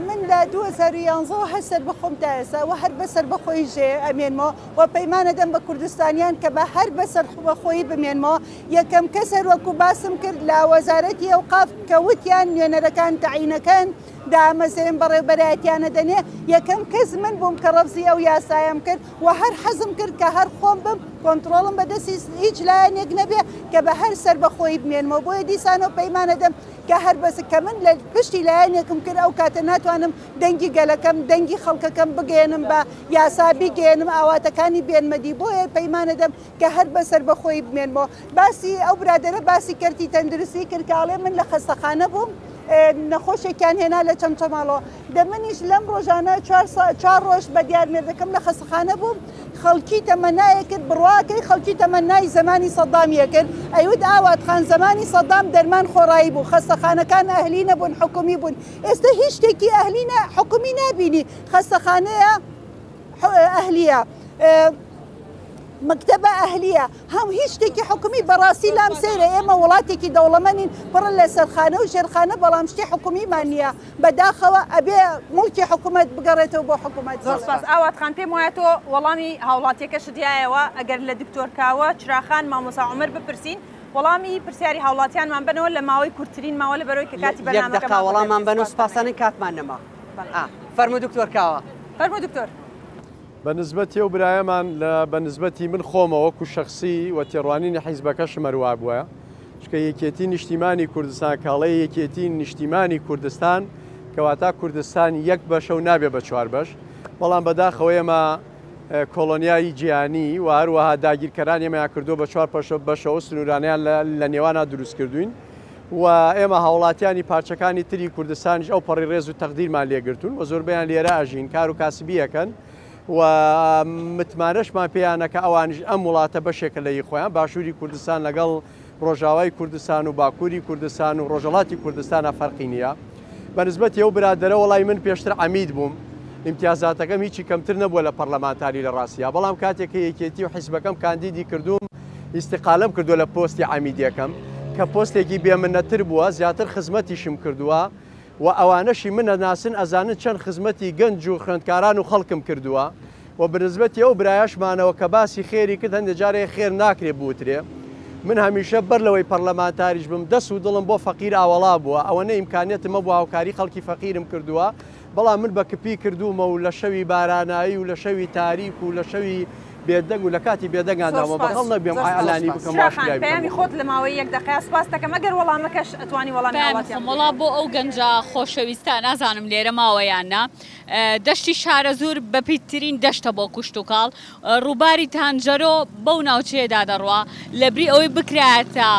[SPEAKER 6] من لە 2011 وە هەر سەربەخۆم تا ئێستا وە هەر بە سەربەخۆیی ژێ ئەمێنمەوە وە پەیمان ئەدەم بە کوردستانیان کە بە هەر بە سەربەخۆیی بمێنمەوە یەکەم کەس هەر وەکو باسم کرد لە وەزارەتی ئەوقاف کە وتیان نوێنەرەکان تەعینەکەن دامەزرێن بەڕێوبەرایەتیانە دەنێ یەکەم کەس من بووم کە ڕەفزی ئەو یاسایەم کرد وە هەر حەزم کرد کە هەر خۆم بم کۆنتڕۆڵم بە دەستی هیچ لایەنێک نەبێ کە بە هەر سەربەخۆیی بمێنمەوە بۆیە دیسانەوە پەیمان ئەدەم کە هەر بەس کە من لە پشتی لایەنێکم کرد ئەو کاتە ناتوانم دەنگی گەلەکەم دەنگی خەڵکەکەم بگەیەنم بە یاسا بیگەیەنم ئاواتەکانی بێنمە دی بۆیە پەیمان ئەدەم کە هەر بە سەربەخۆیی بمێنمەوە باسی ئەو برادەرە باسی کەرتی تەندروستی کرد کە ئەڵێ من لە خەستەخانە بووم نەخۆشێکیان هێنا لە چەمچەماڵەوە دە منیش لەم ڕۆژانە چوار ڕۆژ بە دیار مێردەکەم لە خەستەخانە بووم خەڵکی تەمەنایە کرد بڕواکەی خەڵکی تەمەنای زەمانی سەدامیە کرد ئەیوت ئاوات خان زەمانی سەدام دەرمان خۆڕایی بوو خەستەخانەکان ئەهلی نەبوون حکومی بوون ئێستا هیچ شتێکی ئەهلی حکومی نابینی خەستەخانەیە ئەهلیە مەکتەبە ئەهلیە هەم هیچ شتێکی حکومی بەڕاستی لام سەیرە ئێمە وڵاتێکی دەوڵەمەنین پڕن لە سەرخانە و ژێرخانە بەڵام شتی حکومیمان نییە بەداخەوە ئەبێ موڵکی حکومەت بگەڕێتەوە بۆ حکومەت.
[SPEAKER 1] زۆر سپاس ئاوات خان پێم وایە تۆ وەڵامی هاوڵاتیەکەشت یایەوە ئەگەر لە دکتۆر کاوە چراخان مامۆسا عومەر بپرسین وەڵامی پرسیاری هاوڵاتیانمان بەنەوە لە ماوەی کورتترین ماوە لەبەرەوەی کە کاتی
[SPEAKER 2] یەک دەقە
[SPEAKER 1] بەرنامەکەمان
[SPEAKER 2] وەڵاممان
[SPEAKER 1] بەدەست
[SPEAKER 2] بەنەوە
[SPEAKER 1] سپاس
[SPEAKER 2] سپاسانەی کاتمان نەما
[SPEAKER 1] بەڵێ.
[SPEAKER 2] فەرموو دکتۆر کاوە.
[SPEAKER 1] فەرموو دکتۆر.
[SPEAKER 5] بە نسبەتی ئەو برایەمان لە بە نسبەتی من خۆمە وەکو شەخسی و تێڕوانینی حیزبەکەشم هەر وابووە چونکە یەکێتی نیشتیمانی کوردستان کە ئەڵێ یەکێتی نیشتیمانی کوردستان کەواتە کوردستان یەک بەشە و نابێ بە چوار بەش بەڵام بەداخەوە ئێمە کۆڵۆنیای جیهانی و هەروەها داگیرکەران ئێمەیان کردووە بە چوار پەشە بەشەوە سنوورانیان لە نێوانە دروست کردوین و ئێمە هاوڵاتیانی پارچەکانی تری کوردستانیش ئەو پەڕی ڕێز و تەقدیرمان لێگرتوون و زۆربەیان لێرە ئەژین کار و کاسبیەکەن و متمانەشمان پێیانە کە ئەوانیش ئەم وڵاتە بەشێکە لە ی خۆیان باشووری کوردستان لەگەڵ ڕۆژاوای کوردستان و باکووری کوردستان و ڕۆژەڵاتی کوردستانە فەرقی نییە بە نسبەتی ئەو برادەرە وەڵای من پێشتر عەمید بووم ئیمتیازاتەکەم هیچی کەمتر نەبووە لە پەرلەمانتاری لە ڕاستیا بەڵام کاتێک کە یەکێتی و حیزبەکەم کاندیدی کردووم ئیستیقالەم کردووە لە پۆستی عەمیدیەکەم کە پۆستێکی بێمنەتر بووە زیاتر خزمەتیشم کردووە و ئەوانەشی من ئەناسن ئەزانن چەند خزمەتی گەنج و خوێندکاران و خەڵکم کردووە و بەنسبەتی ئەو برایەشمانەوە کە باسی خێری کرد هەندێ جار هەیە خێر ناکرێ بوترێ من هەمیشە بەر لەوەی پەرلەمانتاریش بم دەس و دڵم بۆ فەقیر ئاوەڵا بووە ئەوەنە ئیمکانیەتم هەبووە هاوکاری خەڵکی فەقیرم کردووە بەڵام من بە کپی کردوومە و لە شەوی بارانایی و لە شەوی تاریک و لە شەوی بێدەنگ و لە کاتی بێدەنگان داوە بە خەڵ نەبێم ئالانی بکەم
[SPEAKER 1] واشکرای پەیامی خۆت لە ماوەی یەک دەقەیە سوپاس دەکەم ئەگەر وەڵامەکەش ئەتوانی وەڵامی هاوڵاتیان
[SPEAKER 4] پەیامی خۆم وەڵا بۆ ئەو گەنجە خۆشەویستە نازانم لێرە ماوە یان نا دەشتی شارەزوور بەپیتترین دەشتە بۆ کوشتوکاڵ ڕووباری تانجەرۆ بەو ناوچەیەدا دەڕوا لەبری ئەوەی بکرایەتە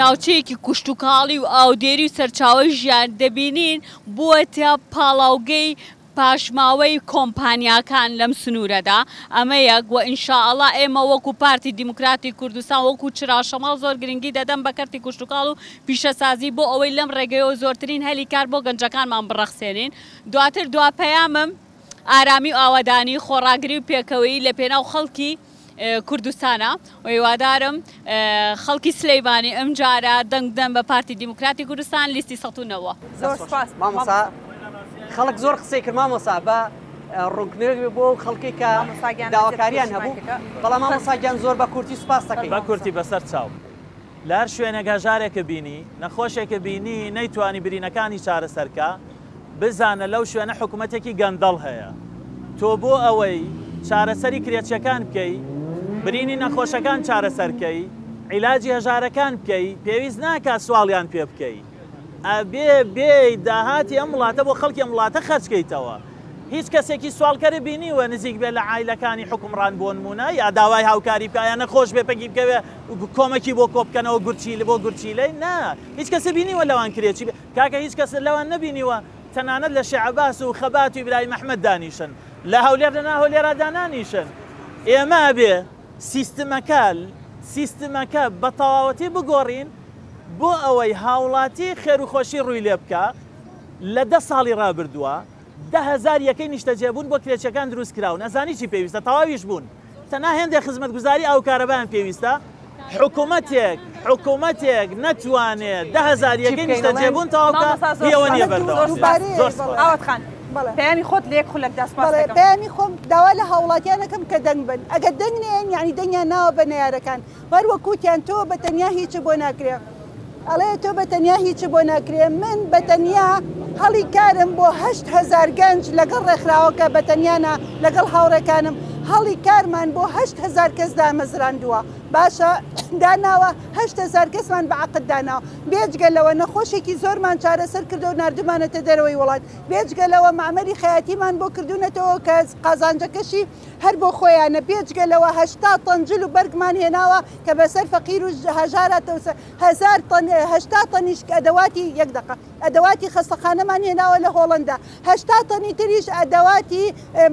[SPEAKER 4] ناوچەیەکی کوشتوکاڵی و ئاودێری و سەرچاوەی ژیان دەبینین بووەتە پاڵاوگەی پاشماوەی کۆمپانیاکان لەم سنوورەدا، ئەمە یەک، وە ان شاء اللە ئێمە وەکو پارتی دیموکراتی کوردستان وەکو چرا شەماڵ زۆر گرنگی دەدەن بە کەرتی کوشتوکاڵ و پیشەسازی بۆ ئەوەی لەم ڕێگەیەوە زۆرترین هەلی کار بۆ گەنجەکانمان بڕەخسێنین. دواتر دوا پەیامم ئارامی و ئاوەدانی، خۆڕاگری و پێکەوەیی لە پێناو خەڵکی کوردستانە و هیوادارم خەڵکی سلیمانی ئەمجارە دەنگ بدەن بە پارتی دیموکراتی کوردستان لیستی 190.
[SPEAKER 1] زۆر سوپاس
[SPEAKER 2] مامۆسا خەڵک زۆر قسەی کرد مامۆسا بە ڕوونکردنەوەیەک بێ بۆ ئەو خەڵکەی کە داواکاریان هەبوو بەڵام مامۆسا گیان زۆر بە کورتی سوپاس دەکەین.
[SPEAKER 3] بە کورتی بەسەر چاو. لە هەر شوێنێک هەژارێکت بینی، نەخۆشێکت بینی نەیتوانی برینەکانی چارەسەر کا، بزانە لەو شوێنە حکومەتێکی گەندەڵ هەیە. تۆ بۆ ئەوەی چارەسەری کرێچیەکان بکەی، برینی نەخۆشەکان چارەسەر کەی، عیلاجی هەژارەکان بکەی، پێویست ناکا سواڵیان پێ بکەی. ئەبێ بێی داهاتی ئەم وڵاتە بۆ خەڵکی ئەم وڵاتە خەرج کەیتەوە. هیچ کەسێکی سواڵکەرت بینیوە نزیک بێت لە عایلەکانی حوکمڕان بۆنمونە یا داوای هاوکاری بکا یا نەخۆش بێ پەکی بکەوێ کۆمەکی بۆ کۆبکەنەوە گورچیلە بۆ گورچیلەی نا هیچ کەسێ بینیوە لەوان کرێچی بێ کاکە هیچ کەست لەوان نەبینیوە تەنانەت لە شێ عەباس و خەبات و ئیبراهیم ئەحمەد دانیشن لە هەولێر لە نا هەولێرا دانانیشن ئێمە ئەبێ سیستمەکە سیستمەکە بە تەواوەتی بگۆڕین بۆ ئەوەی هاوڵاتی خێروخۆشی ڕووی لێ بکا لە دە ساڵی ڕابردووە 10,000 یەکەی نیشتەجێبوون بۆ کرێچیەکان دروست کراون ئەزانی چی پێویستە تەواویش بوون تەنها هێندێک خزمەتگوزاری ئاو و کارەبایان پێویستە حکومەتێک حکومەتێک نەتوانێ 10,000
[SPEAKER 2] چی
[SPEAKER 3] یەکەی
[SPEAKER 2] بکەین ئەڵێن
[SPEAKER 3] نیشتەجێبوون تەواو بکا
[SPEAKER 1] مامۆستا زۆر
[SPEAKER 3] هی ئەوە
[SPEAKER 1] سوپاس
[SPEAKER 3] نییە بەردەوام
[SPEAKER 1] زۆر
[SPEAKER 3] بێت
[SPEAKER 1] سوپاس
[SPEAKER 3] زۆر سوپاس.
[SPEAKER 1] ئاوات خان
[SPEAKER 6] بەڵێ
[SPEAKER 1] پەیامی خۆت لە یەک خولەکدا سوپاس
[SPEAKER 6] بەڵێ
[SPEAKER 1] دەکەم.
[SPEAKER 6] پەیامی خۆم داوا لە هاوڵاتیان ئەکەم کە دەنگ بن ئەگەر دەنگ نەیەن یانی دەنگیان ناوە بە نەیارەکان هەر وەک وتیان تۆ بە تەنیا هیچت بۆ ناکرێ ئەڵێ تۆ بە تەنیا هیچت بۆ ناکرێ من بە تەنیا هەڵی کارم بۆ 8000 گەنج لەگەڵ ڕێکخراوەکە بە تەنیا نا لەگەڵ هاوڕێکانم هەڵی کارمان بۆ 8000 کەس دامەزراندووە باشە داناوە 8000 کەسمان بە عەقد داناوە بێجگە لەوە نەخۆشێکی زۆرمان چارەسەر کردەوە ناردومانەتە دەرەوەی وڵات بێجگە لەوە مەعمەلی خەیاتیمان بۆ کردوونەتەوە کە قازانجەکەشی هەر بۆ خۆیانە بێجگە لەوە 80 تەن جل و بەرگمان هێناوە کە بەسەر فەقیر و هەژارا تەوسە هەزار تەن 80 تەنیش ئەدەواتی یەک دەقە ئەدەواتی خەستەخانەمان هێناوە لە هۆڵەندا 80 تەنی تریش ئەدەواتی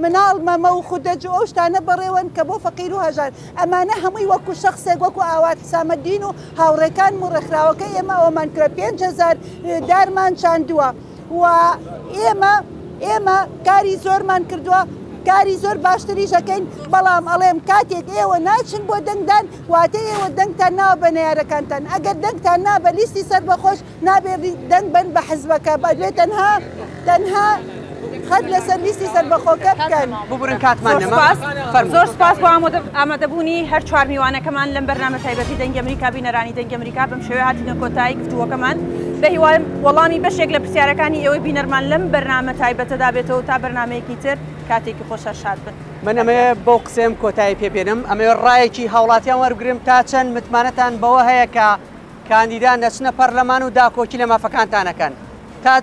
[SPEAKER 6] مناڵ مەمە و خودەج و ئەو شتانە بەڕێوەن کە بۆ فەقیر و هەژار ئەمانە هەمووی وەکو شەخسێک وەکو ئاوات حسامەدین و هاوڕێکانم و ڕێکخراوەکە ئێمە ئەوەمان کرد 5000 دارمان چاندووە و ئێمە ئێمە کاری زۆرمان کردووە کاری زۆر باشتریش ئەکەین بەڵام ئەڵێم کاتێک ئێوە ناچن بۆ دەنگدان واتە ئێوە دەنگتان ناوە بە نەیارەکانتان ئەگەر دەنگتان نا بە لیستی سەربەخۆش نابێ دەنگ بەن بە حزبەکە بەبێ تەنها تەنها خەت لەسەر لیستی سەربەخۆکە بکەن.
[SPEAKER 2] ببورن کاتمان
[SPEAKER 1] زۆر
[SPEAKER 2] نەما
[SPEAKER 1] سوپاس
[SPEAKER 2] فەرموو.
[SPEAKER 1] زۆر سوپاس بۆ ئامادەبوونی هەر چوار میوانەکەمان لەم بەرنامە تایبەتی دەنگی ئەمریکا بینەرانی دەنگی ئەمریکا بەم شێوەیە هاتینە کۆتایی گفتوگۆکەمان بە هیوام وەڵامی بەشێک لە پرسیارەکانی ئێوەی بینەرمان لەم بەرنامە تایبەتەدا بێتەوە تا بەرنامەیەکی تر کاتێکی خۆش هەر شاد بن.
[SPEAKER 2] من ئەمەوێ بەو قسەیەم کۆتایی پێ بێنم ئەمەوێ ڕایەکی هاوڵاتیان وەربگرم تا چەند متمانەتان بەوە هەیە کە کاندیدان دەچنە پەرلەمان و داکۆکی لە مافەکانتان ئەکەن تا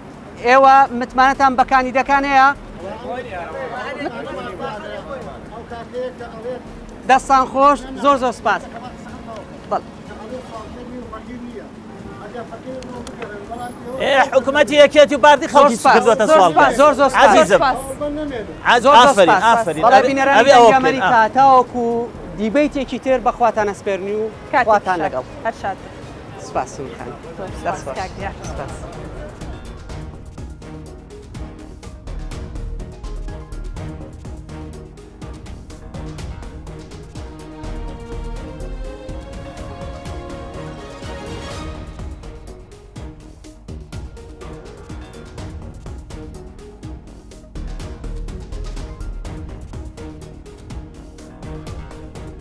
[SPEAKER 2] ئێوە متمانەتان بە کاندیدەکان هەیە؟ دەستان خۆش زۆر زۆر سپاس.
[SPEAKER 3] حکوومەتی یەکێتی و پارتی خەڵکی کردووەتە سواڵ
[SPEAKER 2] زۆر زۆر
[SPEAKER 3] عەزیزم ئافەرین ئافەرین
[SPEAKER 2] بینەرانی دەنگی ئەمریکا تاوەکو دیبەیتێکی تر بە خواتان ئەسپێرنی و خواتان لەگەڵ
[SPEAKER 1] هەر شاد بن.
[SPEAKER 2] سپاس سنوور خان.
[SPEAKER 1] زۆر
[SPEAKER 2] دەست
[SPEAKER 1] سپاس
[SPEAKER 2] خۆش.
[SPEAKER 1] کاک دیار.
[SPEAKER 2] سپاس.